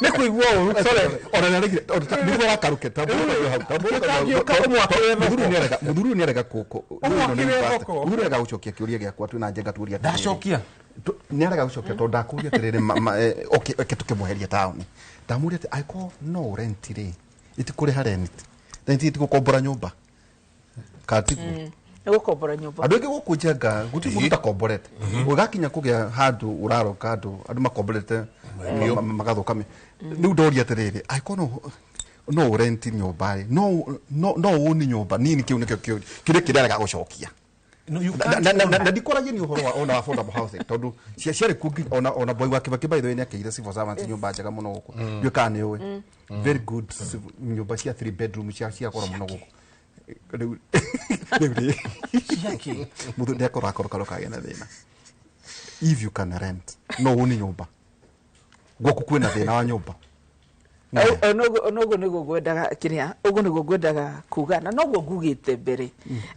[SPEAKER 14] nĩ kũigua ũru, sorry.
[SPEAKER 12] Ona nĩ aregire, nĩguo arakaruke ta
[SPEAKER 14] Tũtangĩũka ũmwakĩre thoko.
[SPEAKER 12] Mũthuri ũyũ nĩ arega
[SPEAKER 14] Ũmwakĩre thoko.
[SPEAKER 12] mũthuri arega gũcokia kĩũria gĩakwa twĩna njenga tuũria atĩrĩrĩ.
[SPEAKER 14] Ndacokia.
[SPEAKER 12] Nĩ arega gũcokia tondũ ndakũria atĩrĩrĩ, okay, reke tũkĩmweheria taũni. Ndamũria atĩ angĩkorwo no rent rĩ, itikũrĩha rent, rent itigũkombora nyũmba katiguo?
[SPEAKER 13] Nĩ gũkombora nyũmba.
[SPEAKER 12] Andũ aingĩ gũkũ njenga gũtirĩ mũndũ ũtakomborete. Ũgakinya kũgĩa handũ ũraroka andũ makomborete magathũka. Rĩu ndoria atĩrĩrĩ, angĩkorwo no ũrenti nyũmba rĩ, no ũni nyũmba nini? Kĩu nĩkĩo kĩũria kĩrĩa arega gũcokia.
[SPEAKER 14] No, you
[SPEAKER 12] Na
[SPEAKER 14] can't own.
[SPEAKER 12] na ndikũragia nĩ ũhoro wa ona affordable housing, tondũ ciarĩ kuo nginya ona boy wa Kibaki, by the way, nĩ akĩire civil servants nyũmba njega mũno gũkũ. Ndiũĩ kana nĩ ũĩ. Very good nyũmba cia three bedroom cia goro mũno gũkũ. Rĩu rĩ,
[SPEAKER 14] Ciakĩ?
[SPEAKER 12] Mũthuri nĩ akorwo akoro kagĩa na thĩna. If you can rent, no ũni nyũmba. Gwaku kwĩna thĩna wa nyũmba?
[SPEAKER 13] Noguo nĩguo ngwendaga kĩrĩa, ũguo nĩguo ngwendaga kuga, na noguo ngugĩte mbere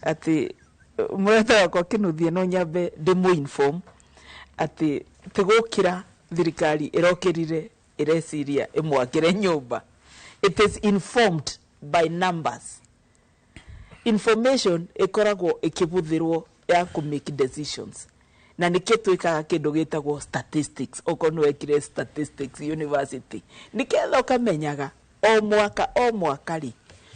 [SPEAKER 13] atĩ mũrata wakwa Kĩnuthia no nyambe ndĩmũ-inform atĩ ti gũkĩra thirikari ĩrokĩrire ĩreciria ĩmwakĩre nyũmba. It is informed by numbers. Information ĩkoragwo ĩkĩbũthĩrwo ya kũ make decisions, na nĩkĩo twĩkaga kĩndũ gĩtagwo statistics. Okorwo nĩ wekire statistics university, nĩketha ũkamenyaga o mwaka o mwaka rĩ,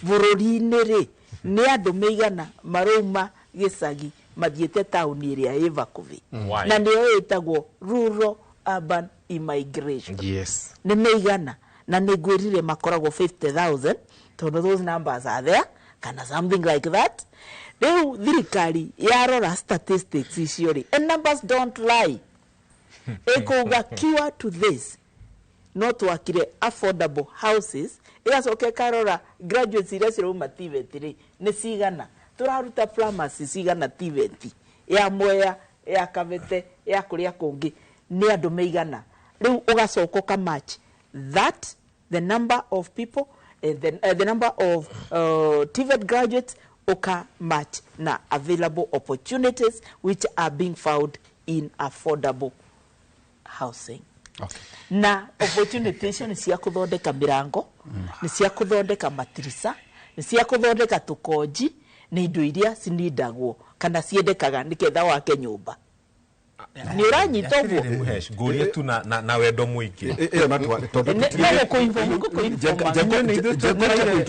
[SPEAKER 13] bũrũri-inĩ rĩ, nĩ andũ meigana marauma gĩcagi Mathiĩte taũni ĩrĩa ĩ vakuvi.
[SPEAKER 14] Why?
[SPEAKER 13] Na nĩyo ĩtagwo rural urban immigration. Nĩ meigana na nĩ ngwĩrire makoragwo 50,000, tondũ those numbers are there kana something like that. Rĩu thirikari yarora statistics icio rĩ, and numbers don't lie, ĩkũga cure to this no twakire affordable houses. Ĩgacoka ĩkarora graduates iria cirauma TVET rĩ, nĩ cigana tũraruta, plumbers cigana TVET ya Mwea, ya Kabete, ya kũrĩa kũngĩ, nĩ andũ meigana. Rĩu ũgacoka ũka match that, the number of people, the number of TVET graduates, uka match na available opportunities which are being found in affordable housing. Na opportunity icio nĩ cia kũthondeka mĩrango, nĩ cia kũthondeka matirisa, nĩ cia kũthondeka tũkonji, nĩ indo iria cinindagwo kana ciendekaga nĩgetha wake nyũmba. Nĩ ũranyita ũguo?
[SPEAKER 14] Atĩrĩrĩ, Mũhesh, ngũrie tu na wendo mũingĩ.
[SPEAKER 12] Ĩyo na tondũ
[SPEAKER 13] No gũkũ-inform.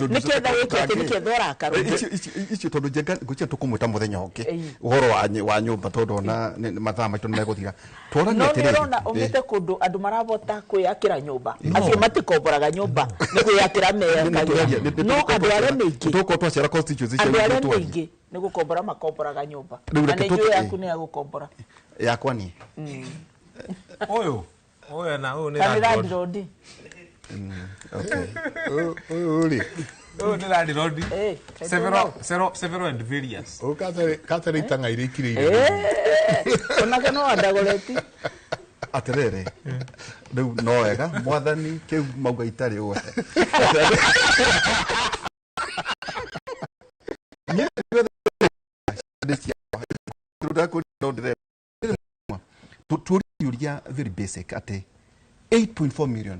[SPEAKER 13] Nĩketha wĩke atĩ nĩketha ũrakarwo.
[SPEAKER 12] Icio tondũ Njenga ngwĩciria tũkũmwĩta mũthenya ũngĩ ũhoro wa nyũmba, tondũ ona mathaa maitũ nĩ megũthira. Twaranie
[SPEAKER 13] No nĩ
[SPEAKER 12] atĩrĩrĩ,
[SPEAKER 13] ũrona ũmĩte kũndũ andũ marabota kwĩyakĩra nyũmba, acio matikomboraga nyũmba, nĩ kwĩyakĩra meyakagĩra. No andũ arĩa maingĩ
[SPEAKER 12] tũkorwo twacera constituency
[SPEAKER 13] andũ
[SPEAKER 12] cia
[SPEAKER 13] arĩa
[SPEAKER 12] twarie.
[SPEAKER 13] maingĩ nĩ gũkombora makomboraga nyũmba.
[SPEAKER 12] Rĩu
[SPEAKER 13] Na
[SPEAKER 12] reke
[SPEAKER 13] nĩ njũĩ yaku nĩ ya gũkombora.
[SPEAKER 12] Yakwa niĩ?
[SPEAKER 14] Ũyũ na ũyũ nĩ
[SPEAKER 13] Kana nĩ
[SPEAKER 14] landlord.
[SPEAKER 13] landlord.
[SPEAKER 12] Okay.
[SPEAKER 11] Ũyũ rĩ.
[SPEAKER 14] Ũyũ nĩ landlord.
[SPEAKER 13] Eh,
[SPEAKER 14] Several and various.
[SPEAKER 11] Ũyũ katarĩ itang'a iria ikirĩire.
[SPEAKER 13] Eh, onake no andagoreti.
[SPEAKER 12] Atĩrĩrĩ, rĩu no wega mwathani kĩu mauga itarĩ ũwe. Niĩ nĩ ciakwa. Ndakũria ndĩrenda. Tuũrie kĩũria very basic atĩ 8.4 million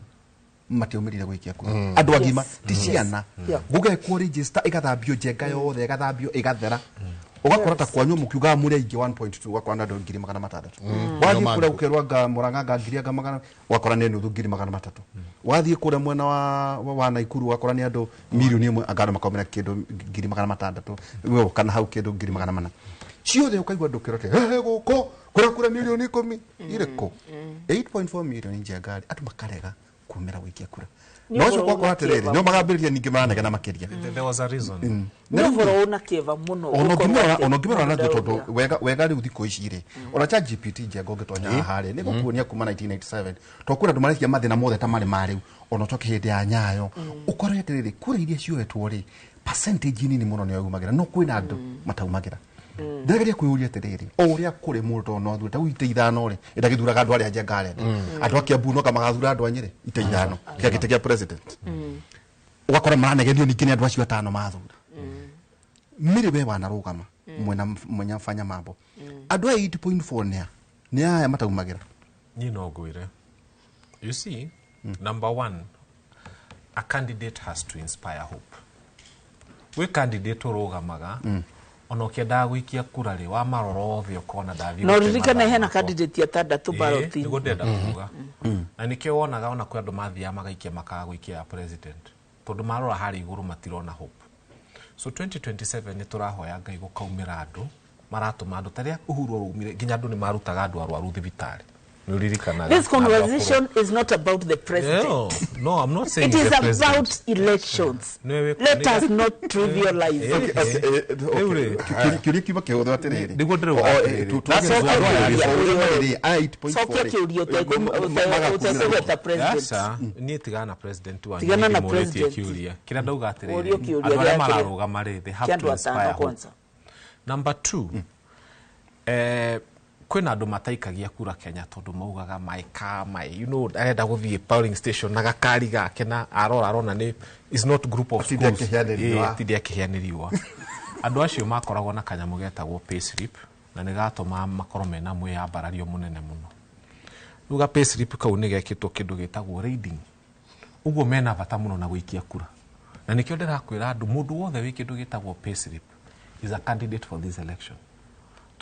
[SPEAKER 12] matiaumĩrire gũikia kura, andũ agima, ti ciana. Gũgekwo register, ĩgathambio Njenga yothe, ĩgathambio ĩgathera, ũgakora ta kwanyu mũkiugaga mũrĩ aingĩ 1.2, ũgakora nĩ andũ 600,000. Wathiĩ kũrĩa ũkerwo anga Mũrang'a anga ngiri anga magana, ũgakora nĩ nuthu 300,000. Wathiĩ kũrĩa mwena wa Naikuru, ũgakora nĩ andũ 1 million, anga andũ makaumĩra kĩndũ 600,000 we, kana hau kĩndũ 400,000 ciothe. Ũkaigua andũ kĩro atĩ "He, gũkũ kũrakura 10 million irĩkũ?" 8.4 million Njenga rĩ, andũ makarega kumĩra gũikia kura.
[SPEAKER 13] Nĩ
[SPEAKER 12] No
[SPEAKER 13] ũhoro
[SPEAKER 12] ũcio
[SPEAKER 13] ũna
[SPEAKER 12] gwakora atĩrĩrĩ,
[SPEAKER 13] kĩeva
[SPEAKER 12] no magambĩrĩria ningĩ maranegena makĩria.
[SPEAKER 14] There was a reason.
[SPEAKER 13] Nĩ ũhoro ũna kĩeva mũno
[SPEAKER 12] Ona
[SPEAKER 13] gũkorwo
[SPEAKER 12] ũngĩmĩrora,
[SPEAKER 13] atĩ
[SPEAKER 12] ona ũngĩmĩrora naguo,
[SPEAKER 13] mũndũ
[SPEAKER 12] tondũ
[SPEAKER 13] ndaumĩra.
[SPEAKER 12] wega wega rĩu thikũ ici rĩ, ona chat GPT Njenga ũngĩtonya haha rĩ, nĩ gũkuonia kuma 1997, tondũ kwĩna andũ marekia mathĩna mothe ta marĩ ma rĩu, ona ũcoke hĩndĩ ya Nyayo, ũkore atĩrĩrĩ, kura iria cioetwo rĩ, percentage nini mũno nĩyo yumagĩra, no kwĩna andũ mataumagĩra. Ndĩrageria kwĩyũria atĩrĩrĩ, o ũrĩa kũrĩ mũndũ tondũ no athure ta rĩu itĩ 5 rĩ, ĩndagĩthuraga andũ arĩa Njenga arenda. Andũ a Kiambu no kamagathura andũ a Nyĩrĩ itĩ 5 kĩa gĩtĩ kĩa president, ũgakora maranegenio ningĩ nĩ andũ acio atano mathura. Mĩrĩ we wanarũgama mwena mwenya fanya mambo, andũ aya 8.4 nĩa nĩ aya mataumagĩra?
[SPEAKER 14] Niĩ no ngwĩre, you see, number one, a candidate has to inspire hope. Gwĩ candidate ũrũgamaga, ona ũkĩendaga gũikia kura rĩ, wamarora othe ũkona ndathiĩ
[SPEAKER 13] No
[SPEAKER 14] gũte
[SPEAKER 13] ririkane
[SPEAKER 14] mathaa
[SPEAKER 13] hena
[SPEAKER 14] makwa.
[SPEAKER 13] candidate atandatũ
[SPEAKER 14] Ĩĩ,
[SPEAKER 13] ballot-inĩ.
[SPEAKER 14] nĩguo ndĩrenda kuga, na nĩkĩo wonaga ona kwĩ andũ mathiaga magaikia makaga gũikia ya president, tondũ marora harĩa igũrũ matirona hope. So 2027 nĩ tũrahoya Ngai gũkaumĩra andũ maratũma andũ tarĩa Uhuru araumire, nginya andũ nĩ marutaga andũ arwaru thibitarĩ, nĩ ũririkanaga.
[SPEAKER 13] This conversation is not about the president.
[SPEAKER 14] No, I'm not saying
[SPEAKER 13] It is
[SPEAKER 14] the president.
[SPEAKER 13] about elections.
[SPEAKER 14] Nĩwe
[SPEAKER 13] Let us not trivialize it.
[SPEAKER 12] Kĩũria kiuma kĩhũthũ atĩrĩrĩ.
[SPEAKER 14] Nĩguo ndĩrauga atĩrĩrĩ.
[SPEAKER 13] Cokia kĩũria ũtekũgweta president.
[SPEAKER 14] Aca, niĩ tigana na president wanyu.
[SPEAKER 13] Tigana na
[SPEAKER 14] Niĩ ndĩmũrĩtie
[SPEAKER 13] president.
[SPEAKER 14] kĩũria kĩrĩa ndauga atĩrĩrĩ,
[SPEAKER 13] Ũrio kĩũria
[SPEAKER 14] andũ arĩa
[SPEAKER 13] gĩa kĩrĩa-
[SPEAKER 14] mararũgama rĩ, they have
[SPEAKER 13] kĩa
[SPEAKER 14] to
[SPEAKER 13] andũ
[SPEAKER 14] inspire
[SPEAKER 13] atano
[SPEAKER 14] hope.
[SPEAKER 13] kwanza.
[SPEAKER 14] Number two, kwĩna andũ mataikagia kura Kenya tondũ maugaga my car, my arenda gũthiĩ polling station na gakari gake, na arora arona nĩ is not group of
[SPEAKER 12] Atinde
[SPEAKER 14] schools.
[SPEAKER 12] akĩhĩa nĩ riũa.
[SPEAKER 14] Ĩĩ, atinde akĩhĩa nĩ riũa. Andũ acio makoragwo na kanyamũ getagwo payslip, na nĩ gatũmaga makorwo mena mwĩyambarario mũnene mũno. Rĩu ga payslip kau nĩ gekĩtwo kĩndũ gĩtagwo rating, ũguo mena bata mũno na gũikia kura, na nĩkĩo ndĩrakwĩra andũ, mũndũ wothe wĩ kĩndũ gĩtagwo payslip is a candidate for this election.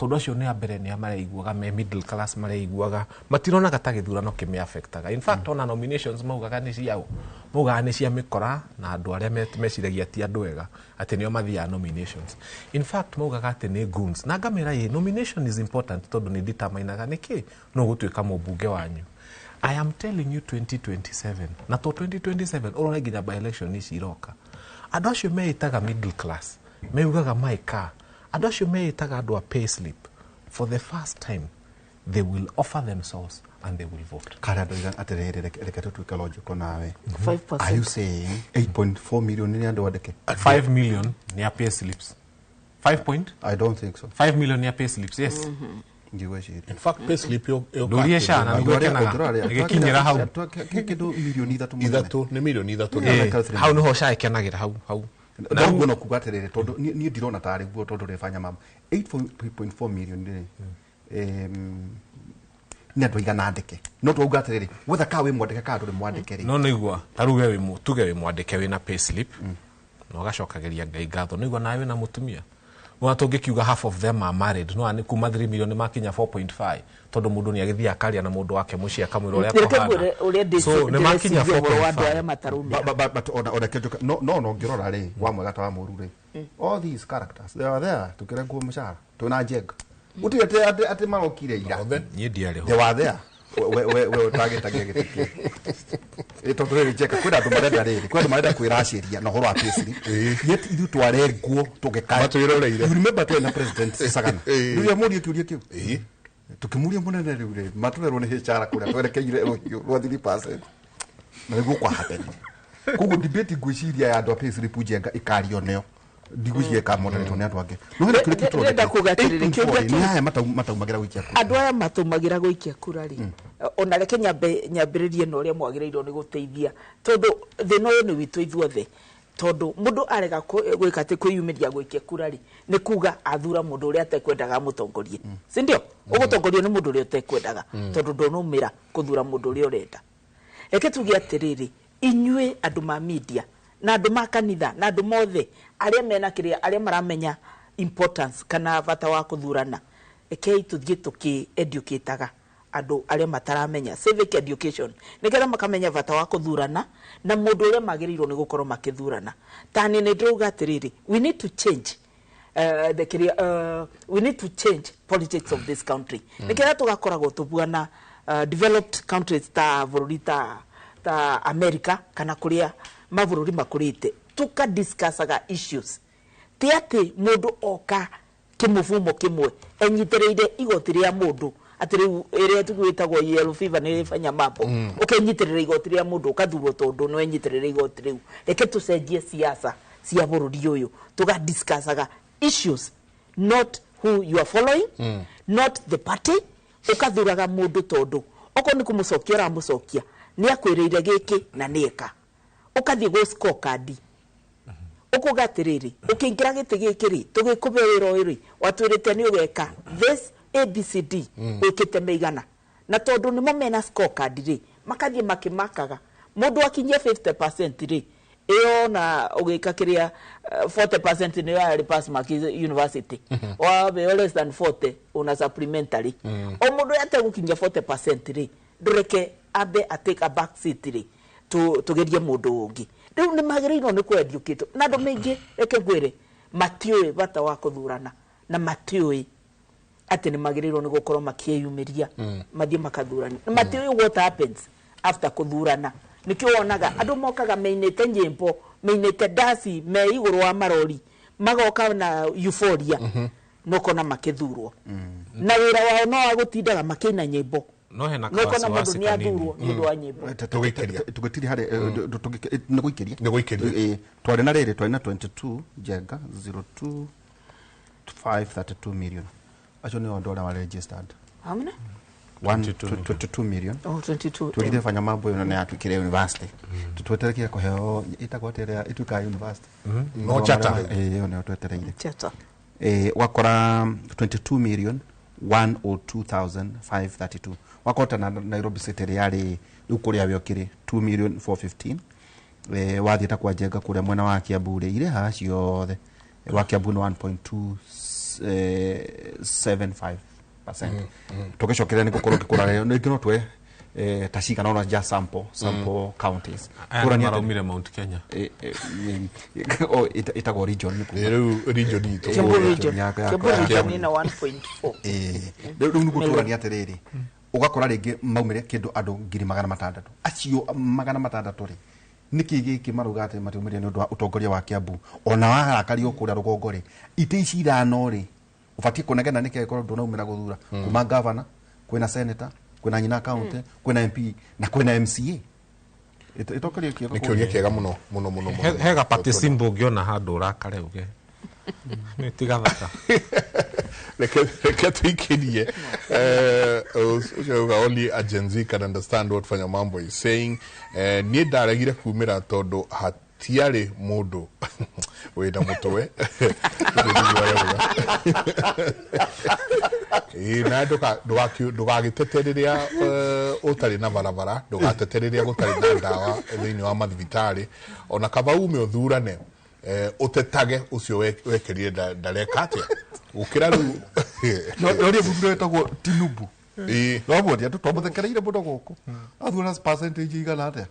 [SPEAKER 14] Tondu acio nĩ a mbere nĩ a mareiguaga me middle class, mareiguaga matironaga ta gĩthurano kĩmĩafectaga. In fact, ona nominations maugaga nĩ ciao, maugaga nĩ cia mĩkora na andũ arĩa meciragia ti andũ ega atĩ nĩo mathiaga nominations. In fact, maugaga atĩ nĩ goons, na ngamĩra ĩ nomination is important tondũ nĩ determinaga nĩkĩ no gũtuĩka mũmbunge wanyu. I am telling you, 2027 na to 2027 ũrore nginya by election ici iroka, andũ acio meĩtaga middle class, meugaga my car, andũ acio meĩtaga andũ a pay slip, for the first time they will offer themselves and they will vote.
[SPEAKER 12] Karĩa ndoiga atĩrĩrĩ, reke tũtuĩke logical nawe.
[SPEAKER 13] 5%.
[SPEAKER 12] Are you saying 8.4 million nĩ andũ andĩke?
[SPEAKER 14] 5 million nĩ a pay slips. 5 point?
[SPEAKER 12] I don't think so.
[SPEAKER 14] 5 million nĩ a pay slips, yes.
[SPEAKER 12] Ndigwĩciria.
[SPEAKER 11] In fact, pay slip yo
[SPEAKER 14] Ndũrie SHA na nĩguo ĩkenaga ĩgĩkinyĩra hau.
[SPEAKER 12] Kĩndũ 3 milioni mũnene.
[SPEAKER 11] Ithatũ, nĩ 3 milioni.
[SPEAKER 14] Hau nĩho SHA ĩkenagĩra hau hau.
[SPEAKER 12] Na ũguo no kuga atĩrĩrĩ, tondũ niĩ ndirona tarĩ guo, tondũ rĩbanya mambo 8.4 million rĩ, nĩ andũ aigana andĩke? No twauga atĩrĩrĩ, wetha kaa wĩ mwandĩke kaa ndũrĩ mwandĩke rĩ.
[SPEAKER 14] No nĩigua ta rĩu we tuge wĩ mwandĩke, wĩna pay slip na ũgacokagĩria Ngai ngatho, nĩigua nawe wĩna mũtumia. Nona tũngĩkiuga half of them are married, no nĩ kuma 3 million makinya 4.5, tondũ mũndũ nĩ agĩthiĩ akaria na mũndũ wake mũciĩ akamwĩra ũrĩa
[SPEAKER 13] Reke
[SPEAKER 14] kũhana.
[SPEAKER 13] ngwĩre ũrĩa
[SPEAKER 14] So nĩ makinya
[SPEAKER 13] ndĩreciria ũhoro wa andũ
[SPEAKER 14] 4.5.
[SPEAKER 13] arĩa matarumĩra.
[SPEAKER 12] But ona kĩnjũka no ngĩrora rĩ, wa mwega ta wa mũru rĩ, all these characters, they are there tukĩrengwo mũcara twĩna Njenga, gũtirĩ atĩ marokire ira.
[SPEAKER 14] Niĩ ndiarĩ ho.
[SPEAKER 12] They were there. We ũtagĩtagia gĩtĩ kĩu. Ĩ tondũ rĩrĩ, Njenga, kwĩna andũ marenda rĩrĩ, kwĩna andũ marenda kwĩracĩria na ũhoro wa payslip, yet ithuĩ twarengwo tũgĩkaya.
[SPEAKER 11] Matwĩroreire.
[SPEAKER 12] You remember twarĩ na President Sagana rĩrĩa mũrie kĩũria kĩu, tũkĩmũria mũnene, rĩu rĩ matũrerwo nĩ HR kũrĩa twerekeire rũhiũ rwa 3% na nĩguo kwa happen. Koguo debate ngwĩciria ya andũ a payslip, Njenga, ĩkario nĩo, ndigwĩciria ĩkamoderetwo nĩ andũ angĩ. No hena kĩũria kĩu.
[SPEAKER 13] Ndĩrenda kuga atĩrĩrĩ, kĩũria
[SPEAKER 12] 8.4
[SPEAKER 13] kĩu-
[SPEAKER 12] nĩ aya mataumagĩra gũikia kura.
[SPEAKER 13] Andũ aya matũmagĩra gũikia kura rĩ, ona reke nyambe nyambĩrĩrie na ũrĩa mwagĩrĩirwo nĩ gũteithia, tondũ thĩna ũyũ nĩ witũ ithuothe, tondũ mũndũ arega gwĩka atĩ kwĩyumĩria gũikia kura rĩ, nĩ kuga athura mũndũ ũrĩa atekwendaga amũtongorie, si ndio? Ũgũtongorio nĩ mũndũ ũrĩa ũtekwendaga, tondũ ndũnumĩra kũthura mũndũ ũrĩa ũrenda. Reke tuge atĩrĩrĩ, inyuĩ andũ ma media na andũ ma kanitha na andũ mothe arĩa mena kĩrĩa, arĩa maramenya importance kana bata wa kũthurana, rekei tũthiĩ tũkĩ educataga andũ arĩa mataramenya, civic education, nĩgetha makamenya bata wa kũthurana na mũndũ ũrĩa magĩrĩirwo nĩ gũkorwo makĩthurana. Ta niĩ nĩ ndĩrauga atĩrĩrĩ, we need to change the kĩrĩa, we need to change politics of this country, nĩgetha tũgakoragwo tũbuana developed countries ta bũrũri ta America kana kũrĩa mabũrũri makũrĩte, tũkadiscussaga issues, ti atĩ mũndũ oka kĩmũbumo kĩmwe enyitĩrĩire igoti rĩa mũndũ, atĩ rĩu ĩrĩa tugwĩtagwo yellow fever nĩ fanya mambo, ũkenyitĩrĩra igoti rĩa mũndũ ũkathurwo tondũ nĩ wenyitĩrĩra igoti rĩu. Reke tũcenjie siasa cia bũrũri ũyũ, tũgadiscussaga issues, not who you are following, not the party. Ũkathuraga mũndũ tondũ okorwo nĩ kũmũcokia ũramũcokia nĩ akwĩrĩire gĩkĩ na nĩ eka. Ũkathiĩ gwĩ scorecard, ũkuga atĩrĩrĩ, ũkĩingĩra gĩtĩ gĩkĩ rĩ, tũgĩkũhe wĩra ũyũ rĩ, watwĩrĩte nĩ ũgeka this ABCD, wĩkĩte mĩigana? Na tondũ nĩmo mena scorecard rĩ, makathiĩ makĩmakaga mũndũ akinyia 50% rĩ, ĩyo na ũgĩka kĩrĩa, 40% nĩyo yarĩ pass mark university, wabeo less than 40 una supplementary. O mũndũ ategũkinyia 40% rĩ, ndũreke ambe a take a back seat rĩ, tugerie mũndũ ũngĩ. Rĩu nĩ magĩrĩirwo nĩ kũ-educate na andũ maingĩ. Reke ngwĩre, matiũĩ bata wa kũthurana na matiũĩ atĩ nĩ magĩrĩirwo nĩ gũkorwo makĩyumĩria mathiĩ makathurana, na matiũĩ what happens after kũthurana. Nĩkĩo wonaga andũ mokaga mainĩte nyĩmbo, mainĩte ndaci, me igũrũ wa marori, magoka na euphoria, no kona makĩthurwo na wĩra wao no wa gũtindaga makĩina nyĩmbo.
[SPEAKER 14] No hena
[SPEAKER 13] no kona mũndũ
[SPEAKER 14] kawasiwasi
[SPEAKER 13] nĩ
[SPEAKER 14] kanini.
[SPEAKER 13] athurwo nĩ ũndũ wa nyĩmbo.
[SPEAKER 12] Tũgĩtiri harĩ nĩ gũikĩria.
[SPEAKER 11] Nĩ gũikĩria.
[SPEAKER 12] Ĩ, twarĩ na rĩrĩ, twarĩ na 22, Njenga, 02 532 million, acio nĩo andũ arĩa registered.
[SPEAKER 13] How many?
[SPEAKER 12] 22 million.
[SPEAKER 13] Oh, 22.
[SPEAKER 12] Twĩrire fanya mambo ĩno nĩ yatuĩkire university, twetereire kũheo ĩtagwo atĩa ĩrĩa ĩtuĩkaga university?
[SPEAKER 11] No charter.
[SPEAKER 12] Ĩ, ĩyo nĩyo twetereire.
[SPEAKER 13] Charter.
[SPEAKER 12] Wakora 22 million 102,532, wakota na Nairobi City rĩ, rĩu kũrĩa we ũkĩrĩ 2 million 415. Wathiĩ ta kwa Njenga kũrĩa mwena wa Kiambu rĩ, irĩ haha ciothe. Wa Kiambu nĩ 1.2 2.75%. Tũgĩcokeria nĩ gũkorwo ngĩkũra rĩngĩ no twe ta cigana ona just sample counties.
[SPEAKER 14] Aya nĩ maraumire Mount Kenya.
[SPEAKER 12] Ĩtagwo region nĩ kuga.
[SPEAKER 11] Rĩu region itũ.
[SPEAKER 13] Kiambu region. Kiambu region ina 1.4.
[SPEAKER 12] Rĩu nĩguo tũrania atĩrĩrĩ, ũgakora rĩngĩ maumire kĩndũ andũ 600,000. Acio 600 rĩ, nĩkĩ gĩkĩ marauga atĩ matiumire nĩ ũndũ wa ũtongoria wa Kiambu ona waharakario kũrĩa rũgongo rĩ, itĩ ici ithano rĩ, ũbatiĩ kũnegena nĩkĩ angĩkorwo ndũnaumĩra gũthura kuma governor, kwĩna senator, kwĩna nyina county, kwĩna MP na kwĩna MCA. Ĩtongoria kĩega
[SPEAKER 11] Nĩ kĩũria kĩega mũno mũno mũno mũno.
[SPEAKER 14] He gapatĩ simba ũngĩona handũ ũrakare uge nĩ ti gathaka.
[SPEAKER 11] Reke tuikirie. Ũcio uga only a Gen Z can understand what Fanya Mambo is saying. Niĩ ndaregire kumĩra tondũ hatiarĩ mũndũ wĩna mũtwe. Na ndũgagĩtete rĩrĩa ũtarĩ na barabara, ndũgatete rĩrĩa gũtarĩ na ndawa thĩinĩ wa mathibitarĩ, ona kaba ume ũthurane, ũtetage ũcio wekerire ndareka atĩa gũkĩra rĩu.
[SPEAKER 12] No rĩu mũthuri wetagwo Tinubu. No mũthia twamũthekereire mũno gũkũ. Athura percentage igana atĩa?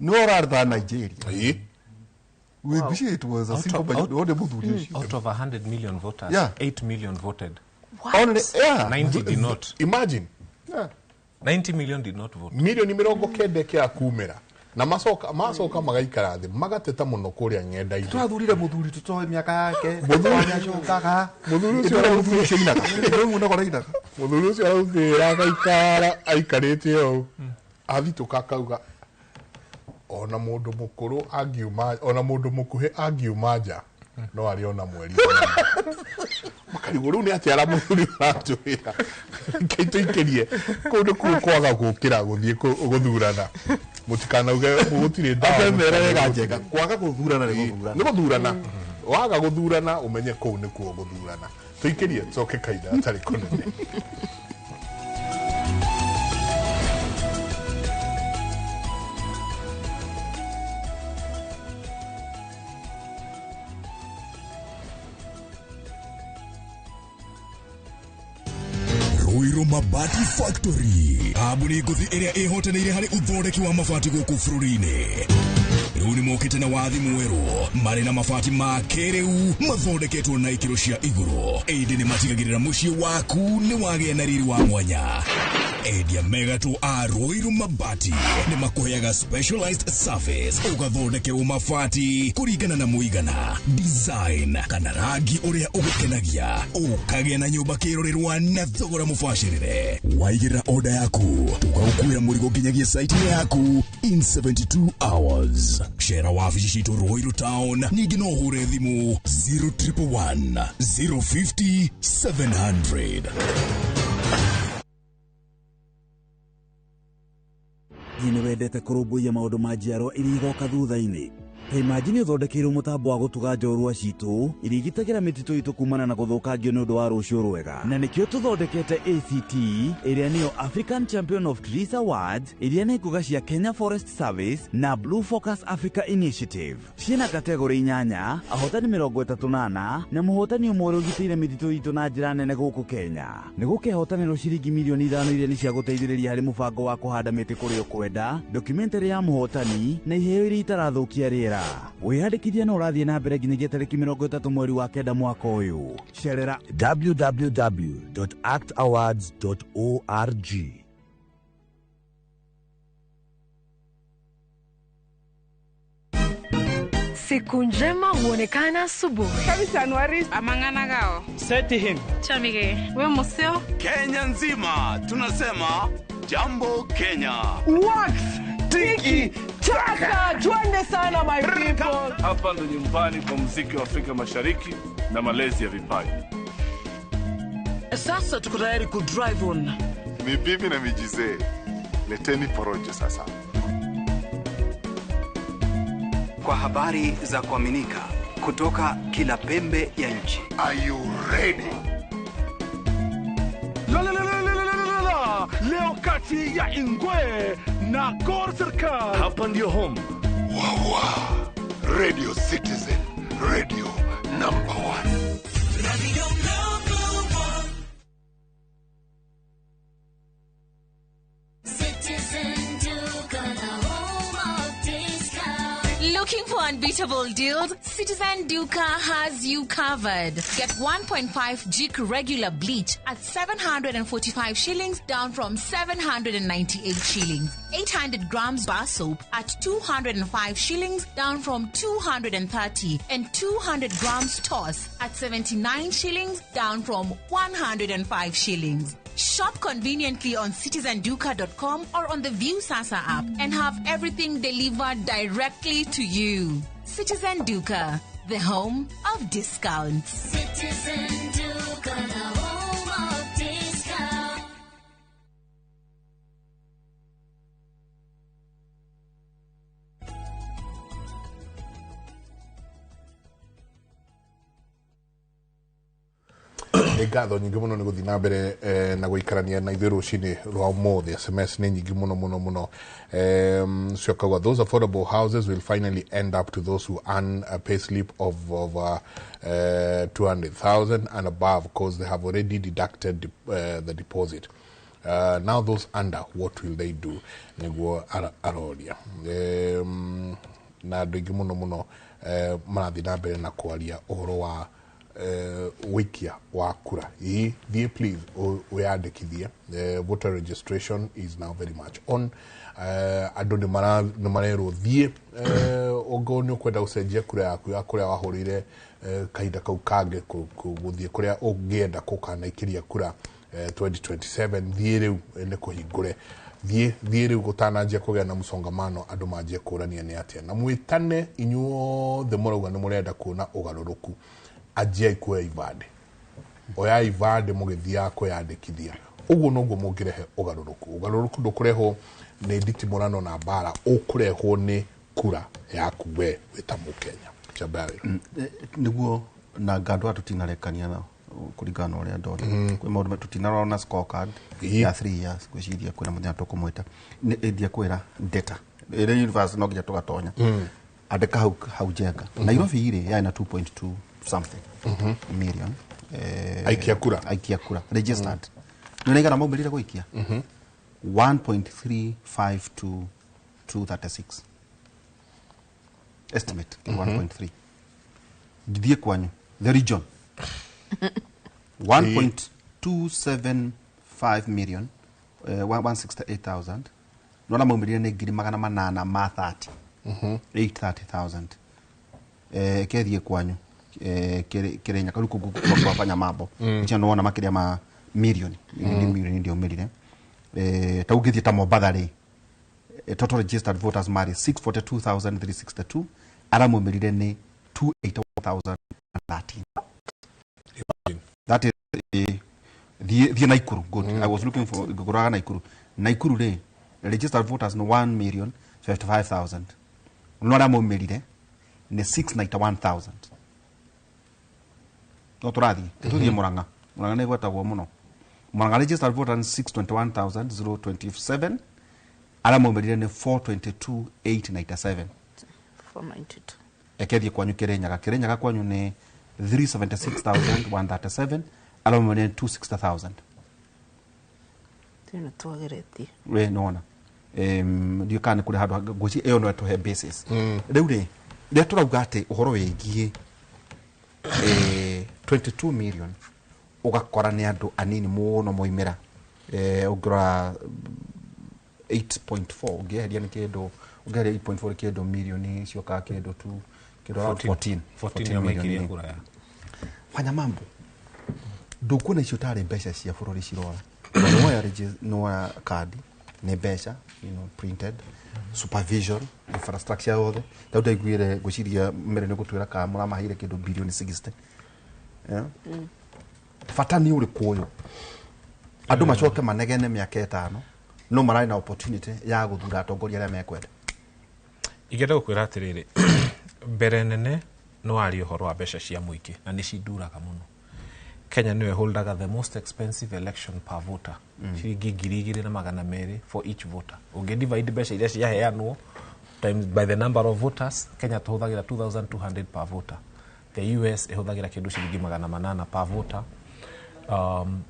[SPEAKER 12] Nĩwe ũratha Nigeria. We wish it was a simple budget. What the mũthuri ũcio.
[SPEAKER 14] Out of 100 million voters, 8 million voted.
[SPEAKER 12] What? Only, yeah.
[SPEAKER 14] 90 did not.
[SPEAKER 11] Imagine.
[SPEAKER 12] Yeah.
[SPEAKER 14] 90 million did not vote.
[SPEAKER 11] Milioni 90 kĩa kumĩra. Na macoka magaikara thĩ magateta mũno kũrĩa ng'enda-inĩ.
[SPEAKER 12] Twathurire mũthuri tũtoĩ mĩaka yake.
[SPEAKER 11] Mũthuri
[SPEAKER 12] acokaga.
[SPEAKER 11] Mũthuri ũcio
[SPEAKER 12] ainaga.
[SPEAKER 11] Mũthuri ũcio araumĩra agaikara aikarĩte ũũ. Athitũka akauga ona mũndũ mũkũrũ angiuma, ona mũndũ mũkuhĩ angiuma nja no arĩ ona mweri. Makarigwo rĩu nĩ atĩa ara mũthuri ũratwĩra. Reke tũikĩrie kũndũ kũu kwaga gũkĩra gũthiĩ gũthurana. Mũtikanauge gũtirĩ ndawa.
[SPEAKER 12] Mere wega njega. Kwaga gũthurana nĩ gũthurana.
[SPEAKER 11] Nĩ gũthurana. Waga gũthurana ũmenye kũu nĩkuo gũthurana. Tũikĩrie tũcoke kahinda gatarĩ kũnene.
[SPEAKER 10] Ruiru Mabati Factory kambuni ngũthi ĩrĩa ĩhotanĩire harĩ ũthondeki wa mabati gũkũ bũrũri-inĩ. Rĩu nĩ mokĩte na wathi mwerũ marĩ na mabati ma kĩrĩu mathondeketwo na ikĩro cia igũrũ, ĩndĩ nĩ matigagĩrĩra mũciĩ waku nĩ wagĩa na riri wa mwanya. Endia megatũ a Ruiru Mabati nĩ makũheaga specialized service ũgathondekerwo mabati kũringana na mũigana, design kana rangi ũrĩa ũgũkenagia, ũkagĩa na nyũmba kĩrorerwa na thogora mũbacĩrĩre. Waigĩrĩra order yaku tũgagũkuĩra mũrigo nginyagia site yaku in 72 hours. Cera wabici citũ Ruiru Town, ningĩ no ũhũre thimũ 0111 050 700.
[SPEAKER 19] Nĩ wendete kũrũmbũiya maũndũ ma njiarwa iria igoka thutha-inĩ. Ta imagine ũthondekeirwo mũtambo wa gũtuga njorua citũ iria igitagĩra mĩtitũ itũ kumana na gũthũkangio nĩ ũndũ wa rũciũ rwega. Na nĩkĩo tũthondekete ACT ĩrĩa nĩyo African Champion of Trees Awards, iria nĩ ngũga cia Kenya Forest Service na Blue Focus Africa Initiative. Ciĩna kategori 8, ahotani 34 na mũhotani ũmwe ũrĩa ũgitĩire mĩtitũ itũ na njĩra nene gũkũ Kenya. Nĩ gũkehotanĩrwo ciringi milioni 5 iria nĩ cia gũteithĩrĩria harĩ mũbango wa kũhanda mĩtĩ kũrĩa ũkwenda, documentary ya mũhotani na iheo iria itarathũkia rĩera. Wĩyandĩkithia no ũrathiĩ na mbere nginyagia tarĩki 30 mweri wa 9 mwaka ũyũ. Cerera
[SPEAKER 20] www.actawards.org.
[SPEAKER 21] Siku njema huonekana asubuhi.
[SPEAKER 22] Kabisa Anuari amangana gao.
[SPEAKER 23] Seti him.
[SPEAKER 22] Chamige. We museo.
[SPEAKER 24] Kenya nzima tunasema Jambo Kenya.
[SPEAKER 23] Wax tiki taka, twende sana my people.
[SPEAKER 25] Hapa ndo nyumbani kwa muziki wa Afrika Mashariki na malezi ya vipaji.
[SPEAKER 23] Sasa tuko tayari ku drive on.
[SPEAKER 26] Ni bibi na mijizee. Leteni porojo sasa.
[SPEAKER 27] Kwa habari za kuaminika kutoka kila pembe ya nchi.
[SPEAKER 26] Are you ready?
[SPEAKER 4] La la la la la la la. Leo kati ya Ingwe na Gor Serikal.
[SPEAKER 25] Hapa ndio home.
[SPEAKER 26] Wawa. Radio Citizen, radio number 1.
[SPEAKER 15] Citizen Duka, the home of discount.
[SPEAKER 1] Looking for unbeatable deals? Citizen Duka has you covered. Get 1.5 Jik regular bleach at 745 shillings, down from 798 shillings. 800 grams bar soap at 205 shillings, down from 230. And 200 grams toss at 79 shillings, down from 105 shillings. Shop conveniently on citizenduka.com or on the Viusasa app and have everything delivered directly to you. Citizen Duka, the home of discounts.
[SPEAKER 15] Citizen Duka, the home of discount.
[SPEAKER 11] Nĩ ngatho nyingĩ mũno nĩ gũthiĩ na mbere na gũikarania na ithuĩ rũcinĩ rwa ũmũthĩ. SMS nĩ nyingĩ mũno mũno mũno. Ciokagwa, those affordable houses will finally end up to those who earn a pay slip of over 200,000 and above, because they have already deducted the deposit. Now those under, what will they do? Nĩguo aroria. Na andũ aingĩ mũno mũno marathiĩ na mbere na kwaria ũhoro wa wikia wa kura. Ii, thiĩ please wĩyandĩkithie. Voter registration is now very much on. Andũ nĩ marerwo thiĩ, ongorwo nĩ ũkwenda gũcenjia kura yaku ya kũrĩa wahũrĩire kahinda kau kangĩ gũthiĩ kũrĩa ũngĩenda gũkanaikĩria kura 2027, thiĩ rĩu nĩ kũhingũre. Thiĩ rĩu gũtananjia kũgĩa na mũsongamano, andũ manjie kũrania nĩ atĩa. Na mwĩtane inyuothe mũrauga nĩ mũrenda kuona ũgarũrũku, anjiai kuoya ibandĩ. Oyai ibandĩ mũgĩthiaga kwĩyandĩkithia. Ũguo noguo mũngĩrehe ũgarũrũku. Ũgarũrũku ndũkũrehwo nĩ nditimũrano na mbara, ũkũrehwo nĩ kura yaku we wĩ ta Mũkenya. Chambaya wĩra.
[SPEAKER 12] Nĩguo na ngandũ aya tũtinarekania nao kũringana na ũrĩa ndona. Kwĩ maũndũ tũtinarora na scorecard ya 3 years, ngwĩciria kwĩna mũthenya tũkũmwĩta. Nĩ ĩndia kwĩra data. Ĩrĩa university no nginya tũgatonya. Andĩka hau Njenga. Nairobi rĩ yarĩ na 2.2 something million.
[SPEAKER 11] Aikia kura.
[SPEAKER 12] Aikia kura. Registered. Nĩ ũraigana maumĩrire gũikia? 1.352236. Estimate 1.3. Thiĩ kwanyu the region 1.275 million, 168,000. Nona maumĩrire nĩ ngiri magana manana ma 30. 830,000. Kethiĩ kwanyu Kĩrĩnya kau kũ kwafanya mambo. Icio nĩ wona makĩria ma milioni. Milioni ndio umĩrire. Ta ũngĩthiĩ ta Mombatha rĩ, total registered voters marĩ 642,362, arĩa maumĩrire nĩ 281,013. That is thiĩ Naikuru. Good. I was looking for ngũraga Naikuru. Naikuru rĩ, registered voters nĩ 1,055,000. No arĩa maumĩrire nĩ 691,000. No tũrathiĩ, tũthiĩ Murang'a. Murang'a nĩ gwetagwo mũno. Murang'a registered voters nĩ 621,027, arĩa maumĩrire nĩ 422,897.
[SPEAKER 13] 492.
[SPEAKER 12] Ekethiĩ kwanyu Kĩrĩnyaga. Kĩrĩnyaga kwanyu nĩ 376,137, arĩa maumĩrire nĩ 260,000.
[SPEAKER 13] Tena twageretie.
[SPEAKER 12] We nona. Ndiũ kana nĩ kũrĩ handũ ngwĩciria ĩyo no ĩtũhe basis. Rĩu rĩ, rĩrĩa tũrauga atĩ ũhoro wĩgiĩ 22 million ũgakora nĩ andũ anini mũno moimĩra. Ũngĩrora 8.4 ũngĩeheria nĩ kĩndũ, ũngĩeheria 8.4 nĩ kĩndũ milioni ciokaga kĩndũ tu, kĩndũ around 14.
[SPEAKER 14] 14
[SPEAKER 12] 14
[SPEAKER 14] maikirie
[SPEAKER 12] million.
[SPEAKER 14] kura ya.
[SPEAKER 12] Fanya mambo. Ndũkuona icio tarĩ mbeca cia bũrũri cirora. Nĩwoya kandi nĩ mbeca, printed, supervision, infrastructure yothe. Ta rĩu ndaiguire ngwĩciria mbere nĩ gũtwĩra kana mũramaheire kĩndũ bilioni 60. Yeah. Bata nĩ ũrĩkũ ũyũ? Andũ macoke manegene mĩaka ĩtano, no mararĩ na opportunity ya gũthura atongoria arĩa mekwenda.
[SPEAKER 14] Ingĩenda gũkwĩra atĩrĩrĩ, mbere nene no arie ũhoro wa mbeca cia mũingĩ na nĩ cinduraga mũno. Kenya nĩyo holdaga the most expensive election per voter. Ciringi 2,200 for each voter. Ũngĩ divide mbeca iria ciaheanwo times by the number of voters, Kenya tũhũthagĩra 2,200 per voter. The US ĩhũthagĩra kĩndũ ciringi 800 per voter.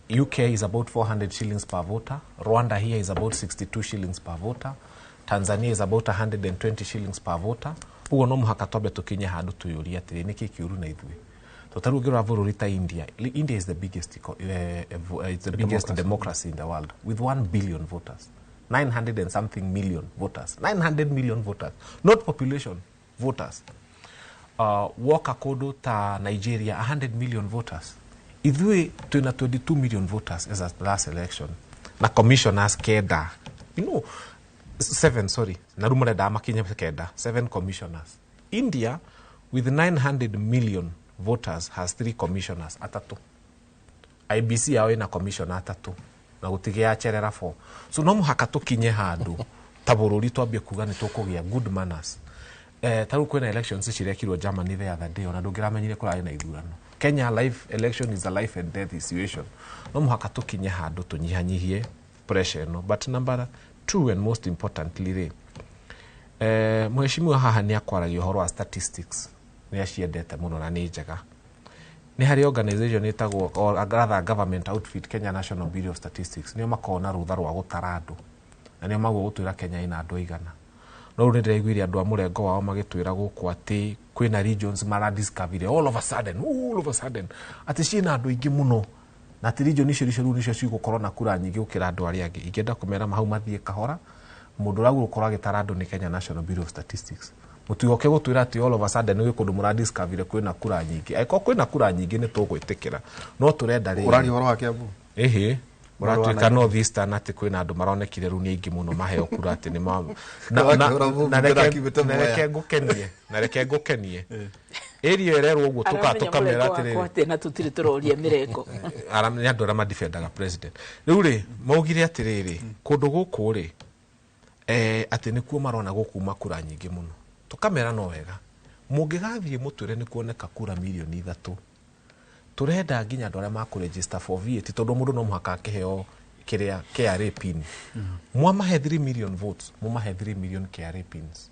[SPEAKER 14] UK is about 400 shillings per voter. Rwanda here is about 62 shillings per voter. Tanzania is about 120 shillings per voter. Ũguo no mũhaka twambe tũkinye handũ twĩyũrie atĩrĩ, nĩkĩ kĩũru na ithuĩ? To ta rĩu ũngĩrora bũrũri ta India, India is the biggest, it's the biggest democracy in the world with 1 billion voters. 900 and something million voters. 900 million voters. Not population, voters. Woka kũndũ ta Nigeria, 100 million voters. Ithuĩ twĩna 22 million voters as at last election. Na commissioners kenda. You know, 7, sorry. Na rĩu marenda makinye kenda. 7 commissioners. India, with 900 million voters, has 3 commissioners. Atatũ. IBC yao ĩna commissioner atatũ. Na gũtigĩa cherera 4. So no mũhaka tũkinye handũ ta bũrũri twambie kuga nĩ tũkũgĩa good manners. Ta rĩu kwĩna elections cirekirwo Germany the other day, ona ndũngĩramenyire kũrarĩ na ithurano. Kenya life election is a life and death situation. No mũhaka tũkinye handũ tũnyihanyihie pressure ĩno. But number 2 and most importantly rĩ, mheshimiwa haha nĩ akwaragia ũhoro wa statistics, nĩ aciendete mũno na nĩ njega. Nĩ harĩ organization ĩtagwo, or rather government outfit, Kenya National Bureau of Statistics, nĩo makoragwo na rũtha rwa gũtara andũ, na nĩo maguo gũtwĩra Kenya ĩna andũ aigana. No rĩu nĩndĩraiguire andũ a mũrengo wao magĩtwĩra gũkũ atĩ kwĩna regions maradiscover all of a sudden, all of a sudden atĩ ciĩna andũ aingĩ mũno, na atĩ region icio icio rĩu nĩcio cigũkorwo na kura nyingĩ gũkĩra andũ arĩa angĩ. Ingĩenda kũmera hau mathiĩ kahora, mũndũ ũrĩa gũkorwo agĩtara andũ nĩ Kenya National Bureau of Statistics. Mũtigoke gũtwĩra atĩ all of a sudden gwĩ kũndũ mũradiscover kwĩna kura nyingĩ. Angĩkorwo kwĩna kura nyingĩ nĩ tũgwĩtĩkĩra, no tũrenda rĩrĩ.
[SPEAKER 12] Ũraria ũhoro wa Kiambu?
[SPEAKER 14] Ĩhĩ. Ũratuĩka North Eastern atĩ kwĩna andũ maronekire rĩu nĩ aingĩ mũno maheo kura atĩ nĩ ma na reke ngũkenie, na reke ngũkenie. Area ĩrerwo ũguo tũkamera atĩrĩrĩ.
[SPEAKER 13] Na tũtirĩ tũroria mĩrengo.
[SPEAKER 14] Nĩ andũ arĩa madefendaga president. Rĩu rĩ, maugire atĩrĩrĩ, kũndũ gũkũ rĩ, atĩ nĩkuo marona gũkuma kura nyingĩ mũno. Tũkamera no wega. Mũngĩgathiĩ mũtwĩre nĩ kuoneka kura mirioni 3. Tũrenda nginya andũ arĩa makũregister for VAT, tondũ mũndũ no mũhaka akĩheo kĩrĩa KRA pin. Mwamahe 3 million votes, mumahe 3 million KRA pins.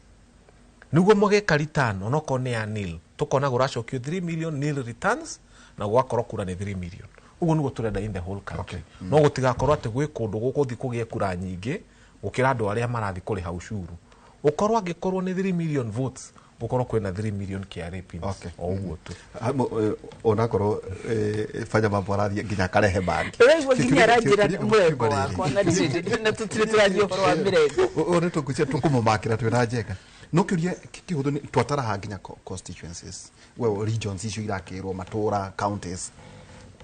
[SPEAKER 14] Nĩguo mũgeka return, onokorwo nĩ ya nil, tũkona gũracokio 3 million nil returns, na gũgakorwo kura nĩ 3 million. Ũguo nĩguo tũrenda in the whole country. No gũtigakorwo atĩ gwĩ kũndũ gũgũthiĩ kũgĩe kura nyingĩ gũkĩra andũ arĩa marathiĩ kũrĩha ucuru. Ũkorwo angĩkorwo nĩ 3 million votes, gũkorwo kwĩna 3 million KRA pins. O ũguo tu.
[SPEAKER 12] Onakorwo fanya mambo arathiĩ nginya akarehe mangĩ.
[SPEAKER 13] Ũraigua nginya aranjĩra mũrengo wakwa na tũtirĩ tũraria ũhoro wa mĩrengo.
[SPEAKER 12] Ũũ nĩ tũngwĩciria tũkũmũmakĩra twĩna Njenga. No kĩũria kĩhũthũ nĩ twataraha nginya constituencies, well, regions icio irakĩrwo matũra, counties.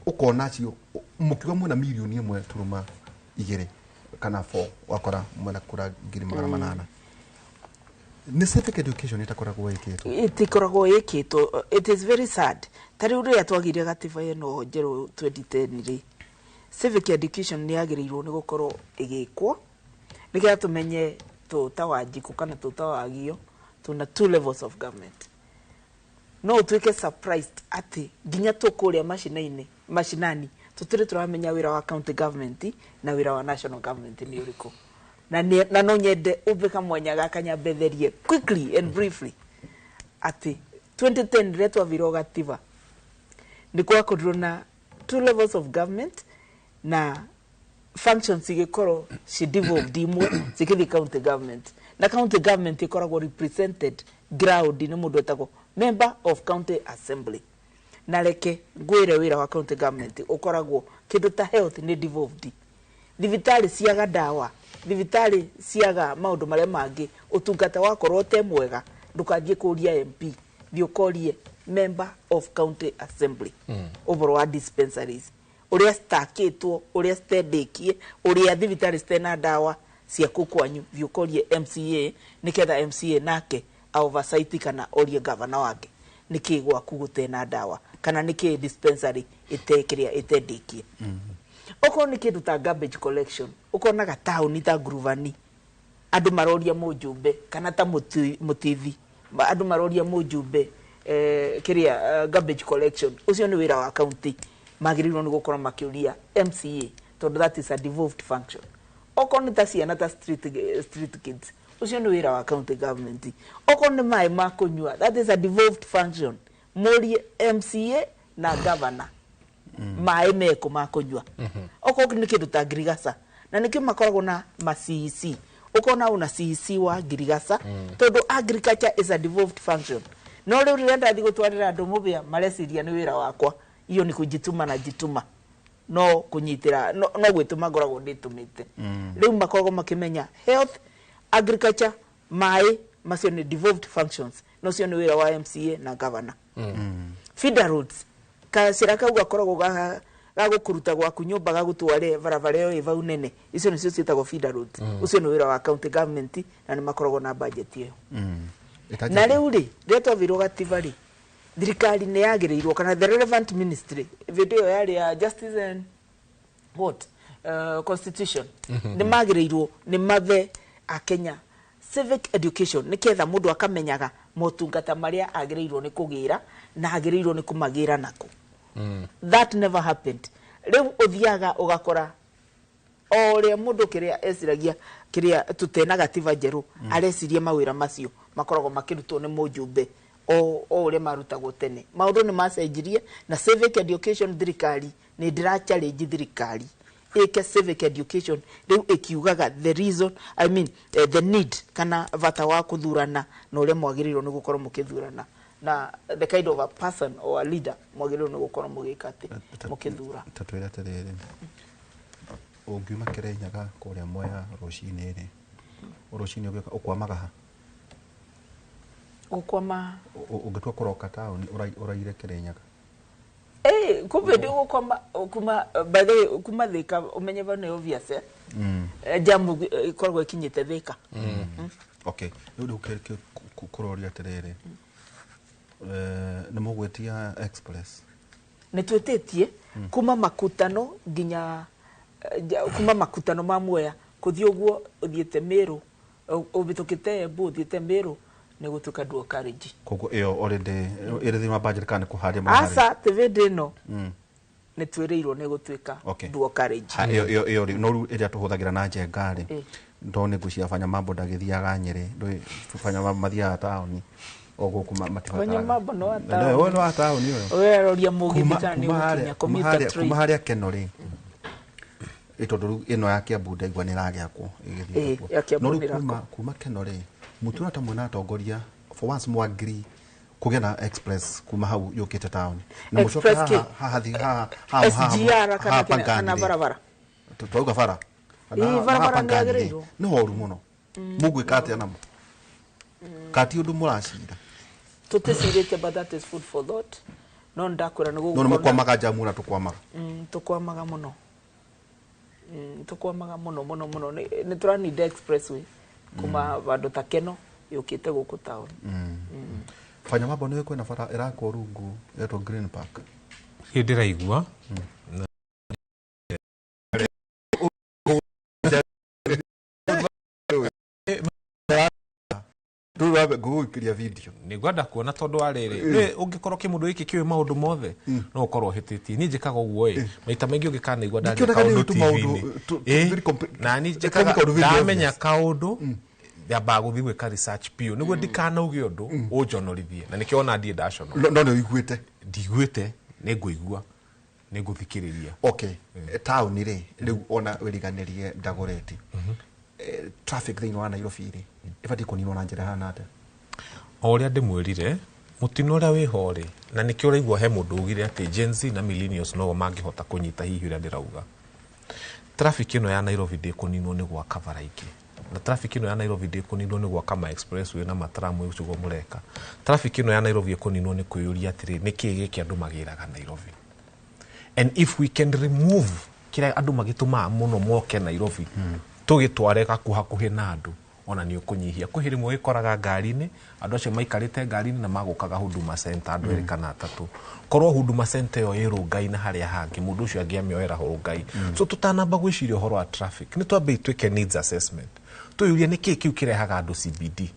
[SPEAKER 12] Ũkona cio mũkiuga mwena mirioni 1.2 kana 4 wakora mwena kura 800,000. Nĩ civic education ĩtakoragwo ĩkĩtwo?
[SPEAKER 13] Ĩtikoragwo ĩkĩtwo. It is very sad. Ta rĩu rĩrĩa twagĩire gatiba ĩno njerũ 2010 rĩ, civic education nĩ yagĩrĩirwo nĩ gũkorwo ĩgĩkwo nĩgetha tũmenye tũta Wanjikũ kana tũta Wagio tuna 2 levels of government. No ũtuĩke surprised atĩ nginya tũkũrĩa mashinani tũtirĩ tũramenya wĩra wa county government na wĩra wa national government nĩ ũrĩkũ. Na no nyende ũmbe kamwanya gaka nyambetherie quickly and briefly atĩ 2010 rĩrĩa twathirwo gatiba nĩ gwakorirwo na 2 levels of government na functions igĩkorwo ci devolved imwe cikĩthiĩ county government, na county government ĩkoragwo represented ground nĩ mũndũ etagwo member of county assembly. Na reke ngwĩre wĩra wa county government ũkoragwo kĩndũ ta health nĩ devolved, thibitarĩ ciaga ndawa, thibitarĩ ciaga maũndũ marĩa mangĩ, ũtungata wakorwo te mwega ndũkanjie kũria MP, thiĩ ũkorie member of county assembly ũhoro wa dispensaries ũrĩa citakĩtwo, ũrĩa citendĩkie, ũrĩa thibitarĩ citena ndawa cia kũu kwanyu, thiĩ ũkorie MCA nĩgetha MCA nake a oversight kana orie gavana wake nĩkĩ gwaku gũtena ndawa kana nĩkĩ dispensary ĩtekĩrĩa ĩtendĩkie. Okorwo nĩ kĩndũ ta garbage collection, ũkonaga taũni ta Nguruvani andũ maroria mũjumbe kana ta mũtithi, andũ maroria mũjumbe kĩrĩa garbage collection, ũcio nĩ wĩra wa county, magĩrĩirwo nĩ gũkorwo makĩũria MCA tondũ that is a devolved function. Okorwo nĩ ta ciana ta street kids, ũcio nĩ wĩra wa county government. Okorwo nĩ maĩ ma kũnyua, that is a devolved function, Mũrie MCA na governor maĩ meko ma kũnyua. Okorwo nĩ kĩndũ ta ngirigaca, na nĩkĩo makoragwo na ma CEC, ũkona una CEC wa ngirigaca, tondũ agriculture is a devolved function. No rĩu rĩrĩa ndathiĩ gũtwarĩra andũ mũbĩa, mareciria nĩ wĩra wakwa. Iyo nĩ kũnjituma na njituma no kũnyitĩra no gwĩtũma ngoragwo ndĩtũmĩte. Rĩu makoragwo makĩmenya health, agriculture, maĩ macio nĩ devolved functions, no cio nĩ wĩra wa MCA na governor. Feeder roads, kacĩra kau gakoragwo gagũkũruta gwaku nyũmba gagũtware barabara ĩyo ĩ vau nene, icio nĩcio ciĩtagwo feeder roads. Ũcio nĩ wĩra wa county government na nĩ makoragwo na budget ĩyo. Na rĩu rĩ, rĩrĩa twaheirwo gatiba rĩ, thirikari nĩ yagĩrĩirwo kana the relevant ministry, hĩndĩ ĩyo yarĩ ya justice and what, constitution, nĩ magĩrĩirwo nĩ mathe akenya civic education nĩketha mũndũ akamenyaga motungata marĩa agĩrĩirwo nĩ kũgĩra na agĩrĩirwo nĩ kũmagĩra nako. That never happened. Rĩu ũthiaga ũgakora o ũrĩa mũndũ kĩrĩa eciragia kĩrĩa tũtena gatiba njerũ, areciria mawĩra macio makoragwo makĩrutwo nĩ mũjumbe o ũrĩa marutagwo tene. Maũndũ nĩ macenjirie na civic education, thirikari nĩ ndĩra challenge thirikari ĩke civic education rĩu ĩkiugaga the reason, I mean, the need kana bata wa kũthurana na ũrĩa mwagĩrĩirwo nĩ gũkorwo mũkĩthurana na the kind of a person or a leader mwagĩrĩirwo nĩ gũkorwo mũgĩka atĩ mũkĩthura.
[SPEAKER 12] Ta twĩre atĩrĩrĩ, ũngiuma Kĩrĩnyaga kũrĩa Mwea rũcinĩ rĩ, rũcinĩ ũgĩũka ũkwamaga ha?
[SPEAKER 13] Gũkwama
[SPEAKER 12] Ũngĩtua kũroka taũni ũraire Kĩrĩnyaga.
[SPEAKER 13] Kumbe ndi gũkwama kuma, by the way, kuma Thika ũmenye vau nĩ obvious, eh? Jamu ĩkoragwo ĩkinyĩte Thika.
[SPEAKER 12] Okay, rĩu rĩu kũroria atĩrĩrĩ, nĩ mũgwĩtia express?
[SPEAKER 13] Nĩ twĩtĩtie kuma makutano nginya kuma makutano ma Mwea kũthiĩ ũguo ũthiĩte Meru, ũhĩtũkĩte Embu ũthiĩte Meru, nĩ gũtuĩka dual carriage.
[SPEAKER 12] Koguo ĩyo already ĩrĩ thĩinĩ wa budget kana nĩ kũharĩa mũraharĩria?
[SPEAKER 13] Aca, ti hĩndĩ ĩno nĩ twĩrĩirwo nĩ gũtuĩka dual carriage.
[SPEAKER 12] Ha, ĩyo rĩ, no rĩu ĩrĩa tũhũthagĩra na njenga rĩ, ndo nĩ ngwĩciria Fanya Mambo ndagĩthiaga Nyĩrĩ, ndũĩ Fanya Mambo mathiaga taũni o gũkũ matibataraga.
[SPEAKER 13] Fanya Mambo no wa
[SPEAKER 12] No,
[SPEAKER 13] taũni.
[SPEAKER 12] we no wa taũni ũyũ.
[SPEAKER 13] We aroria mũgithi kana nĩ ũgũkinya commuter train.
[SPEAKER 12] Kuma harĩa Keno rĩ, tondũ rĩu ĩno ya Kiambu ndaigua nĩ ĩragĩakwo, ĩgĩthiĩ
[SPEAKER 13] Ya Kiambu
[SPEAKER 12] No rĩu
[SPEAKER 13] nĩ ĩrakwo.
[SPEAKER 12] kuma Keno rĩ, mũtiona ta mwĩna atongoria for once mwagiri kũgĩa na express kuma hau yũkĩte taũni na mũcoke
[SPEAKER 13] Express
[SPEAKER 12] haha
[SPEAKER 13] kĩ?
[SPEAKER 12] haha haha haha
[SPEAKER 13] SGR
[SPEAKER 12] haha
[SPEAKER 13] kana
[SPEAKER 12] Pangani rĩ.
[SPEAKER 13] barabara.
[SPEAKER 12] Twauga bara.
[SPEAKER 13] Ĩĩ,
[SPEAKER 12] Na
[SPEAKER 13] barabara
[SPEAKER 12] haha
[SPEAKER 13] nĩ
[SPEAKER 12] Pangani rĩ,
[SPEAKER 13] yagĩrĩirwo.
[SPEAKER 12] nĩ horu mũno. Mũgwĩka atĩa namo? Kati ũndũ mũracira?
[SPEAKER 13] Tũticirĩte, but that is food for thought. No ndakwĩra nĩ
[SPEAKER 12] No nĩ
[SPEAKER 13] gũgũkorwo na
[SPEAKER 12] mũkwamaga njamu na tũkwamaga.
[SPEAKER 13] Tũkwamaga mũno. Tũkwamaga mũno mũno mũno. Nĩ tũranida expressway kuma vandũ ta Keno yũkĩte gũkũ taũni.
[SPEAKER 12] Fanya Mambo nĩ kwĩna bara ĩrakwo rungu ĩretwo Green Park.
[SPEAKER 14] Niĩ ndĩraigua na
[SPEAKER 12] Rĩu wambe ngũgũikĩria video.
[SPEAKER 14] Nĩ ngwenda kuona tondũ wa rĩrĩ, nĩ ũngĩkorwo kĩmũndũ gĩkĩ kĩũĩ maũndũ mothe no ũkorwo ũhĩtĩtie. Niĩ njĩkaga ũguo ĩ, maita maingĩ ũngĩkanaigua ndaria
[SPEAKER 12] Ndikĩonaga nĩ
[SPEAKER 14] kaũndũ
[SPEAKER 12] ũndũ maũndũ,
[SPEAKER 14] TV-inĩ. Na niĩ njĩkaga
[SPEAKER 12] kaũndũ very
[SPEAKER 14] ndamenya
[SPEAKER 12] obvious.
[SPEAKER 14] kaũndũ nyambaga gũthiĩ gwĩka research biũ nĩguo ndikanauge ũndũ ũnjonorithie, na nĩkĩo ona ndirĩ ndaconoka.
[SPEAKER 12] No nĩ ũiguĩte?
[SPEAKER 14] Ndiguĩte, nĩ ngũigua, nĩ ngũthikĩrĩria.
[SPEAKER 12] Okay, taũni rĩ, rĩu ona wĩriganĩrie Dagoretti. Traffic thĩinĩ wa Nairobi rĩ, ĩbatiĩ kũninwo na njĩra ĩhana atĩa?
[SPEAKER 14] O ũrĩa ndĩmwĩrire, mũtino ũrĩa wĩho rĩ, na nĩkĩo ũraigua he mũndũ ugire atĩ Gen Z na millennials no mangĩhota kũnyita hihi ũrĩa ndĩrauga. Traffic ĩno ya Nairobi ndĩkũninwo nĩ gwaka bara ingĩ. Na traffic ĩno ya Nairobi ndĩkũninwo nĩ gwaka ma expressway na matramway ũcio ũguo mũreka. Traffic ĩno ya Nairobi ĩkũninwo nĩ kwĩyũria atĩrĩ, nĩkĩĩ gĩkĩ andũ magĩraga Nairobi? And if we can remove kĩrĩa andũ magĩtũmaga mũno moke Nairobi, tũgĩtware hakuhakuhĩ na andũ, ona nĩ ũkũnyihia. Kwĩ hĩndĩ ĩmwe ũgĩkoraga ngari-inĩ, andũ acio maikarĩte ngari-inĩ na magũkaga Huduma Center andũ erĩ kana atatũ. Korwo Huduma Center ĩyo ĩ Rongai na harĩa hangĩ, mũndũ ũcio angĩamĩoera Rongai. So tũtanamba gwĩciria ũhoro wa traffic, nĩ twambe twĩke needs assessment. Twĩyũrie nĩkĩĩ kĩu kĩrehaga andũ CBD,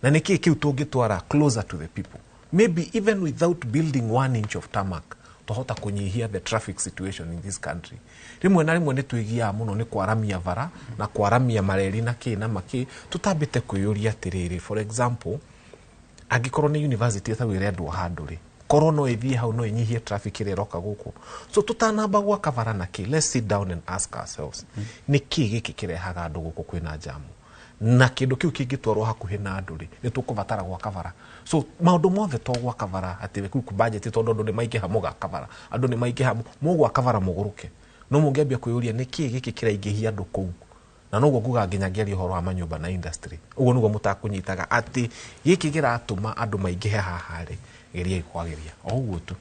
[SPEAKER 14] na nĩkĩĩ kĩu tũngĩtwara closer to the people. Maybe even without building 1 inch of tarmac, twahota kũnyihia the traffic situation in this country. Rĩmwe na rĩmwe nĩ twĩgiaga mũno nĩ kwaramia bara na kwaramia mareri na kĩ na makĩ, tũtambĩte kwĩyũria atĩrĩrĩ, for example, angĩkorwo nĩ university ĩtagwo ĩrendwo handũ rĩ, Korwo no ĩthiĩ hau no ĩnyihie traffic ĩrĩa ĩroka gũkũ. So tũtanamba gwaka bara na kĩ, let's sit down and ask ourselves, nĩ kĩ gĩkĩ kĩrehaga andũ gũkũ kwĩna jamu, na kĩndũ kĩu kĩngĩtwarwo hakuhĩ na andũ rĩ, nĩ tũkũbatara gwaka bara. So maũndũ mothe to gwaka bara atĩ kũu budget, tondũ andũ nĩ maingĩha mũgaka bara, andũ nĩ maingĩha mũgwaka bara mũgũrũke. No mũngĩambia kwĩyũria nĩ kĩ gĩkĩ kĩraingĩhia andũ kũu, na noguo nguga nginya ngĩaria ũhoro wa manyũmba na industry, ũguo nĩguo mũtakũnyitaga atĩ gĩkĩ kĩratũma andũ maingĩhe haha rĩ, geriai kwagĩria o ũguo tu.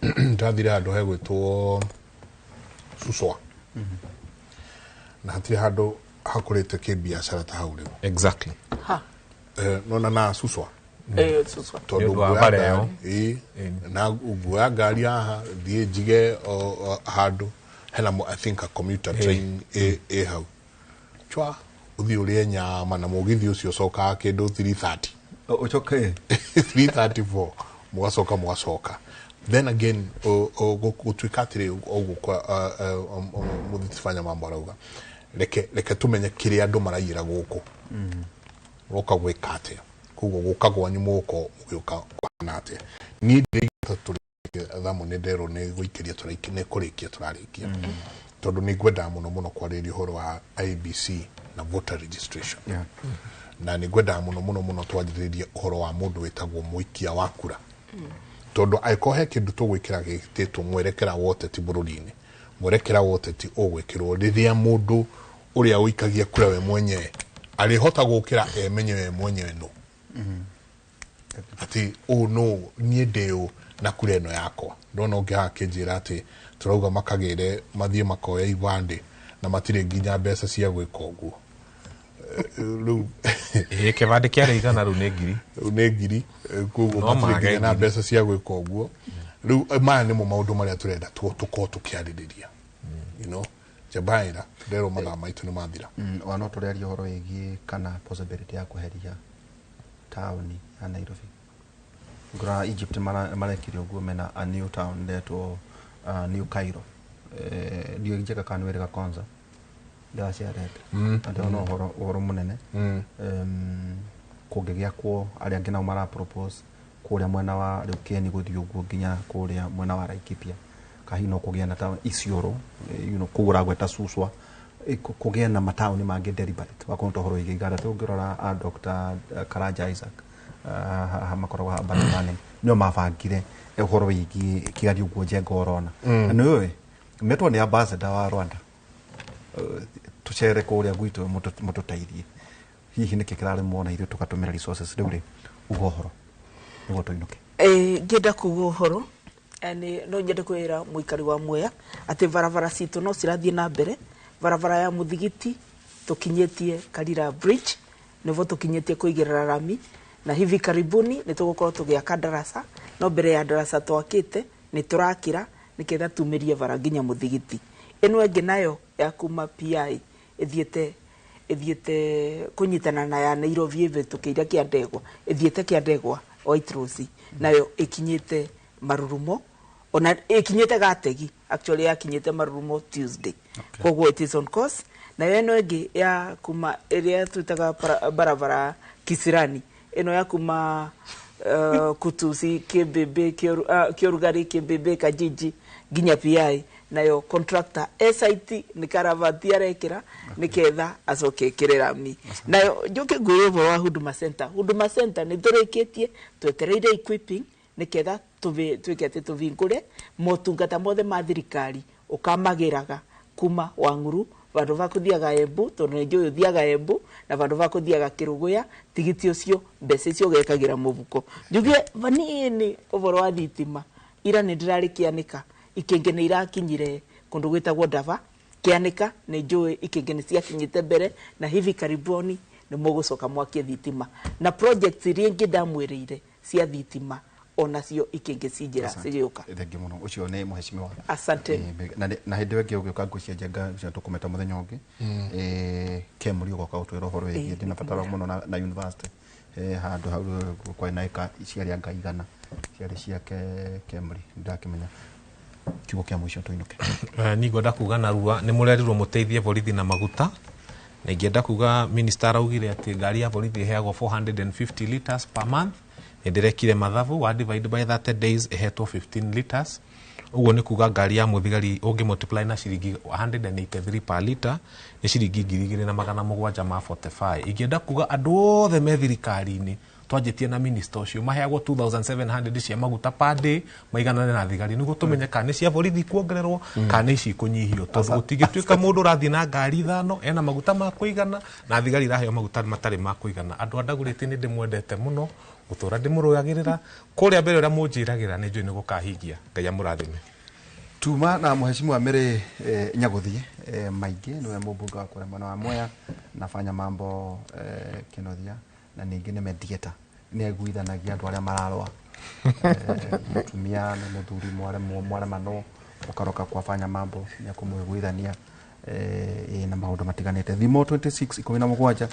[SPEAKER 11] Ndathire handũ hegwĩtwo Suswa, na hatirĩ handũ hakũrĩte kĩbiacara ta hau rĩu.
[SPEAKER 14] Exactly.
[SPEAKER 13] Ha.
[SPEAKER 11] Nona na Suswa.
[SPEAKER 13] Suswa.
[SPEAKER 11] Tondũ
[SPEAKER 14] Nĩ ũndũ wa
[SPEAKER 11] nguoya
[SPEAKER 14] bara ĩyo.
[SPEAKER 11] ngari, ĩĩ, na nguoya ngari haha thiĩ njige handũ hena I think a commuter train ĩ hau, chwa ũthiĩ ũrĩe nyama na mũgithi ũcio ũcokaga kĩndũ 3:30.
[SPEAKER 27] Ũcoke
[SPEAKER 11] 3:34 mũgacoka mũgacoka. Then again gũtuĩka atĩrĩ, ũguo kwa mũthiti mambo arauga, reke tũmenye kĩrĩa andũ maraiyĩra gũkũ, ũroka gwĩka atĩa, koguo gũka gwanyu mũgũkorwo mũgĩũka kũhana atĩa. Niĩ ndĩraigua ta tũrĩ thamu, nĩ nderwo nĩ gũikĩria tũraikia, nĩ kũrĩkia tũrarĩkia, tondũ nĩ ngwendaga mũno mũno kwarĩrĩria ũhoro wa IEBC na voter registration, na nĩ ngwendaga mũno mũno mũno twanjĩrĩrie ũhoro wa mũndũ wĩtagwo mũikia wa kura, tondũ angĩkorwo he kĩndũ tũgwĩkĩra gĩtĩtwo mwerekera wa ũteti bũrũri-inĩ, mwerekera wa ũteti ũgwĩkĩrwo rĩrĩa mũndũ ũrĩa ũikagia kura we mwenyewe arĩhota gũkĩra emenye we mwenyewe nũ, atĩ ũũ nũ niĩ ndĩ ũ na kura ĩno yakwa. Ndona ũngĩ haha akĩnjĩra atĩ tũrauga makagĩre mathiĩ makoya ibandĩ na matirĩ nginya mbeca cia gwĩka ũguo. Rĩu
[SPEAKER 14] Ĩĩ, kĩbandĩ kĩarĩ 100, rĩu nĩ 1,000.
[SPEAKER 11] Rĩu nĩ 1,000, koguo
[SPEAKER 14] No
[SPEAKER 11] matirĩ
[SPEAKER 14] mage
[SPEAKER 11] nginya na
[SPEAKER 14] 1,000.
[SPEAKER 11] mbeca cia gwĩka ũguo. Rĩu maya nĩmo maũndũ marĩa tũrenda tũkorwo tũkĩarĩrĩria. Njebaĩra nderwo mathaa maitũ nĩ mathira.
[SPEAKER 12] Ona no tũrĩaria ũhoro wĩgiĩ kana possibility ya kweheria taũni ya Nairobi. Ngora Egypt marekire ũguo, mena a new town ndetwo New Cairo. Ndiũĩ njega kana nĩ wĩrĩga kwanza ndĩraciarete. Na ndĩrona ũhoro mũnene. Kũngĩgĩakwo arĩa angĩ nao mara propose kũrĩa mwena wa rĩu Keni gũthiĩ ũguo nginya kũrĩa mwena wa Laikipia, kahi no kũgĩa na taũni Isiolo, kũu ũragweta Suswa, kũgĩe na mataũni mangĩ deliberate wakorwo ta ũhoro wĩgiĩ iganda. Tũngĩrora a Dr. Karanja Isaac, makoragwo ha urban planning, nĩo mabangire ũhoro wĩgiĩ kĩgerio ũguo Njenga ũrona. Na nĩũĩ metwo nĩ ambassador wa Rwanda, tũcere kũrĩa gwitũ mũtũteithie, hihi nĩkĩ kĩraremwo na ithuĩ tũgatũmĩra resources rĩu rĩ, uga ũhoro nĩguo tũinũke.
[SPEAKER 13] Ngĩenda kuga ũhoro, nĩ no nyende kwĩra mũikari wa Mwea atĩ barabara citũ no cirathiĩ na mbere. Barabara ya Mũthigiti tũkinyĩtie Karira Bridge, nĩguo tũkinyĩtie kũigĩrĩra rami, na hivi karibuni nĩ tũgũkorwo tũgĩaka darasa, no mbere ya darasa twakĩte nĩ tũrakĩra nĩgetha tumĩrie bara nginya Mũthigiti. Ĩno ĩngĩ nayo ya kuma PI ĩthiĩte kũnyitana na ya Nairobi ĩhĩtũkĩire Kĩandegwa, ĩthiĩte Kĩandegwa White Rose, nayo ĩkinyĩte Marurumo, ona ĩkinyĩte Gategi, actually yakinyĩte Marurumo Tuesday. Koguo it is on course. Nayo ĩno ĩngĩ ya kuma ĩrĩa twĩtaga barabara Kisirani, ĩno ya kuma Kutusi, Kĩmbĩmbĩ, Kĩũrugarĩ, Kĩmbĩmbĩ, Kajiji nginya PI, nayo contractor SIT nĩ karavati arekĩra nĩgetha acoke ekĩre rami. Nayo njoke ngwĩre ũhoro wa Huduma Center. Huduma Center nĩ tũrĩkĩtie, twetereire equipping nĩgetha twĩke atĩ tũhingũre motungata mothe ma thirikari ũkamagĩraga kuma Wang'uru vandũ va kũthiaga Embu, tondũ nĩ njũĩ ũthiaga Embu, na vandũ va kũthiaga Kĩrũgũya, tigiti ũcio mbeca icio ũgekagĩra mũbuko. Njuge vanini ũhoro wa thitima, ira nĩ ndĩrarĩ Kĩanĩka, ikĩngĩ nĩ irakinyire kũndũ gwĩtagwo Ndava. Kĩanĩka nĩ njũĩ ikĩngĩ nĩ ciakinyĩte mbere, na hivi karibuni nĩ mũgũcoka mwakie thitima. Na projects iria ingĩ ndamwĩrĩire cia thitima onacio ikĩngĩ ci njĩra cigĩũka.
[SPEAKER 12] Thengiũ mũno, ũcio nĩ mheshimiwa.
[SPEAKER 13] Asante.
[SPEAKER 12] Na hĩndĩ ĩyo ĩngĩ ũgĩũka ngwĩciria Njenga ũcio tũkũmeta mũthenya ũngĩ. Kemuri ũgoka ũtwĩre ũhoro wĩgiĩ ndĩna bata mũno na university. Handũ hau kwarĩ na ĩka ciarĩ anga 100 ciarĩ ciake Kemuri, ndakĩmenya. Kiugo kĩa mũico tũinũke.
[SPEAKER 14] Niĩ ngwenda kuga narua nĩ mũrerirwo mũteithie borithi na maguta, na ingĩenda kuga minister araugire atĩ ngari ya borithi ĩheagwo 450 liters per month. Nĩ ndĩrekire mathabu wa divide by 30 days ĩhetwo 15 liters, ũguo nĩ kuga ngari ya mũthigari ũngĩ multiply na ciringi 183 per liter nĩ ciringi 2745. Ingĩenda kuga andũ othe me thirikari-inĩ twanjĩtie na minista ũcio maheagwo 2700 cia maguta per day maiganane na thigari, nĩguo tũmenye kana nĩ cia borithi kuongererwo kana nĩ ici ikũnyihio, tondũ gũtingĩtuĩka mũndũ ũrathiĩ na ngari ithano ena maguta ma kũigana na thigari iraheo maguta matarĩ ma kũigana. Andũ a Ndagũrĩti nĩ ndĩmwendete mũno, gũtũra ndĩmũrũagĩrĩra kũrĩa mbere ũrĩa mũnjĩragĩra nĩ njũĩ nĩ gũkahingia. Ngai amũrathime.
[SPEAKER 12] Tuma na mheshimiwa Mary Nyaguthie maingĩ niwe mũmbunge wa kũrĩa mwena wa Mwea na fanya mambo Kinothia, na ningĩ nĩ mediator, nĩ aiguithanagia andũ arĩa mararũa, mũtumia na mũthuri mwaremanwo ũkaroka kwa fanya mambo nĩ akũmũiguithania na maũndũ matiganĩte. Thimo 26 17,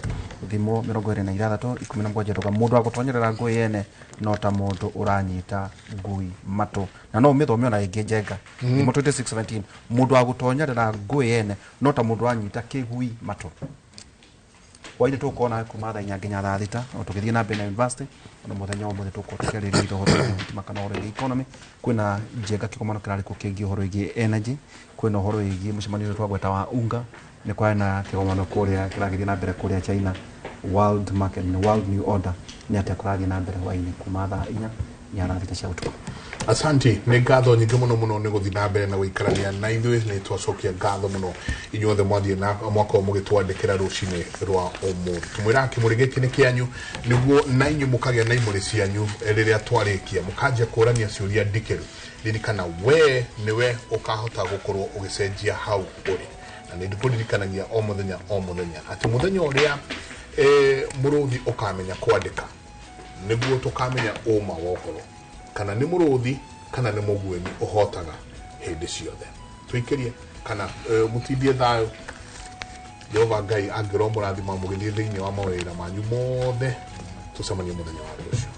[SPEAKER 12] thimo 26 17 tuga mũndũ agũtonyerera ngui yene no ta mũndũ ũranyita ngui matũ, na no ũmĩthome ona ĩngĩ njenga. Thimo 26 17, mũndũ agũtonyerera ngui yene no ta mũndũ ũranyita kĩgui matũ. Hwainĩ tũkona kuma thaa inya nginya thaa thita o tũgĩthiĩ na mbere na university, ona mũthenya wa ũmũthĩ tũgũkorwo tũkĩarĩrĩria ũhoro wĩgiĩ thitima kana ũhoro wĩgiĩ economy. Kwĩna njenga kĩgomano kĩrarĩ kuo kĩgiĩ ũhoro wĩgiĩ energy, kwĩna ũhoro wĩgiĩ mũcemanio ũrĩa twagweta wa unga, nĩ kwarĩ na kĩgomano kũrĩa kĩragĩthiĩ na mbere kũrĩa China, world market, world new order, nĩ atĩa kũrathiĩ na mbere hwainĩ kuma thaa inya nginya thaa thita cia ũtukũ.
[SPEAKER 11] Asante, nĩ ngatho nyingĩ mũno mũno nĩ gũthiĩ na mbere na gũikarania na ithuĩ. Nĩ twacokia ngatho mũno inyuothe mwathiĩ na mwakorwo mũgĩtwandĩkĩra rũcinĩ rwa ũmũthĩ. Tũmwĩraga kĩmũrĩ gĩkĩ nĩ kĩanyu nĩguo na inyuĩ mũkagĩa na imũrĩ cianyu rĩrĩa twarĩkia mũkanjia kũrania ciũria ndikĩru. Ririkana we nĩwe ũkahota gũkorwo ũgĩcenjia hau ũrĩ, na nĩ ndĩkũririkanagia o mũthenya o mũthenya atĩ mũthenya ũrĩa mũrũthi ũkamenya kwandĩka nĩguo tũkamenya ũma wa ũhoro kana nĩ mũrũthi kana nĩ mũguĩmi ũhotaga hĩndĩ ciothe. Tũikĩrie kana mũtindie thayũ. Jehova Ngai angĩrwo mũrathima mũgĩthiĩ thĩinĩ wa mawĩra manyu mothe. Tũcemanie mũthenya wa rũciũ.